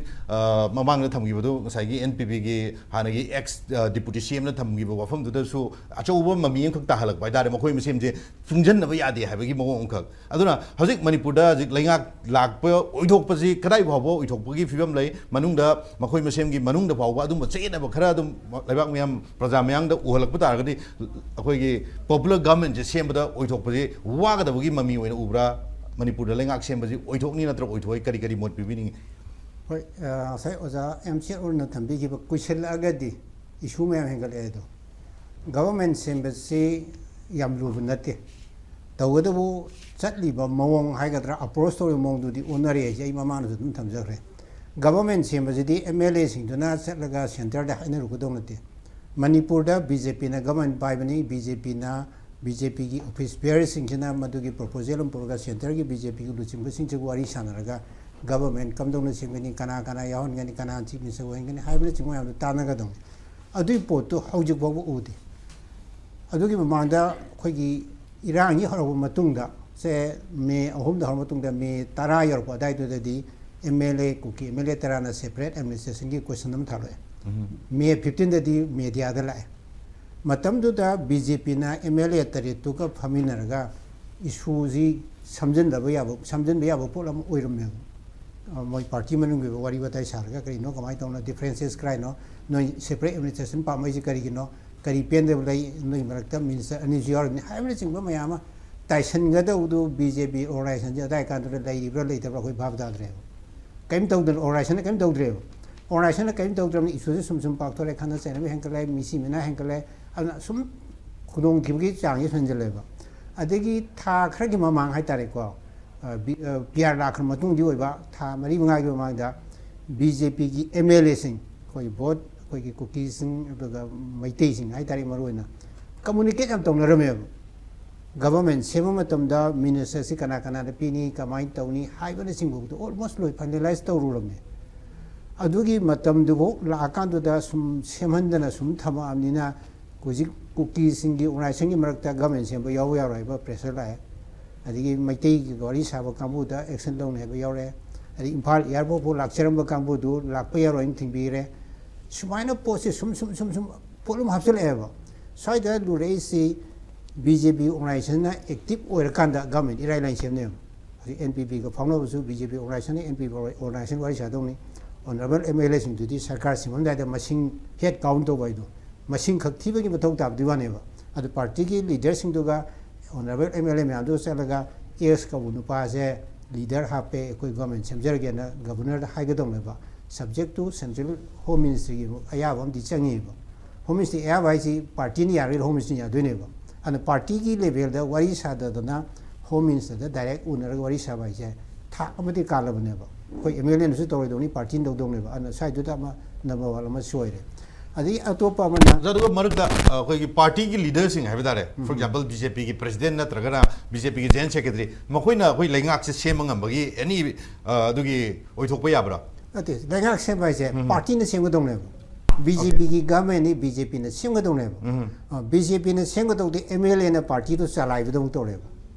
ꯃꯃꯥꯡꯗ ꯊꯝꯈꯤꯕꯗꯨ, ꯉꯁꯥꯏꯒꯤ ꯑꯦꯟ ꯄꯤ ꯄꯤꯒꯤ ꯍꯥꯟꯅꯒꯤ ꯑꯦꯛꯁ ꯗꯤꯄꯨꯇꯤ ꯁꯤ ꯑꯦꯝꯅ ꯊꯝꯈꯤꯕ ꯋꯥꯐꯝꯗꯨꯗꯁꯨ ꯑꯆꯧꯕ ꯃꯃꯤ ꯑꯃꯈꯛ ꯇꯥꯍꯜꯂꯛꯄ ꯍꯥꯏꯇꯥꯔꯦ꯫ ꯃꯈꯣꯏ ꯃꯁꯦꯟꯁꯦ ꯆꯨꯡꯁꯤꯟꯅꯕ ꯌꯥꯗꯦ ꯍꯥꯏꯕꯒꯤ ꯃꯑꯣꯡ ꯑꯃꯈꯛ꯫ ꯑꯗꯨꯅ ꯍꯧꯖꯤꯛ ꯃꯅꯤꯄꯨꯔꯗ ꯍꯧꯖꯤꯛ ꯂꯩꯉꯥꯛ ꯂꯥꯛꯄ ꯑꯣꯏꯊꯣꯛꯄꯁꯤ ꯀꯗꯥꯏ ꯐꯥꯎꯕ ꯑꯣꯏꯊꯣꯛꯄꯒꯤ ꯐꯤꯕꯝ ꯂꯩ? ꯃꯅꯨꯡꯗ ꯃꯈꯣꯏ ꯃꯁꯦꯟꯒꯤ ꯃꯅꯨꯡꯗ ꯐꯥꯎꯕ ꯑꯗꯨꯝꯕ ꯆꯌꯦꯠꯅꯕ ꯈꯔ ꯑꯗꯨꯝ ꯂꯩꯕꯥꯛ ꯃꯤꯌꯥꯝ, ꯄ꯭ꯔꯖꯥ ꯃꯌꯥꯝꯗ ꯎꯍꯜꯂꯛꯄ ꯇꯥꯔꯒꯗꯤ, ꯑꯩꯈꯣꯏꯒꯤ ꯄꯣꯄꯨꯂꯔ ꯒꯚꯔꯟꯃꯦꯟꯁꯦ ꯁꯦꯝꯕꯗ ꯑꯣꯏꯊꯣꯛꯄꯁꯤ ꯋꯥꯒꯗꯕꯒꯤ ꯃꯃꯤ ꯑꯣꯏꯅ ꯎꯕ꯭ꯔꯥ? ꯃꯅꯤꯄꯨꯔꯗ ꯂꯩꯉꯥꯛ ꯁꯦꯝꯕꯁꯤ ꯑꯣꯏꯊꯣꯛꯅꯤ ꯅꯠꯇ꯭ꯔ ꯑꯣꯏꯊꯣꯛꯑꯣꯏ? ꯀꯔꯤ ꯀꯔꯤ ꯃꯣꯠ ꯄꯤꯕꯤꯅꯤꯡꯉꯤ? ꯍꯣꯏ, ꯑ, ꯉꯁꯥꯏ ꯑꯣꯖꯥ ꯑꯦꯝ ꯁꯤ ꯑꯔꯨꯟꯅ ꯊꯝꯕꯤꯈꯤꯕ ꯀꯨꯏꯁꯜꯂꯛꯑꯒꯗꯤ ꯏꯁꯨ ꯃꯌꯥꯝ ꯍꯦꯟꯒꯠꯂꯛꯑꯦ ꯑꯗꯣ꯫ ꯒꯚꯔꯟꯃꯦꯟ ꯁꯦꯝꯕꯁꯤ ꯌꯥꯝ ꯂꯨꯕ ꯅꯠꯇꯦ꯫ ꯇꯧꯕꯇꯕꯨ ꯆꯠꯂꯤꯕ ꯃꯑꯣꯡ ꯍꯥꯏꯒꯗ꯭ꯔꯥ, ꯑꯦꯄ꯭ꯔꯣꯁ ꯇꯧꯔꯤꯕ ꯃꯑꯣꯡꯗꯨꯗꯤ ꯑꯣꯟꯅꯔꯦ ꯍꯥꯏꯁꯦ ꯑꯩ ꯃꯃꯥꯡꯗꯁꯨ ꯑꯗꯨꯝ ꯊꯝꯖꯈ꯭ꯔꯦ꯫ ꯒꯚꯔꯟꯃꯦꯟ ꯁꯦꯝꯕꯁꯤꯗꯤ ꯑꯦꯝ ꯑꯦꯜ ꯑꯦꯁꯤꯡꯗꯨꯅ ꯆꯠꯂꯒ ꯁꯦꯟꯇꯔꯗ ꯍꯥꯏꯅꯔꯨꯒꯗꯧ ꯅꯠꯇꯦ꯫ ꯃꯅꯤꯄꯨꯔꯗ ꯕꯤ ꯖꯦ ꯄꯤꯅ ꯒꯚꯔꯟꯃꯦꯟ ꯄꯥꯏꯕꯅꯤ, ꯕꯤ ꯖꯦ ꯄꯤꯅ, ꯕꯤ ꯖꯦ ꯄꯤꯒꯤ ꯑꯣꯐꯤꯁ ꯕꯤꯌꯔꯁꯤꯡꯁꯤꯅ ꯃꯗꯨꯒꯤ ꯄ꯭ꯔꯣꯄꯣꯖꯦꯜ ꯑꯃ ꯄꯨꯔꯒ ꯁꯦꯟꯇꯔꯒꯤ ꯕꯤ ꯖꯦ ꯄꯤꯒꯤ ꯂꯨꯆꯤꯡꯕꯁꯤꯡꯁꯤꯒ ꯋꯥꯔꯤ ꯁꯥꯟꯅꯔꯒ ꯒꯚꯔꯟꯃꯦꯟ ꯀꯝꯗꯧꯅ ꯁꯦꯝꯒꯅꯤ, ꯀꯅꯥ ꯀꯅꯥ ꯌꯥꯎꯍꯟꯒꯅꯤ, ꯀꯅꯥ ꯆꯤꯐ ꯃꯤꯅꯤꯁꯇꯔ ꯑꯣꯏꯍꯟꯒꯅꯤ ꯍꯥꯏꯕꯅꯆꯤꯡꯕ ꯃꯌꯥꯝꯗꯨ ꯇꯥꯟꯅꯒꯗꯧꯅꯤ꯫ ꯑꯗꯨꯒꯤ ꯄꯣꯠꯇꯨ ꯍꯧꯖꯤꯛ ꯐꯥꯎꯕ ꯎꯗꯦ꯫ ꯑꯗꯨꯒꯤ ꯃꯃꯥꯡꯗ ꯑꯩꯈꯣꯏꯒꯤ ꯏꯔꯥꯡꯒꯤ ꯍꯧꯔꯛꯄ ꯃꯇꯨꯡꯗ, ꯁꯦ, ꯃꯦ ꯑꯍꯨꯝꯗ ꯍꯧꯔ ꯃꯇꯨꯡꯗ ꯃꯦ ꯇꯔꯥ ꯌꯧꯔꯛꯄ ꯑꯗꯨꯋꯥꯏꯗꯨꯗꯗꯤ M L A, Kuki M L A ꯇꯔꯥꯅ ꯁꯦꯄꯔꯦꯠ ꯑꯦꯗꯃꯤꯅꯤꯁꯇ꯭ꯔꯦꯁꯟꯒꯤ ꯀꯣꯏꯁꯟ ꯑꯃ ꯊꯥꯔꯛꯑꯦ꯫ ꯃꯦ ꯐꯤꯐꯇꯤꯟꯗꯗꯤ ꯃꯦꯗꯤꯌꯥꯗ ꯂꯥꯛꯑꯦ꯫ ꯃꯇꯝꯗꯨꯗ B J P M L A ꯇꯔꯦꯠꯇꯨꯒ ꯐꯝꯃꯤꯟꯅꯔꯒ ꯏꯁꯨꯁꯤ ꯁꯝꯖꯤꯟꯗꯕ ꯌꯥꯕ, ꯁꯝꯖꯤꯟꯕ ꯌꯥꯕ ꯄꯣꯠ ꯑꯃ ꯑꯣꯏꯔꯝꯃꯦꯕ꯫ ꯑ, ꯃꯣꯏ ꯄꯥꯔꯇꯤ ꯃꯅꯨꯡꯒꯤ ꯑꯣꯏꯕ ꯋꯥꯔꯤ ꯋꯥꯇꯥꯏ ꯁꯥꯔꯒ ꯀꯔꯤꯅꯣ, ꯀꯃꯥꯏꯅ ꯇꯧꯅ, ꯗꯤꯐꯔꯦꯟꯁꯦꯁ ꯀꯔꯥꯏꯅꯣ, ꯅꯣꯏ ꯁꯦꯄꯔꯦꯠ ꯑꯦꯗꯃꯤꯅꯤꯁꯇ꯭ꯔꯦꯁꯟ ꯄꯥꯝꯃꯛꯏꯁꯤ ꯀꯔꯤꯒꯤꯅꯣ, ꯀꯔꯤ ꯄꯦꯟꯗꯕ ꯂꯩ, ꯅꯣꯏ ꯃꯔꯛꯇ ꯃꯤꯅꯤꯁꯇꯔ ꯑꯅꯤꯁꯨ ꯌꯥꯎꯔꯤꯕꯅꯤ ꯍꯥꯏꯕꯅꯆꯤꯡꯕ ꯃꯌꯥꯝ ꯑꯃ ꯇꯥꯏꯁꯟꯒꯗꯧꯕꯗꯨ ꯕꯤ ꯖꯦ ꯄꯤ ꯑꯣꯔꯒꯅꯥꯏꯖꯦꯁꯟꯁꯦ ꯑꯗꯥꯏ ꯀꯥꯟꯗꯨꯗ ꯂꯩꯔꯤꯕ꯭ꯔꯥ ꯂꯩꯇꯕ꯭ꯔꯥ ꯑꯩꯈꯣꯏ ꯚꯥꯞ ꯇꯥꯗ꯭ꯔꯦꯕ꯫ ꯀꯔꯤꯝ ꯇꯧꯗꯅ, ꯑꯣꯔꯒꯅꯥꯏꯖꯦꯁꯟꯅ ꯀꯔꯤꯝ ꯇꯧꯗ꯭ꯔꯦꯕ꯫ ꯑꯣꯔꯒꯅꯥꯏꯖꯦꯁꯟꯅ ꯀꯔꯤꯝ ꯇꯧꯗ꯭ꯔꯕꯅꯤꯅ ꯏꯁꯨꯁꯦ ꯁꯨꯝ ꯁꯨꯝ ꯄꯥꯛꯊꯣꯔꯛꯑꯦ, ꯈꯠꯅ ꯆꯩꯅꯕ ꯍꯦꯟꯒꯠꯂꯦ, ꯃꯤꯁꯤ ꯃꯤꯅꯥ ꯍꯦꯟꯒꯠꯂꯦ꯫ ꯑꯗꯨꯅ ꯁꯨꯝ ꯈꯨꯗꯣꯡꯊꯤꯕꯒꯤ ꯆꯥꯡꯁꯦ ꯁꯨꯝ ꯍꯦꯟꯖꯜꯂꯦꯕ꯫ ꯑꯗꯒꯤ ꯊꯥ ꯈꯔꯒꯤ ꯃꯃꯥꯡ ꯍꯥꯏꯇꯥꯔꯦꯀꯣ, ꯄꯤ ꯑꯥꯔ ꯂꯥꯛꯈ꯭ꯔ ꯃꯇꯨꯡꯗꯤ ꯑꯣꯏꯕ, ꯊꯥ ꯃꯔꯤ ꯃꯉꯥꯒꯤ ꯃꯃꯥꯡꯗ ꯕꯤ ꯖꯦ ꯄꯤꯒꯤ ꯑꯦꯝ ꯑꯦꯜ ꯑꯦꯁꯤꯡ, ꯑꯩꯈꯣꯏ ꯕꯣꯠ ꯑꯩꯈꯣꯏꯒꯤ ꯀꯨꯀꯤꯁꯤꯡ ꯑꯗꯨꯒ ꯃꯩꯇꯩꯁꯤꯡ ꯍꯥꯏꯇꯥꯔꯦ, ꯃꯔꯨꯑꯣꯏꯅ ꯀꯝꯃꯨꯅꯤꯀꯦꯠ ꯌꯥꯝ ꯇꯧꯅꯔꯝꯃꯦꯕ꯫ ꯒꯚꯔꯟꯃꯦꯟ ꯁꯦꯝꯕ ꯃꯇꯝꯗ ꯃꯤꯅꯤꯁꯇꯔꯁꯤ ꯀꯅꯥ ꯀꯅꯥꯗ ꯄꯤꯅꯤ, ꯀꯃꯥꯏꯅ ꯇꯧꯅꯤ ꯍꯥꯏꯕꯅꯆꯤꯡꯕꯗꯣ ꯑꯣꯜꯃꯣꯁ ꯂꯣꯏ ꯐꯥꯏꯅꯦꯂꯥꯏꯁ ꯇꯧꯔꯨꯔꯕꯅꯦ꯫ ꯑꯗꯨꯒꯤ ꯃꯇꯝꯗꯨꯐꯥꯎ ꯂꯥꯛꯑꯀꯥꯟꯗꯨꯗ ꯁꯨꯝ ꯁꯦꯝꯍꯟꯗꯅ ꯁꯨꯝ ꯊꯝꯃꯛꯑꯕꯅꯤꯅ, ꯍꯧꯖꯤꯛ ꯀꯨꯀꯤꯁꯤꯡꯒꯤ ꯑꯣꯔꯒꯅꯥꯏꯖꯦꯁꯟꯒꯤ ꯃꯔꯛꯇ ꯒꯚꯔꯟꯃꯦꯟ ꯁꯦꯝꯕ ꯌꯥꯎꯕ ꯌꯥꯔꯣꯏ ꯍꯥꯏꯕ ꯄ꯭ꯔꯦꯁꯔ ꯂꯥꯛꯑꯦ꯫ ꯑꯗꯒꯤ ꯃꯩꯇꯩꯒꯤ ꯋꯥꯔꯤ ꯁꯥꯕ ꯀꯥꯡꯕꯨꯗ ꯑꯦꯛꯁꯟ ꯂꯧꯅꯤ ꯍꯥꯏꯕ ꯌꯥꯎꯔꯛꯑꯦ꯫ ꯑꯗꯩ ꯏꯝꯐꯥꯜ ꯑꯦꯌꯥꯔꯄꯣꯔꯠ ꯐꯥꯎ ꯂꯥꯛꯆꯔꯝꯕ ꯀꯥꯡꯕꯨꯗꯨ ꯂꯥꯛꯄ ꯌꯥꯔꯣꯏꯅ ꯊꯤꯡꯕꯤꯔꯦ꯫ ꯁꯨꯃꯥꯏꯅ ꯄꯣꯠꯁꯦ ꯁꯨꯝ ꯁꯨꯝ ꯁꯨꯝ ꯁꯨꯝ ꯄꯣꯠ ꯑꯃ ꯍꯥꯞꯆꯤꯜꯂꯛꯑꯦꯕ꯫ ꯁ꯭ꯋꯥꯏꯗ ꯂꯨꯔꯛꯏꯁꯤ ꯕꯤ ꯖꯦ ꯄꯤ ꯑꯣꯔꯒꯅꯥꯏꯖꯦꯁꯟꯅ ꯑꯦꯛꯇꯤꯚ ꯑꯣꯏꯔꯀꯥꯟꯗ ꯒꯚꯔꯟꯃꯦꯟ ꯏꯔꯥꯏ ꯂꯥꯏꯅ ꯁꯦꯝꯅꯦꯕ꯫ ꯍꯧꯖꯤꯛ ꯑꯦꯟ ꯄꯤ ꯄꯤꯒ ꯐꯥꯎꯅꯕꯁꯨ ꯕꯤ ꯖꯦ ꯄꯤ ꯑꯣꯔꯒꯅꯥꯏꯖꯦꯁꯟꯅ ꯑꯦꯟ ꯄꯤ ꯄꯤ ꯑꯣꯔꯒꯅꯥꯏꯖꯦꯁꯟ ꯋꯥꯔꯤ ꯁꯥꯗꯧꯅꯤ꯫ ꯑꯣꯅꯔꯦꯕꯜ ꯑꯦꯝ ꯑꯦꯜ ꯑꯦꯁꯤꯡꯗꯨꯗꯤ ꯁꯔꯀꯥꯔ ꯁꯦꯝꯃꯝꯗꯥꯏꯗ ꯃꯁꯤꯡ ꯍꯦꯗ ꯀꯥꯎꯟ ꯇꯧꯕ ꯍꯥꯏꯗꯣ, ꯃꯁꯤꯡ ꯈꯛ ꯊꯤꯕꯒꯤ ꯃꯊꯧ ꯇꯥꯕꯗꯤ ꯋꯥꯅꯦꯕ꯫ ꯑꯗꯨ ꯄꯥꯔꯇꯤꯒꯤ ꯂꯤꯗꯔꯁꯤꯡꯗꯨꯒ ꯑꯣꯅꯔꯦꯕꯜ ꯑꯦꯝ ꯑꯦꯜ ꯑꯦ ꯃꯌꯥꯝꯗꯨ ꯆꯠꯂꯒ, ꯑꯦꯁ ꯀꯧꯕ ꯅꯨꯄꯥꯁꯦ ꯂꯤꯗꯔ ꯍꯥꯞꯄꯦ, ꯑꯩꯈꯣꯏ ꯒꯚꯔꯟꯃꯦꯟ ꯁꯦꯝꯖꯔꯒꯦꯅ ꯒꯚꯔꯅꯔꯗ ꯍꯥꯏꯒꯗꯧꯅꯦꯕ꯫ ꯁꯕꯖꯦꯛꯇꯨ ꯁꯦꯟꯇ꯭ꯔꯦꯜ ꯍꯣꯝ ꯃꯤꯅꯤꯁꯇ꯭ꯔꯤꯒꯤ ꯑꯌꯥꯕ ꯑꯃꯗꯤ ꯆꯪꯉꯤꯕ꯫ ꯍꯣꯝ ꯃꯤꯅꯤꯁꯇ꯭ꯔꯤ ꯑꯌꯥꯕ ꯍꯥꯏꯁꯤ ꯄꯥꯔꯇꯤꯅ ꯌꯥꯔꯒꯗꯤ ꯍꯣꯝ ꯃꯤꯅꯤꯁꯇ꯭ꯔꯤꯅ ꯌꯥꯗꯣꯏꯅꯦꯕ꯫ ꯑꯗꯨꯅ ꯄꯥꯔꯇꯤꯒꯤ ꯂꯦꯚꯦꯜꯗ ꯋꯥꯔꯤ ꯁꯥꯗꯗꯅ ꯍꯣꯝ ꯃꯤꯅꯤꯁꯇꯔꯗ ꯗꯥꯏꯔꯦꯛ ꯎꯅꯔꯒ ꯋꯥꯔꯤ ꯁꯥꯕ ꯍꯥꯏꯁꯦ ꯊꯥꯛ ꯑꯃꯗꯤ ꯀꯥꯜꯂꯕꯅꯦꯕ꯫ ꯑꯩꯈꯣꯏ ꯑꯦꯝ ꯑꯦꯜ ꯑꯦꯅꯁꯨ ꯇꯧꯔꯣꯏꯗꯧꯅꯤ, ꯄꯥꯔꯇꯤꯅ ꯇꯧꯗꯧꯅꯦꯕ꯫ ꯑꯗꯨꯅ ꯁ꯭ꯋꯥꯏꯗꯨꯗ ꯑꯃ ꯅꯝꯕꯔ ꯋꯥꯟ ꯑꯃ ꯁꯣꯏꯔꯦ꯫ ꯑꯗꯒꯤ ꯑꯇꯣꯞꯄ ꯑꯃꯅ ꯑꯗꯨꯒ ꯃꯔꯛꯇ, ꯑ, ꯑꯩꯈꯣꯏꯒꯤ ꯄꯥꯔꯇꯤꯒꯤ ꯂꯤꯗꯔꯁꯤꯡ ꯍꯥꯏꯕ ꯇꯥꯔꯦ, ꯐꯣꯔ ꯑꯦꯛꯖꯥꯝꯄꯜ, ꯕꯤ ꯖꯦ ꯄꯤꯒꯤ ꯄ꯭ꯔꯦꯁꯤꯗꯦꯟ ꯅꯠꯇ꯭ꯔꯒꯅ ꯕꯤ ꯖꯦ ꯄꯤꯒꯤ ꯖꯦꯅꯔꯦꯜ ꯁꯦꯀ꯭ꯔꯦꯇꯔꯤ, ꯃꯈꯣꯏꯅ ꯑꯩꯈꯣꯏ ꯂꯩꯉꯥꯛꯁꯦ ꯁꯦꯝꯕ ꯉꯝꯕꯒꯤ ꯑꯦꯅꯤ, ꯑ, ꯑꯗꯨꯒꯤ ꯑꯣꯏꯊꯣꯛꯄ ꯌꯥꯕ꯭ꯔꯥ? ꯅꯠꯇꯦ, ꯂꯩꯉꯥꯛ ꯁꯦꯝꯕ ꯍꯥꯏꯁꯦ ꯎꯝ꯫ ꯄꯥꯔꯇꯤꯅ ꯁꯦꯝꯒꯗꯧꯅꯦꯕ꯫ ꯕꯤ ꯖꯦ ꯄꯤꯒꯤ ꯒꯚꯔꯟꯃꯦꯟꯅꯤ, ꯕꯤ ꯖꯦ ꯄꯤꯅ ꯁꯦꯝꯒꯗꯧꯅꯦꯕ꯫ ꯎꯝ꯫ ꯑ, ꯕꯤ ꯖꯦ ꯄꯤꯅ ꯁꯦꯝꯒꯗꯧꯗꯤ ꯑꯦꯝ ꯑꯦꯜ ꯑꯦꯅ ꯄꯥꯔꯇꯤꯗꯨ ꯆꯂꯥꯏꯕꯗꯧꯅ ꯇꯧꯔꯦꯕ꯫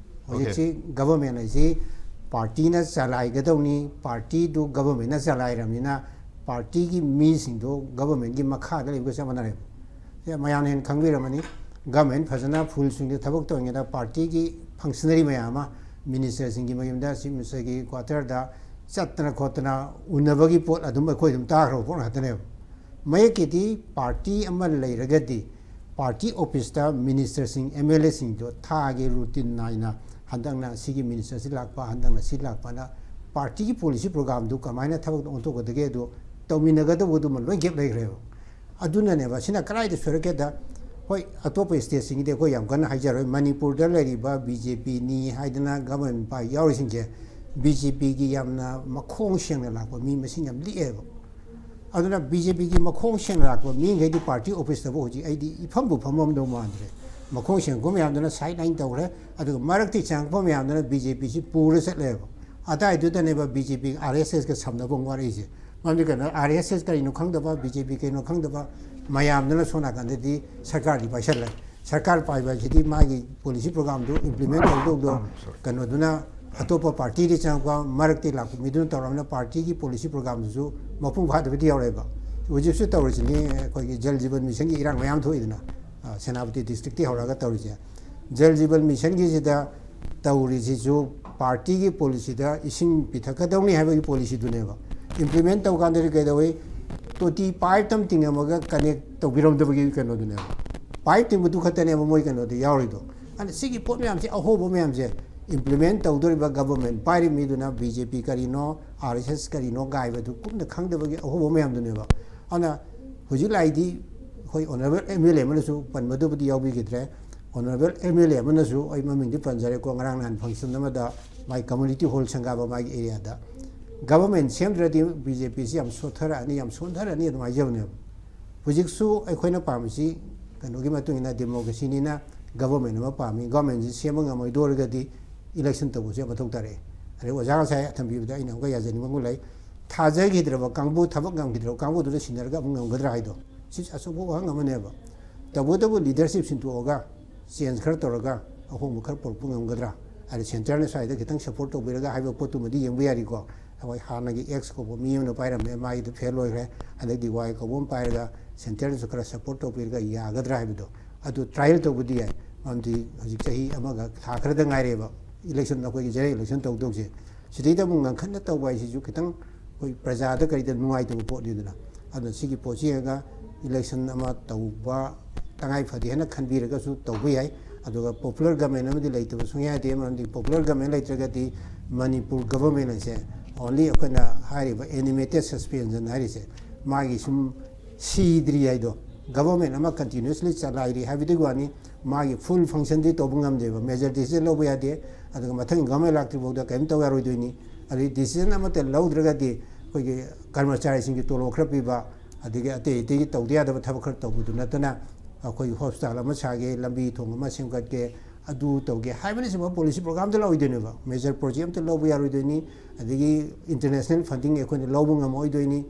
ꯍꯧꯖꯤꯛꯁꯤ ꯒꯚꯔꯟꯃꯦꯟ ꯍꯥꯏꯁꯤ ꯄꯥꯔꯇꯤꯅ ꯆꯂꯥꯏꯒꯗꯧꯅꯤ, ꯄꯥꯔꯇꯤꯗꯨ ꯒꯚꯔꯟꯃꯦꯟꯅ ꯆꯂꯥꯏꯔꯕꯅꯤꯅ ꯄꯥꯔꯇꯤꯒꯤ ꯃꯤꯁꯤꯡꯗꯣ ꯒꯚꯔꯟꯃꯦꯟꯒꯤ ꯃꯈꯥꯗ ꯂꯩꯕꯒ ꯆꯞ ꯃꯥꯟꯅꯔꯦꯕ꯫ ꯁꯤ ꯃꯌꯥꯝꯅ ꯍꯦꯟꯅ ꯈꯪꯕꯤꯔꯝꯃꯅꯤ꯫ ꯒꯚꯔꯟꯃꯦꯟ ꯐꯖꯅ ꯐꯨꯜ ꯁ꯭ꯋꯤꯡꯗ ꯊꯕꯛ ꯇꯧꯔꯤꯉꯩꯗ ꯄꯥꯔꯇꯤꯒꯤ ꯐꯪꯁꯅꯔꯤ ꯃꯌꯥꯝ ꯑꯃ ꯃꯤꯅꯤꯁꯇꯔꯁꯤꯡꯒꯤ ꯃꯌꯨꯝꯗ, ꯆꯤꯐ ꯃꯤꯅꯤꯁꯇꯔꯒꯤ ꯀ꯭ꯋꯥꯇꯔꯗ ꯆꯠꯇꯅ ꯈꯣꯠꯇꯅ ꯎꯅꯕꯒꯤ ꯄꯣꯠ ꯑꯗꯨꯝ ꯑꯩꯈꯣꯏ ꯑꯗꯨꯝ ꯇꯥꯈ꯭ꯔꯕ ꯄꯣꯠ ꯉꯥꯛꯇꯅꯦꯕ꯫ ꯃꯌꯦꯛꯀꯤꯗꯤ ꯄꯥꯔꯇꯤ ꯑꯃ ꯂꯩꯔꯒꯗꯤ ꯄꯥꯔꯇꯤ ꯑꯣꯐꯤꯁꯇ ꯃꯤꯅꯤꯁꯇꯔꯁꯤꯡ, ꯑꯦꯝ ꯑꯦꯜ ꯑꯦꯁꯤꯡꯗꯣ ꯊꯥꯒꯤ ꯔꯨꯇꯤꯟ ꯅꯥꯏꯅ ꯍꯟꯗꯛꯅ ꯁꯤꯒꯤ ꯃꯤꯅꯤꯁꯇꯔꯁꯤ ꯂꯥꯛꯄ, ꯍꯟꯗꯛꯅ ꯁꯤ ꯂꯥꯛꯄꯅ ꯄꯥꯔꯇꯤꯒꯤ ꯄꯣꯂꯤꯁꯤ ꯄ꯭ꯔꯣꯒ꯭ꯔꯥꯝꯗꯨ ꯀꯃꯥꯏꯅ ꯊꯕꯛꯇ ꯑꯣꯟꯊꯣꯛꯀꯗꯒꯦ ꯑꯗꯨ ꯇꯧꯃꯤꯟꯅꯒꯗꯧꯕꯗꯨꯃ ꯂꯣꯏ ꯒꯦꯞ ꯂꯩꯈ꯭ꯔꯦꯕ꯫ ꯑꯗꯨꯅꯅꯦꯕ ꯁꯤꯅ ꯀꯗꯥꯏꯗ ꯁꯣꯏꯔꯛꯀꯦꯗ, ꯍꯣꯏ, ꯑꯇꯣꯞꯄ ꯁ꯭ꯇꯦꯠꯁꯤꯡꯒꯤꯗꯤ ꯑꯩꯈꯣꯏ ꯌꯥꯝ ꯀꯟꯅ ꯍꯥꯏꯖꯔꯣꯏ, ꯃꯅꯤꯄꯨꯔꯗ ꯂꯩꯔꯤꯕ ꯕꯤ ꯖꯦ ꯄꯤꯅꯤ ꯍꯥꯏꯗꯅ ꯒꯃꯦꯟ ꯄꯥꯏ ꯌꯥꯎꯔꯤꯁꯤꯡꯁꯦ ꯕꯤ ꯖꯦ ꯄꯤꯒꯤ ꯌꯥꯝꯅ ꯃꯈꯣꯡ ꯁꯦꯡꯅ ꯂꯥꯛꯄ ꯃꯤ ꯃꯁꯤꯡ ꯌꯥꯝ ꯂꯤꯛꯑꯦꯕ꯫ ꯑꯗꯨꯅ ꯕꯤ ꯖꯦ ꯄꯤꯒꯤ ꯃꯈꯣꯡ ꯁꯦꯡꯅ ꯂꯥꯛꯄ ꯃꯤꯈꯩꯗꯤ ꯄꯥꯔꯇꯤ ꯑꯣꯐꯤꯁꯇꯕꯨ ꯍꯧꯖꯤꯛ ꯑꯩꯗꯤ ꯏꯐꯝꯕꯨ ꯐꯝꯃꯝꯗꯧ ꯃꯥꯟꯗ꯭ꯔꯦ꯫ ꯃꯈꯣꯡ ꯁꯦꯡꯉꯛꯄ ꯃꯌꯥꯝꯗꯨꯅ ꯁꯥꯏꯠ ꯂꯥꯏꯟ ꯇꯧꯈ꯭ꯔꯦ, ꯑꯗꯨꯒ ꯃꯔꯛꯇ ꯆꯪꯉꯛꯄ ꯃꯌꯥꯝꯗꯨꯅ ꯕꯤ ꯖꯦ ꯄꯤꯁꯤ ꯄꯨꯔ ꯆꯠꯂꯦꯕ꯫ ꯑꯗꯥꯏꯗꯨꯗꯅꯦꯕ ꯕꯤ ꯖꯦ ꯄꯤ ꯑꯥꯔ ꯑꯦꯁ ꯑꯦꯁꯀ ꯁꯝꯅꯕ ꯑꯃꯨꯛ ꯋꯥꯔꯛꯏꯁꯦ꯫ ꯃꯔꯝꯗꯤ ꯀꯩꯅꯣ, ꯑꯥꯔ ꯑꯦꯁ ꯑꯦꯁ ꯀꯔꯤꯅꯣ ꯈꯪꯗꯕ, ꯕꯤ ꯖꯦ ꯄꯤ ꯀꯩꯅꯣ ꯈꯪꯗꯕ ꯃꯌꯥꯝꯗꯨꯅ ꯁꯣꯝ ꯅꯥꯀꯟꯗꯗꯤ ꯁꯔꯀꯥꯔꯗꯤ ꯄꯥꯏꯁꯜꯂꯦ꯫ ꯁꯔꯀꯥꯔ ꯄꯥꯏꯕ ꯍꯥꯏꯁꯤꯗꯤ ꯃꯥꯒꯤ ꯄꯣꯂꯤꯁꯤ ꯄ꯭ꯔꯣꯒ꯭ꯔꯥꯝꯗꯨ ꯏꯝꯄ꯭ꯂꯤꯃꯦꯟ ꯇꯧꯗꯧꯗꯣ ꯀꯩꯅꯣꯗꯨꯅ, ꯑꯇꯣꯞꯄ ꯄꯥꯔꯇꯤꯗꯤ ꯆꯪꯉꯛꯄ ꯃꯔꯛꯇ ꯂꯥꯛꯄ ꯃꯤꯗꯨꯅ ꯇꯧꯔꯕꯅꯤꯅ ꯄꯥꯔꯇꯤꯒꯤ ꯄꯣꯂꯤꯁꯤ ꯄ꯭ꯔꯣꯒ꯭ꯔꯥꯝꯗꯨꯁꯨ ꯃꯄꯨꯡ ꯐꯥꯗꯕꯗꯤ ꯌꯥꯎꯔꯛꯑꯦꯕ꯫ ꯍꯧꯖꯤꯛꯁꯨ ꯇꯧꯔꯤꯁꯤꯅꯤ, ꯑꯩꯈꯣꯏꯒꯤ ꯖꯜ ꯖꯤꯕꯟ ꯃꯤꯁꯟꯒꯤ ꯏꯔꯥꯡ ꯃꯌꯥꯝ ꯊꯣꯛꯏꯗꯅ, ꯑ, ꯁꯦꯅꯥꯄꯇꯤ ꯗꯤꯁꯇ꯭ꯔꯤꯛꯇꯒꯤ ꯍꯧꯔꯒ ꯇꯧꯔꯤꯁꯦ꯫ ꯖꯜ ꯖꯤꯕꯟ ꯃꯤꯁꯟꯒꯤꯁꯤꯗ ꯇꯧꯔꯤꯁꯤꯁꯨ ꯄꯥꯔꯇꯤꯒꯤ ꯄꯣꯂꯤꯁꯤꯗ ꯏꯁꯤꯡ ꯄꯤꯊꯛꯀꯗꯧꯅꯤ ꯍꯥꯏꯕꯒꯤ ꯄꯣꯂꯤꯁꯤꯗꯨꯅꯦꯕ꯫ ꯏꯝꯄ꯭ꯂꯤꯃꯦꯟ ꯇꯧꯀꯥꯟꯗꯗꯤ ꯀꯩꯗꯧꯋꯤ? ꯇꯣꯇꯤ ꯄꯥꯏꯞꯇ ꯑꯃ ꯇꯤꯡꯉꯝꯃꯒ ꯀꯅꯦꯛ ꯇꯧꯕꯤꯔꯝꯗꯕꯒꯤ ꯀꯩꯅꯣꯗꯨꯅꯦꯕ꯫ ꯄꯥꯏꯞ ꯇꯤꯡꯕꯗꯨ ꯈꯛꯇꯅꯦꯕ ꯃꯣꯏ ꯀꯩꯅꯣꯗ ꯌꯥꯎꯔꯤꯗꯣ꯫ ꯑꯗꯨꯅ ꯁꯤꯒꯤ ꯄꯣꯠ ꯃꯌꯥꯝꯁꯦ, ꯑꯍꯣꯕ ꯃꯌꯥꯝꯁꯦ ꯏꯝꯄ꯭ꯂꯤꯃꯦꯟ ꯇꯧꯗꯣꯔꯤꯕ ꯒꯚꯔꯟꯃꯦꯟ ꯄꯥꯏꯔꯤꯕ ꯃꯤꯗꯨꯅ ꯕꯤ ꯖꯦ ꯄꯤ ꯀꯔꯤꯅꯣ, ꯑꯥꯔ ꯑꯦꯁ ꯑꯦꯁ ꯀꯔꯤꯅꯣ ꯒꯥꯏꯕꯗꯨ ꯀꯨꯞꯅ ꯈꯪꯗꯕꯒꯤ ꯑꯍꯣꯕ ꯃꯌꯥꯝꯗꯨꯅꯦꯕ꯫ ꯑꯗꯨꯅ ꯍꯧꯖꯤꯛ ꯂꯥꯛꯏꯗꯤ ꯑꯩꯈꯣꯏ ꯑꯣꯅꯔꯦꯕꯜ ꯑꯦꯝ ꯑꯦꯜ ꯑꯦ ꯑꯃꯅꯁꯨ ꯄꯟꯕꯗꯨꯕꯨꯗꯤ ꯌꯥꯎꯕꯤꯈꯤꯗ꯭ꯔꯦ꯫ ꯑꯣꯅꯔꯦꯕꯜ ꯑꯦꯝ ꯑꯦꯜ ꯑꯦ ꯑꯃꯅꯁꯨ, ꯑꯩ ꯃꯃꯤꯡꯗꯤ ꯄꯟꯖꯔꯦꯀꯣ, ꯉꯔꯥꯡ ꯅꯍꯥꯟ ꯐꯪꯁꯟ ꯑꯃꯗ ꯃꯥꯏ ꯀꯝꯃ꯭ꯌꯨꯅꯤꯇꯤ ꯍꯣꯜ ꯁꯪꯒꯥꯕ ꯃꯥꯒꯤ ꯑꯦꯔꯤꯌꯥꯗ ꯒꯚꯔꯟꯃꯦꯟ ꯁꯦꯝꯗ꯭ꯔꯗꯤ ꯕꯤ ꯖꯦ ꯄꯤꯁꯤ ꯌꯥꯝ ꯁꯣꯠꯊꯔꯛꯑꯅꯤ, ꯌꯥꯝ ꯁꯣꯟꯊꯔꯛꯑꯅꯤ ꯑꯗꯨꯝ ꯍꯥꯏꯖꯕꯅꯦꯕ꯫ ꯍꯧꯖꯤꯛꯁꯨ ꯑꯩꯈꯣꯏꯅ ꯄꯥꯝꯃꯤꯁꯤ ꯀꯩꯅꯣꯒꯤ ꯃꯇꯨꯡ ꯏꯟꯅ ꯗꯦꯃꯣꯀ꯭ꯔꯦꯁꯤꯅꯤꯅ ꯒꯚꯔꯟꯃꯦꯟ ꯑꯃ ꯄꯥꯝꯃꯤ꯫ ꯒꯚꯔꯟꯃꯦꯟꯁꯤ ꯁꯦꯝꯕ ꯉꯝꯃꯣꯏꯗꯣꯔꯒꯗꯤ ꯏꯂꯦꯛꯁꯟ ꯇꯧꯕꯁꯨ ꯌꯥꯝ ꯃꯊꯧ ꯇꯥꯔꯛꯑꯦ꯫ ꯑꯗꯩ ꯑꯣꯖꯥ ꯉꯁꯥꯏ ꯊꯝꯕꯤꯕꯗ ꯑꯩꯅ ꯑꯃꯨꯛꯀ ꯌꯥꯖꯅꯤꯡꯕ ꯑꯃ ꯂꯩ, ꯊꯥꯖꯈꯤꯗ꯭ꯔꯕ ꯀꯥꯡꯕꯨ, ꯊꯕꯛ ꯉꯝꯈꯤꯗ꯭ꯔꯕ ꯀꯥꯡꯕꯨꯗꯨꯅ ꯁꯤꯟꯅꯔꯒ ꯑꯃꯨꯛ ꯉꯝꯒꯗ꯭ꯔꯥ ꯍꯥꯏꯗꯣ, ꯁꯤ ꯑꯆꯧꯕ ꯋꯥꯍꯪ ꯑꯃꯅꯦꯕ꯫ ꯇꯧꯕꯇꯕꯨ ꯂꯤꯗꯔꯁꯤꯞ ꯁꯤꯟꯗꯣꯛꯑꯒ ꯆꯦꯟꯖ ꯈꯔ ꯇꯧꯔꯒ ꯑꯍꯣꯡꯕ ꯈꯔ ꯄꯨꯔꯛꯄ ꯉꯝꯒꯗ꯭ꯔꯥ? ꯑꯗ ꯁꯦꯟꯇꯔꯅ ꯁ꯭ꯋꯥꯏꯗ ꯈꯤꯇꯪ ꯁꯞꯄꯣꯔꯠ ꯇꯧꯕꯤꯔꯒ ꯍꯥꯏꯕ ꯄꯣꯠꯇꯨꯃꯗꯤ ꯌꯦꯡꯕ ꯌꯥꯔꯤꯀꯣ꯫ ꯑꯩꯈꯣꯏ ꯍꯥꯟꯅꯒꯤ ꯑꯦꯛꯁ ꯀꯧꯕ ꯃꯤ ꯑꯃꯅ ꯄꯥꯏꯔꯝꯃꯦ, ꯃꯥꯒꯤꯗ ꯐꯦꯜ ꯑꯣꯏꯈ꯭ꯔꯦ, ꯍꯟꯗꯛꯇꯤ ꯋꯥꯏ ꯀꯧꯕ ꯑꯃ ꯄꯥꯏꯔꯒ ꯁꯦꯟꯇꯔꯅꯁꯨ ꯈꯔ ꯁꯞꯄꯣꯔꯠ ꯇꯧꯕꯤꯔꯒ ꯌꯥꯒꯗ꯭ꯔꯥ ꯍꯥꯏꯕꯗꯣ, ꯑꯗꯨ ꯇ꯭ꯔꯥꯏꯌꯦꯜ ꯇꯧꯕꯗꯤ ꯌꯥꯏ꯫ ꯃꯔꯝꯗꯤ ꯍꯧꯖꯤꯛ ꯆꯍꯤ ꯑꯃꯒ ꯊꯥ ꯈꯔꯗ ꯉꯥꯏꯔꯦꯕ ꯏꯂꯦꯛꯁꯟ, ꯑꯩꯈꯣꯏꯒꯤ ꯖꯦꯅꯔꯦꯜ ꯏꯂꯦꯛꯁꯟ ꯇꯧꯗꯧꯁꯦ꯫ ꯁꯤꯗꯩꯗ ꯑꯃꯨꯛ ꯉꯟꯈꯠꯅ ꯇꯧꯕ ꯍꯥꯏꯁꯤꯁꯨ ꯈꯤꯇꯪ ꯑꯩꯈꯣꯏ ꯄ꯭ꯔꯖꯥꯗ ꯀꯔꯤꯗ ꯅꯨꯡꯉꯥꯏꯇꯕ ꯄꯣꯠꯅꯤꯗꯅ꯫ ꯑꯗꯨꯅ ꯁꯤꯒꯤ ꯄꯣꯠꯁꯤ ꯌꯦꯡꯉꯒ ꯏꯂꯦꯛꯁꯟ ꯑꯃ ꯇꯧꯕ ꯇꯉꯥꯏ ꯐꯗꯦ ꯍꯥꯏꯅ ꯈꯟꯕꯤꯔꯒꯁꯨ ꯇꯧꯕ ꯌꯥꯏ꯫ ꯑꯗꯨꯒ popular government ꯑꯃꯗꯤ ꯂꯩꯇꯕ ꯁꯨꯡꯌꯥ ꯌꯥꯗꯦ꯫ ꯃꯔꯝꯗꯤ popular government ꯂꯩꯇ꯭ꯔꯒꯗꯤ ꯃꯅꯤꯄꯨꯔ government ꯑꯁꯦ only ꯑꯩꯈꯣꯏꯅ ꯍꯥꯏꯔꯤꯕ animated suspension ꯍꯥꯏꯔꯤꯁꯦ, ꯃꯥꯒꯤ ꯁꯨꯝ ꯁꯤꯗ꯭ꯔꯤ ꯍꯥꯏꯗꯣ, government ꯑꯃ continuously ꯆꯂꯥꯏꯔꯤ ꯍꯥꯏꯕꯗꯨꯒꯤ ꯋꯥꯅꯤ꯫ ꯃꯥꯒꯤ full functionꯗꯤ ꯇꯧꯕ ꯉꯝꯗꯦꯕ꯫ Major decision ꯂꯧꯕ ꯌꯥꯗꯦ꯫ ꯑꯗꯨꯒ ꯃꯊꯪꯒꯤ government ꯂꯥꯛꯇ꯭ꯔꯤ ꯐꯥꯎꯗ ꯀꯔꯤꯝ ꯇꯧ ꯌꯥꯔꯣꯏꯗꯣꯏꯅꯤ꯫ ꯑꯗꯩ decision ꯑꯃꯠꯇ ꯂꯧꯗ꯭ꯔꯒꯗꯤ ꯑꯩꯈꯣꯏꯒꯤ ꯀꯔꯃꯆꯥꯔꯤꯁꯤꯡꯒꯤ ꯇꯣꯂꯣꯞ ꯈꯔ ꯄꯤꯕ, ꯑꯗꯒꯤ ꯑꯇꯩ ꯑꯇꯩꯒꯤ ꯇꯧꯗ ꯌꯥꯗꯕ ꯊꯕꯛ ꯈꯔ ꯇꯧꯕꯗꯨ ꯅꯠꯇꯅ, ꯑꯩꯈꯣꯏꯒꯤ hospital ꯑꯃ ꯁꯥꯒꯦ, ꯂꯝꯕꯤ ꯊꯣꯡ ꯑꯃ ꯁꯦꯝꯒꯠꯀꯦ, ꯑꯗꯨ ꯇꯧꯒꯦ ꯍꯥꯏꯕꯅꯆꯤꯡꯕ policy programꯗ ꯂꯧꯔꯣꯏꯗꯣꯏꯅꯦꯕ꯫ Major project ꯑꯝꯇ ꯂꯧꯕ ꯌꯥꯔꯣꯏꯗꯣꯏꯅꯤ꯫ ꯑꯗꯒꯤ international funding ꯑꯩꯈꯣꯏꯅ ꯂꯧꯕ ꯉꯝꯃꯛꯑꯣꯏꯗꯣꯏꯅꯤ꯫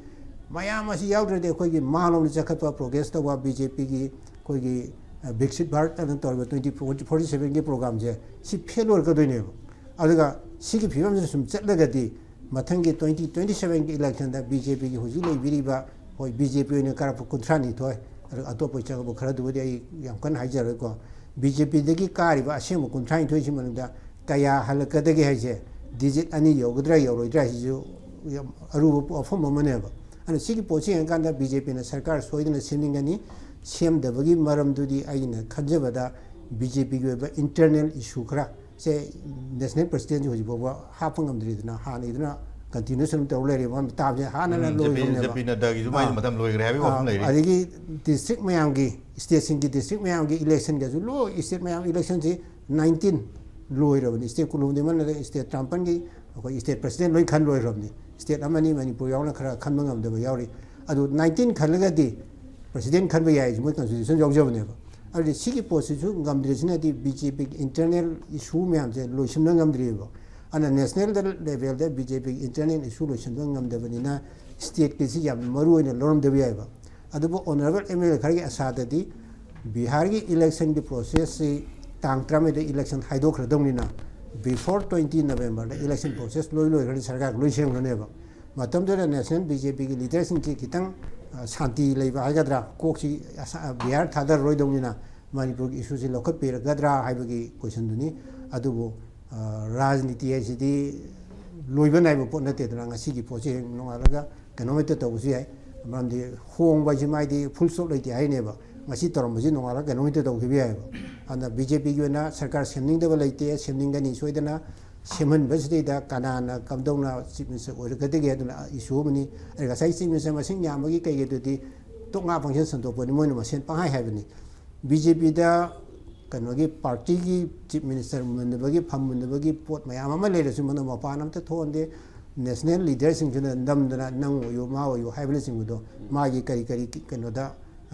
ꯃꯌꯥꯝ ꯑꯁꯤ ꯌꯥꯎꯗ꯭ꯔꯗꯤ ꯑꯩꯈꯣꯏꯒꯤ ꯃꯥꯂꯣꯝꯗ ꯆꯈꯠꯄ, progress ꯇꯧꯕ, BJPꯒꯤ ꯑꯩꯈꯣꯏꯒꯤ, ꯑ, Viksit Bharat ꯑꯅ ꯇꯧꯔꯤꯕ twenty forty seven ꯒꯤ programꯁꯦ, ꯁꯤ fail ꯑꯣꯏꯔꯛꯀꯗꯣꯏꯅꯦꯕ꯫ ꯑꯗꯨꯒ ꯁꯤꯒꯤ ꯐꯤꯕꯝꯁꯤꯗ ꯁꯨꯝ ꯆꯠꯂꯒꯗꯤ ꯃꯊꯪꯒꯤ twenty twenty sevenꯒꯤ electionꯗ BJPꯒꯤ ꯍꯧꯖꯤꯛ ꯂꯩꯕꯤꯔꯤꯕ, ꯍꯣꯏ, BJP ꯑꯣꯏꯅ ꯀꯥꯔꯛꯄ ꯀꯨꯟꯊ꯭ꯔꯥ ꯅꯤꯊꯣꯏ, ꯑꯗꯨꯒ ꯑꯇꯣꯞꯄ ꯆꯪꯉꯛꯄ ꯈꯔꯗꯨꯕꯨꯗꯤ ꯑꯩ ꯌꯥꯝ ꯀꯟꯅ ꯍꯥꯏꯖꯔꯣꯏꯀꯣ꯫ BJPꯗꯒꯤ ꯀꯥꯔꯤꯕ ꯑꯁꯦꯡꯕ ꯀꯨꯟꯊ꯭ꯔꯥ ꯅꯤꯊꯣꯏꯁꯤ ꯃꯅꯨꯡꯗ ꯀꯌꯥ ꯍꯜꯂꯛꯀꯗꯒꯦ ꯍꯥꯏꯁꯦ, digit ꯑꯅꯤ ꯌꯧꯒꯗ꯭ꯔꯥ ꯌꯧꯔꯣꯏꯗ꯭ꯔꯥ ꯍꯥꯏꯁꯤꯁꯨ ꯌꯥꯝ ꯑꯔꯨꯕ ꯋꯥꯐꯝ ꯑꯃꯅꯦꯕ꯫ ꯑꯗꯨꯅ ꯁꯤꯒꯤ ꯄꯣꯠꯁꯤ ꯌꯦꯡꯉꯀꯥꯟꯗ BJPꯅ ꯁꯔꯀꯥꯔ ꯁꯣꯏꯗꯅ ꯁꯦꯝꯅꯤꯡꯒꯅꯤ꯫ ꯁꯦꯝꯗꯕꯒꯤ ꯃꯔꯝꯗꯨꯗꯤ ꯑꯩꯅ ꯈꯟꯖꯕꯗ BJPꯒꯤ ꯑꯣꯏꯕ internal issue ꯈꯔ ꯁꯦ national presidentꯁꯤ ꯍꯧꯖꯤꯛ ꯐꯥꯎꯕ ꯍꯥꯞꯄ ꯉꯝꯗ꯭ꯔꯤꯗꯅ, ꯍꯥꯟꯅꯒꯤꯗꯨꯅ continuation ꯇꯧꯔ ꯂꯩꯔꯦꯕ, ꯃꯇꯥꯝꯁꯦ ꯍꯥꯟꯅꯅ ꯎꯝ, ꯂꯣꯏꯈ꯭ꯔꯕꯅꯦꯕ꯫ JP ꯅꯗ꯭ꯌꯥꯒꯤꯁꯨ ꯃꯥꯏ ꯑꯥ꯫ ꯃꯇꯝ ꯂꯣꯏꯈ꯭ꯔꯦ ꯍꯥꯏꯕꯒꯤ ꯋꯥꯐꯝ ꯑꯥ, ꯂꯩꯔꯤ꯫ ꯑꯗꯒꯤ district ꯃꯌꯥꯝꯒꯤ, stateꯁꯤꯡꯒꯤ district ꯃꯌꯥꯝꯒꯤ electionꯒꯁꯨ ꯂꯣꯏ, state ꯃꯌꯥꯝ electionꯁꯤ nineteen ꯂꯣꯏꯔꯕꯅꯤ꯫ State ꯀꯨꯟꯍꯨꯝꯗꯣꯏ ꯃꯅꯨꯡꯗ state ꯇꯔꯥꯃꯥꯄꯜꯒꯤ ꯑꯩꯈꯣꯏ state president ꯂꯣꯏ ꯈꯟ ꯂꯣꯏꯈ꯭ꯔꯕꯅꯤ꯫ State ꯑꯃꯅꯤ ꯃꯅꯤꯄꯨꯔ ꯌꯥꯎꯅ ꯈꯔ ꯈꯟꯕ ꯉꯝꯗꯕ ꯌꯥꯎꯔꯤ꯫ ꯑꯗꯨ nineteen ꯈꯜꯂꯒꯗꯤ president ꯈꯟꯕ ꯌꯥꯏ, ꯃꯣꯏ constitution ꯌꯥꯎꯖꯕꯅꯦꯕ꯫ ꯑꯗꯨꯗꯤ ꯁꯤꯒꯤ ꯄꯣꯠꯁꯤꯁꯨ ꯉꯝꯗ꯭ꯔꯤꯁꯤꯅꯗꯤ BJPꯒꯤ internal issue ꯃꯌꯥꯝꯁꯦ ꯂꯣꯏꯁꯤꯟꯕ ꯉꯝꯗ꯭ꯔꯤꯑꯕ꯫ ꯑꯗꯨꯅ national levelꯗ BJPꯒꯤ internal issue ꯂꯣꯏꯁꯤꯟꯕ ꯉꯝꯗꯕꯅꯤꯅ stateꯀꯤꯁꯤ ꯌꯥꯝ ꯃꯔꯨ ꯑꯣꯏꯅ ꯂꯧꯔꯝꯗꯕ ꯌꯥꯏꯕ꯫ ꯑꯗꯨꯕꯨ honourable MLA ꯈꯔꯒꯤ ꯑꯁꯥꯗꯗꯤ ꯕꯤꯍꯥꯔꯒꯤ electionꯒꯤ processꯁꯤ ꯇꯥꯡ ꯇꯔꯥꯃꯔꯤꯗ election ꯍꯥꯏꯗꯣꯛꯈ꯭ꯔꯗꯧꯅꯤꯅ, before twenty Novemberꯗ election process ꯂꯣꯏ ꯂꯣꯏꯈ꯭ꯔꯅꯤ, ꯁꯔꯀꯥꯔ ꯂꯣꯏ ꯁꯦꯝꯈ꯭ꯔꯅꯦꯕ꯫ ꯃꯇꯝꯗꯨꯗ national BJPꯒꯤ leaderꯁꯤꯡꯁꯤ ꯈꯤꯇꯪ, ꯑ, ꯁꯥꯟꯇꯤ ꯂꯩꯕ ꯍꯥꯏꯒꯗ꯭ꯔꯥ, ꯀꯣꯛꯁꯤ ꯑꯁꯥ-, ꯕꯤꯍꯥꯔ ꯊꯥꯗꯔꯔꯣꯏꯗꯧꯅꯤꯅ ꯃꯅꯤꯄꯨꯔꯒꯤ issueꯁꯤ ꯂꯧꯈꯠꯄꯤꯔꯛꯀꯗ꯭ꯔꯥ ꯍꯥꯏꯕꯒꯤ questionꯗꯨꯅꯤ꯫ ꯑꯗꯨꯕꯨ, ꯑ, ꯔꯥꯖꯅꯤꯇꯤ ꯍꯥꯏꯁꯤꯗꯤ ꯂꯣꯏꯕ ꯅꯥꯏꯕ ꯄꯣꯠ ꯅꯠꯇꯦꯗꯅ꯫ ꯉꯁꯤꯒꯤ ꯄꯣꯠꯁꯤ ꯍꯌꯦꯡ ꯅꯣꯡꯉꯥꯜꯂꯒ ꯀꯩꯅꯣꯝ ꯍꯦꯛꯇ ꯇꯧꯕꯁꯨ ꯌꯥꯏ꯫ ꯃꯔꯝꯗꯤ ꯍꯣꯡꯕ ꯍꯥꯏꯁꯤ ꯃꯥꯏꯗꯤ full stop ꯂꯩꯇꯦ ꯍꯥꯏꯅꯦꯕ꯫ ꯉꯁꯤ ꯇꯧꯔꯝꯕꯁꯤ ꯅꯣꯡꯉꯥꯜꯂꯒ ꯀꯩꯅꯣꯝ ꯍꯦꯛꯇ ꯇꯧꯈꯤꯕ ꯌꯥꯏꯑꯕ꯫ ꯑꯗꯨꯅ ꯕꯤ ꯖꯦ ꯄꯤꯒꯤ ꯑꯣꯏꯅ ꯁꯔꯀꯥꯔ ꯁꯦꯝꯅꯤꯡꯗꯕ ꯂꯩꯇꯦ, ꯁꯦꯝꯅꯤꯡꯒꯅꯤ ꯁꯣꯏꯗꯅ꯫ ꯁꯦꯝꯍꯟꯕꯁꯤꯗꯩꯗ ꯀꯅꯥꯅ ꯀꯝꯗꯧꯅ ꯆꯤꯐ ꯃꯤꯅꯤꯁꯇꯔ ꯑꯣꯏꯔꯛꯀꯗꯒꯦ ꯑꯗꯨꯅ ꯏꯁꯨ ꯑꯃꯅꯤ꯫ ꯑꯗ ꯉꯁꯥꯏ ꯆꯤꯐ ꯃꯤꯅꯤꯁꯇꯔ ꯃꯁꯤꯡ ꯌꯥꯝꯕꯒꯤ ꯀꯩꯒꯤꯗꯨꯗꯤ ꯇꯣꯛ ꯉꯥ ꯄꯪꯁꯟ ꯁꯟꯗꯣꯛꯄꯅꯤ, ꯃꯣꯏꯅ ꯃꯁꯦꯟ ꯄꯪꯍꯥꯏ ꯍꯥꯏꯕꯅꯤ꯫ ꯕꯤ ꯖꯦ ꯄꯤꯗ ꯀꯩꯅꯣꯒꯤ ꯄꯥꯔꯇꯤꯒꯤ ꯆꯤꯐ ꯃꯤꯅꯤꯁꯇꯔ ꯃꯨꯟꯅꯕꯒꯤ, ꯐꯝ ꯃꯨꯟꯅꯕꯒꯤ ꯄꯣꯠ ꯃꯌꯥꯝ ꯑꯃ ꯂꯩꯔꯁꯨ ꯃꯗꯨ ꯃꯄꯥꯟ ꯑꯝꯇ ꯊꯣꯛꯍꯟꯗꯦ꯫ ꯅꯦꯁꯅꯦꯜ ꯂꯤꯗꯔꯁꯤꯡꯁꯤꯅ ꯅꯝꯗꯅ ꯅꯪ ꯑꯣꯏꯌꯨ, ꯃꯥ ꯑꯣꯏꯌꯨ ꯍꯥꯏꯕꯅꯆꯤꯡꯕꯗꯣ ꯃꯥꯒꯤ ꯀꯔꯤ ꯀꯔꯤ ꯀꯩꯅꯣꯗ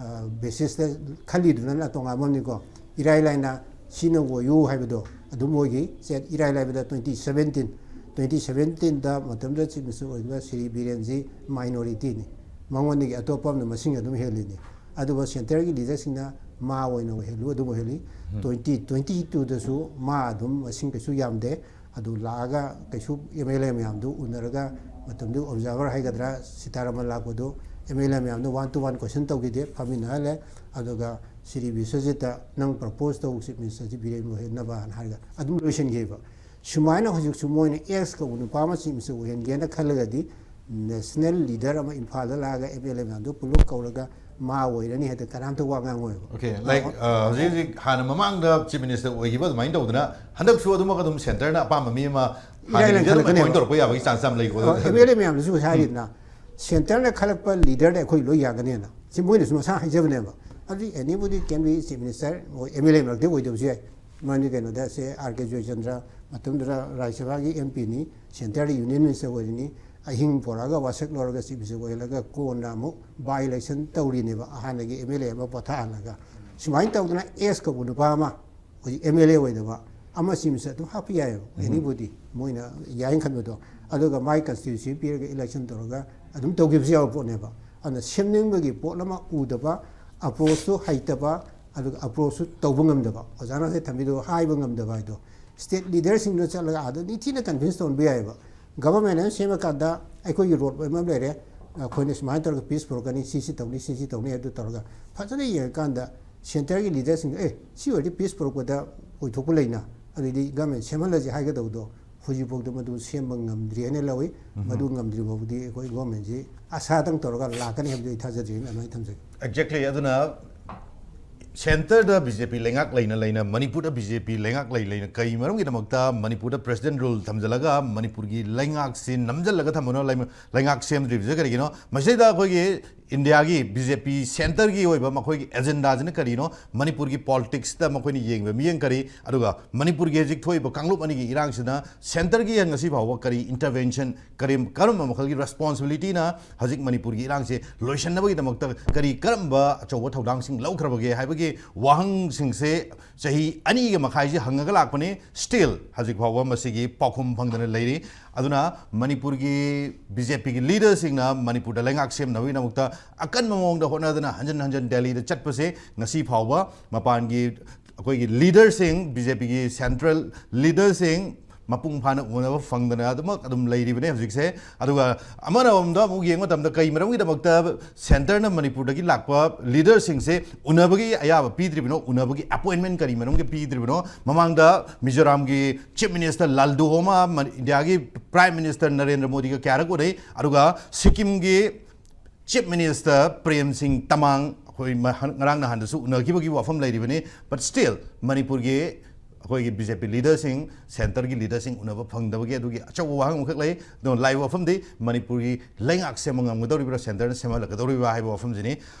ꯕꯦꯁꯤꯁꯇ ꯈꯜꯂꯤꯗꯨꯅ ꯇꯣꯉꯥꯟꯕ ꯑꯃꯅꯤꯀꯣ꯫ ꯏꯔꯥꯏ ꯂꯥꯏꯅ ꯁꯤꯅ ꯑꯣꯏꯌꯨ ꯍꯥꯏꯕꯗꯣ ꯑꯗꯨꯝ ꯑꯣꯏꯈꯤ꯫ ꯁꯦ, ꯏꯔꯥꯏ ꯂꯥꯏꯕꯗ twenty seventeen, twenty seventeenꯗ ꯃꯇꯝꯗꯨꯗ ꯆꯤꯐ ꯃꯤꯅꯤꯁꯇꯔ ꯑꯣꯏꯔꯤꯕ ꯁ꯭ꯔꯤ ꯕꯤꯔꯦꯟꯖꯤ ꯃꯥꯏꯅꯣꯔꯤꯇꯤꯅꯤ꯫ ꯃꯉꯣꯟꯗꯒꯤ ꯑꯇꯣꯞꯄ ꯑꯃꯅ ꯃꯁꯤꯡ ꯑꯗꯨꯝ ꯍꯦꯜꯂꯤꯅꯤ꯫ ꯑꯗꯨꯒ ꯁꯦꯟꯇꯔꯒꯤ ꯂꯤꯗꯔꯁꯤꯡꯅ ꯃꯥ ꯑꯣꯏꯅ ꯑꯣꯏꯍꯜꯂꯨ, ꯑꯗꯨꯝ ꯑꯣꯏꯍꯜꯂꯤ꯫ Twenty twenty twoꯗꯁꯨ ꯃꯥ ꯑꯗꯨꯝ ꯃꯁꯤꯡ ꯀꯩꯁꯨ ꯌꯥꯝꯗꯦ꯫ ꯑꯗꯨ ꯂꯥꯛꯑꯒ ꯀꯩꯁꯨ ꯑꯦꯝ ꯑꯦꯜ ꯑꯦ ꯃꯌꯥꯝꯗꯨ ꯎꯅꯔꯒ ꯃꯇꯝꯗꯨ ꯑꯣꯕꯖꯥꯔꯚꯔ ꯍꯥꯏꯒꯗ꯭ꯔꯥ, ꯁꯤꯇꯥꯔꯥꯃꯟ ꯂꯥꯛꯄꯗꯨ ꯑꯦꯝ ꯑꯦꯜ ꯑꯦ ꯃꯌꯥꯝꯗꯨ one to one question ꯇꯧꯈꯤꯗꯦ, ꯐꯝꯃꯤꯟꯅꯍꯜꯂꯦ꯫ ꯑꯗꯨꯒ ꯁ꯭ꯔꯤ ꯕꯤꯁ꯭ꯋꯖꯤꯠꯇ ꯅꯪ ꯄ꯭ꯔꯄꯣꯖ ꯇꯧ ꯆꯤꯐ ꯃꯤꯅꯤꯁꯇꯔꯁꯤ ꯕꯤꯔꯦꯟ ꯑꯣꯏꯍꯟꯅꯕꯅ ꯍꯥꯏꯔꯒ ꯑꯗꯨꯝ ꯂꯣꯏꯁꯤꯟꯈꯤꯕ꯫ ꯁꯨꯃꯥꯏꯅ ꯍꯧꯖꯤꯛꯁꯨ ꯃꯣꯏꯅ ꯑꯦꯛꯁ ꯀꯧꯕ ꯅꯨꯄꯥ ꯑꯃ ꯆꯤꯐ ꯃꯤꯅꯤꯁꯇꯔ ꯑꯣꯏꯍꯟꯒꯦꯅ ꯈꯜꯂꯒꯗꯤ ꯅꯦꯁꯅꯦꯜ ꯂꯤꯗꯔ ꯑꯃ ꯏꯝꯐꯥꯜꯗ ꯂꯥꯛꯑꯒ ꯑꯦꯝ ꯑꯦꯜ ꯑꯦ ꯃꯌꯥꯝꯗꯨ ꯄꯨꯂꯞ ꯀꯧꯔꯒ ꯃꯥ ꯑꯣꯏꯔꯅꯤ ꯍꯥꯏꯗꯅ ꯀꯅꯥꯝꯇ ꯋꯥ ꯉꯥꯡꯉꯣꯏꯕ꯫ Okay, like, uh, ꯍꯧꯖꯤꯛ ꯍꯧꯖꯤꯛ ꯍꯥꯟꯅ ꯃꯃꯥꯡꯗ ꯆꯤꯐ ꯃꯤꯅꯤꯁꯇꯔ ꯑꯣꯏꯈꯤꯕ ꯑꯗꯨꯃꯥꯏꯅ ꯇꯧꯗꯅ ꯍꯟꯗꯛꯁꯨ ꯑꯗꯨꯃꯛ ꯑꯗꯨꯝ ꯁꯦꯟꯇꯔꯅ ꯑꯄꯥꯝꯕ ꯃꯤ ꯑꯃ ꯏꯔꯥꯏ ꯂꯥꯏꯅ ꯂꯤꯗꯔ ꯑꯃ ꯈꯜꯂꯛꯀꯅꯦꯕ꯫ ꯑꯦꯄꯣꯏꯟ ꯇꯧꯔꯛꯄ ꯌꯥꯕꯒꯤ ꯆꯥꯟꯁ ꯌꯥꯝ ꯂꯩꯀꯣ꯫ ꯑꯦꯝ ꯑꯦꯜ ꯑꯦ ꯃꯌꯥꯝꯅꯁꯨ ꯉꯁꯥꯏ ꯍꯥꯏꯔꯤꯗꯅ ꯁꯦꯟꯇꯔꯅ ꯈꯜꯂꯛꯄ ꯂꯤꯗꯔꯗ ꯑꯩꯈꯣꯏ ꯂꯣꯏ ꯌꯥꯒꯅꯦꯅ꯫ ꯁꯤ ꯃꯣꯏꯅꯁꯨ ꯃꯁꯥ ꯍꯥꯏꯖꯕꯅꯦꯕ꯫ ꯑꯗꯨꯗꯤ anybody can be chief minister, M L ꯑꯦ ꯃꯔꯛꯇ ꯑꯣꯏꯗꯕꯁꯨ ꯌꯥꯏ꯫ ꯃꯔꯝꯗꯤ ꯀꯩꯅꯣꯗ ꯁꯦ ꯑꯥꯔ ꯀꯦ ꯖꯣꯏꯆꯟꯗ꯭ꯔ ꯃꯇꯝꯗꯨꯗ ꯔꯥꯖ꯭ꯌ ꯁꯚꯥꯒꯤ ꯑꯦꯝ ꯄꯤꯅꯤ, ꯁꯦꯟꯇꯔꯗ ꯌꯨꯅꯤꯌꯟ ꯃꯤꯅꯤꯁꯇꯔ ꯑꯣꯏꯔꯤꯅꯤ, ꯑꯍꯤꯡ ꯄꯣꯔꯛꯑꯒ ꯋꯥꯁꯛ ꯂꯧꯔꯒ ꯆꯤꯐ ꯃꯤꯅꯤꯁꯇꯔ ꯑꯣꯏꯍꯜꯂꯒ ꯀꯣꯟꯅ ꯑꯃꯨꯛ ꯕꯥꯏ ꯏꯂꯦꯛꯁꯟ ꯇꯧꯔꯤꯅꯦꯕ ꯍꯥꯟꯅꯒꯤ ꯑꯦꯝ ꯑꯦꯜ ꯑꯦ ꯑꯃ ꯄꯣꯊꯥꯍꯜꯂꯒ꯫ ꯁꯨꯃꯥꯏꯅ ꯇꯧꯗꯅ ꯑꯦꯁ ꯀꯧꯕ ꯅꯨꯄꯥ ꯑꯃ ꯍꯧꯖꯤꯛ ꯑꯦꯝ ꯑꯦꯜ ꯑꯦ ꯑꯣꯏꯗꯕ ꯑꯃ ꯆꯤꯐ ꯃꯤꯅꯤꯁꯇꯔ ꯑꯗꯨꯝ ꯍꯥꯞꯄ ꯌꯥꯏꯑꯕ꯫ Anybody ꯃꯣꯏꯅ ꯌꯥꯏꯅ ꯈꯟꯕꯗꯣ꯫ ꯑꯗꯨꯒ ꯃꯥꯏ ꯀꯟꯁꯇꯤꯇ꯭ꯌꯨꯟꯁꯤ ꯄꯤꯔꯒ ꯏꯂꯦꯛꯁꯟ ꯇꯧꯔꯒ ꯑꯗꯨꯝ ꯇꯧꯈꯤꯕꯁꯨ ꯌꯥꯎꯕ ꯄꯣꯠꯅꯦꯕ꯫ ꯑꯗꯨꯅ ꯁꯦꯝꯅꯤꯡꯕꯒꯤ ꯄꯣꯠ ꯑꯃ ꯎꯗꯕ, ꯑꯦꯄ꯭ꯔꯣꯆꯇꯨ ꯍꯩꯇꯕ, ꯑꯗꯨꯒ ꯑꯦꯄ꯭ꯔꯣꯆꯁꯨ ꯇꯧꯕ ꯉꯝꯗꯕ, ꯑꯣꯖꯥꯅ ꯉꯁꯥꯏ ꯊꯝꯕꯤꯗꯣ ꯍꯥꯏꯕ ꯉꯝꯗꯕ ꯍꯥꯏꯗꯣ꯫ ꯁ꯭ꯇꯦꯠ ꯂꯤꯗꯔꯁꯤꯡꯗꯨꯅ ꯆꯠꯂꯒ ꯑꯥꯗ ꯅꯤꯡꯊꯤꯅ ꯀꯟꯚꯤꯟꯁ ꯇꯧꯍꯟꯕ ꯌꯥꯏꯑꯕ꯫ ꯒꯚꯔꯟꯃꯦꯟ ꯑꯃ ꯁꯦꯝꯃꯀꯥꯟꯗ ꯑꯩꯈꯣꯏꯒꯤ ꯔꯣꯗ ꯃꯦꯞ ꯑꯃ ꯂꯩꯔꯦ, ꯑꯩꯈꯣꯏꯅ ꯁꯨꯃꯥꯏꯅ ꯇꯧꯔꯒ ꯄꯤꯁ ꯄꯨꯔꯛꯀꯅꯤ, ꯁꯤꯁꯤ ꯇꯧꯅꯤ, ꯁꯤꯁꯤ ꯇꯧꯅꯤ ꯍꯥꯏꯕꯗꯨ ꯇꯧꯔꯒ ꯐꯖꯅ ꯌꯦꯡꯉꯀꯥꯟꯗ ꯁꯦꯟꯇꯔꯒꯤ ꯂꯤꯗꯔꯁꯤꯡꯗ ꯑꯦ ꯁꯤ ꯑꯣꯏꯔꯗꯤ ꯄꯤꯁ ꯄꯨꯔꯛꯄꯗ ꯑꯣꯏꯊꯣꯛꯄ ꯂꯩꯅ, ꯑꯗꯨꯗꯤ ꯒꯚꯔꯟꯃꯦꯟ ꯁꯦꯝꯍꯜꯂꯁꯤ ꯍꯥꯏꯒꯗꯧꯕꯗꯣ ꯍꯧꯖꯤꯛꯐꯥꯎꯗ ꯃꯗꯨ ꯁꯦꯝꯕ ꯉꯝꯗ꯭ꯔꯤ ꯍꯥꯏꯅ ꯂꯧꯏ꯫ ꯃꯗꯨ ꯉꯝꯗ꯭ꯔꯤ ꯐꯥꯎꯕꯗꯤ ꯑꯩꯈꯣꯏ ꯒꯚꯔꯟꯃꯦꯟꯁꯤ ꯑꯁꯥꯗꯪ ꯇꯧꯔꯒ ꯂꯥꯛꯀꯅꯤ ꯍꯥꯏꯕꯗꯨ ꯑꯩ ꯊꯥꯖꯗ꯭ꯔꯤ, ꯑꯗꯨꯃꯥꯏꯅ ꯊꯝꯖꯒꯦ꯫ Exactly, ꯑꯗꯨꯅ ꯁꯦꯟꯇꯔꯗ ꯕꯤ ꯖꯦ ꯄꯤ ꯂꯩꯉꯥꯛ ꯂꯩꯅ ꯂꯩꯅ, ꯃꯅꯤꯄꯨꯔꯗ ꯕꯤ ꯖꯦ ꯄꯤ ꯂꯩꯉꯥꯛ ꯂꯩ ꯂꯩꯅ ꯀꯔꯤ ꯃꯔꯝꯒꯤꯗꯃꯛꯇ ꯃꯅꯤꯄꯨꯔꯗ president rule ꯊꯝꯖꯤꯜꯂꯒ ꯃꯅꯤꯄꯨꯔꯒꯤ ꯂꯩꯉꯥꯛꯁꯤ ꯅꯝꯖꯜꯂꯒ ꯊꯝꯕꯅꯣ? ꯂꯩꯃ-, ꯂꯩꯉꯥꯛ ꯁꯦꯝꯗ꯭ꯔꯤꯕꯁꯦ ꯀꯔꯤꯒꯤꯅꯣ? ꯃꯁꯤꯗ ꯑꯩꯈꯣꯏꯒꯤ ꯏꯟꯗꯤꯌꯥꯒꯤ ꯕꯤ ꯖꯦ ꯄꯤ ꯁꯦꯟꯇꯔꯒꯤ ꯑꯣꯏꯕ ꯃꯈꯣꯏꯒꯤ ꯑꯦꯖꯦꯟꯗꯥꯁꯤꯅ ꯀꯔꯤꯅꯣ? ꯃꯅꯤꯄꯨꯔꯒꯤ ꯄꯣꯂꯤꯇꯤꯛꯁꯇ ꯃꯈꯣꯏꯅ ꯌꯦꯡꯕ ꯃꯤꯠꯌꯦꯡ ꯀꯔꯤ? ꯑꯗꯨꯒ ꯃꯅꯤꯄꯨꯔꯒꯤ ꯍꯧꯖꯤꯛ ꯊꯣꯛꯏꯕ ꯀꯥꯡꯂꯨꯞ ꯑꯅꯤꯒꯤ ꯏꯔꯥꯡꯁꯤꯅ ꯁꯦꯟꯇꯔꯒꯤ ꯉꯁꯤ ꯐꯥꯎꯕ ꯀꯔꯤ intervention, ꯀꯔꯤ, ꯀꯔꯝꯕ ꯃꯈꯜꯒꯤ responsibilityꯅ ꯍꯧꯖꯤꯛ ꯃꯅꯤꯄꯨꯔꯒꯤ ꯏꯔꯥꯡꯁꯦ ꯂꯣꯏꯁꯤꯟꯅꯕꯒꯤꯗꯃꯛꯇ ꯀꯔꯤ, ꯀꯔꯝꯕ ꯑꯆꯧꯕ ꯊꯧꯗꯥꯡꯁꯤꯡ ꯂꯧꯈ꯭ꯔꯕꯒꯦ ꯍꯥꯏꯕꯒꯤ ꯋꯥꯍꯪꯁꯤꯡꯁꯦ ꯆꯍꯤ ꯑꯅꯤꯒ ꯃꯈꯥꯏꯁꯤ ꯍꯪꯉꯒ ꯂꯥꯛꯄꯅꯤ꯫ Still ꯍꯧꯖꯤꯛ ꯐꯥꯎꯕ ꯃꯁꯤꯒꯤ ꯄꯥꯎꯈꯨꯝ ꯐꯪꯗꯅ ꯂꯩꯔꯤ꯫ ꯑꯗꯨꯅ ꯃꯅꯤꯄꯨꯔꯒꯤ ꯕꯤ ꯖꯦ ꯄꯤꯒꯤ ꯂꯤꯗꯔꯁꯤꯡꯅ ꯃꯅꯤꯄꯨꯔꯗ ꯂꯩꯉꯥꯛ ꯁꯦꯝꯅꯕꯒꯤꯗꯃꯛꯇ ꯑꯀꯟꯕ ꯃꯑꯣꯡꯗ ꯍꯣꯠꯅꯗꯅ ꯍꯟꯖꯟ ꯍꯟꯖꯟ ꯗꯦꯜꯂꯤꯗ ꯆꯠꯄꯁꯦ ꯉꯁꯤ ꯐꯥꯎꯕ ꯃꯄꯥꯟꯒꯤ ꯑꯩꯈꯣꯏꯒꯤ ꯂꯤꯗꯔꯁꯤꯡ, ꯕꯤ ꯖꯦ ꯄꯤꯒꯤ ꯁꯦꯟꯇ꯭ꯔꯦꯜ ꯂꯤꯗꯔꯁꯤꯡ ꯃꯄꯨꯡ ꯐꯥꯅ ꯎꯅꯕ ꯐꯪꯗꯅ ꯑꯗꯨꯃꯛ ꯑꯗꯨꯝ ꯂꯩꯔꯤꯕꯅꯦ ꯍꯧꯖꯤꯛꯁꯦ꯫ ꯑꯗꯨꯒ ꯑꯃꯔꯣꯝꯗ ꯑꯃꯨꯛ ꯌꯦꯡꯕ ꯃꯇꯝꯗ ꯀꯩ ꯃꯔꯝꯒꯤꯗꯃꯛꯇ ꯁꯦꯟꯇꯔꯅ ꯃꯅꯤꯄꯨꯔꯗꯒꯤ ꯂꯥꯛꯄ ꯂꯤꯗꯔꯁꯤꯡꯁꯦ ꯎꯅꯕꯒꯤ ꯑꯌꯥꯕ ꯄꯤꯗ꯭ꯔꯤꯕꯅꯣ? ꯎꯅꯕꯒꯤ ꯑꯦꯄꯣꯏꯟꯃꯦꯟ ꯀꯔꯤ ꯃꯔꯝꯒꯤ ꯄꯤꯗ꯭ꯔꯤꯕꯅꯣ? ꯃꯃꯥꯡꯗ ꯃꯤꯖꯣꯔꯥꯝꯒꯤ ꯆꯤꯐ ꯃꯤꯅꯤꯁꯇꯔ ꯂꯥꯜꯗꯨꯍꯣꯃꯥ ꯃ-, ꯏꯟꯗꯤꯌꯥꯒꯤ ꯄ꯭ꯔꯥꯏꯝ ꯃꯤꯅꯤꯁꯇꯔ ꯅꯔꯦꯟꯗ꯭ꯔ ꯃꯣꯗꯤꯒ ꯀꯌꯥꯔꯛ ꯎꯅꯩ, ꯑꯗꯨꯒ ꯁꯤꯛꯀꯤꯝꯒꯤ ꯆꯤꯐ ꯃꯤꯅꯤꯁꯇꯔ ꯄ꯭ꯔꯦꯝ ꯁꯤꯡ ꯇꯃꯥꯡ ꯑꯩꯈꯣꯏ ꯃ-, ꯉꯔꯥꯡ ꯅꯍꯥꯟꯗꯁꯨ ꯎꯅꯈꯤꯕꯒꯤ ꯋꯥꯐꯝ ꯂꯩꯔꯤꯕꯅꯤ꯫ But still ꯃꯅꯤꯄꯨꯔꯒꯤ ꯑꯩꯈꯣꯏꯒꯤ ꯕꯤ ꯖꯦ ꯄꯤ ꯂꯤꯗꯔꯁꯤꯡ, ꯁꯦꯟꯇꯔꯒꯤ ꯂꯤꯗꯔꯁꯤꯡ ꯎꯅꯕ ꯐꯪꯗꯕꯒꯤ ꯑꯗꯨꯒꯤ ꯑꯆꯧꯕ ꯋꯥꯍꯪ ꯑꯃꯈꯛ ꯂꯩ꯫ ꯑꯗꯨꯅ ꯂꯥꯛꯏꯕ ꯋꯥꯐꯝꯗꯤ ꯃꯅꯤꯄꯨꯔꯒꯤ ꯂꯩꯉꯥꯛ ꯁꯦꯝꯕ ꯉꯝꯒꯗꯧꯔꯤꯕ꯭ꯔꯥ, ꯁꯦꯟꯇꯔꯅ ꯁꯦꯝꯍꯜꯂꯛꯀꯗꯧꯔꯤꯕ꯭ꯔꯥ ꯍꯥꯏꯕ ꯋꯥꯐꯝꯁꯤꯅꯤ꯫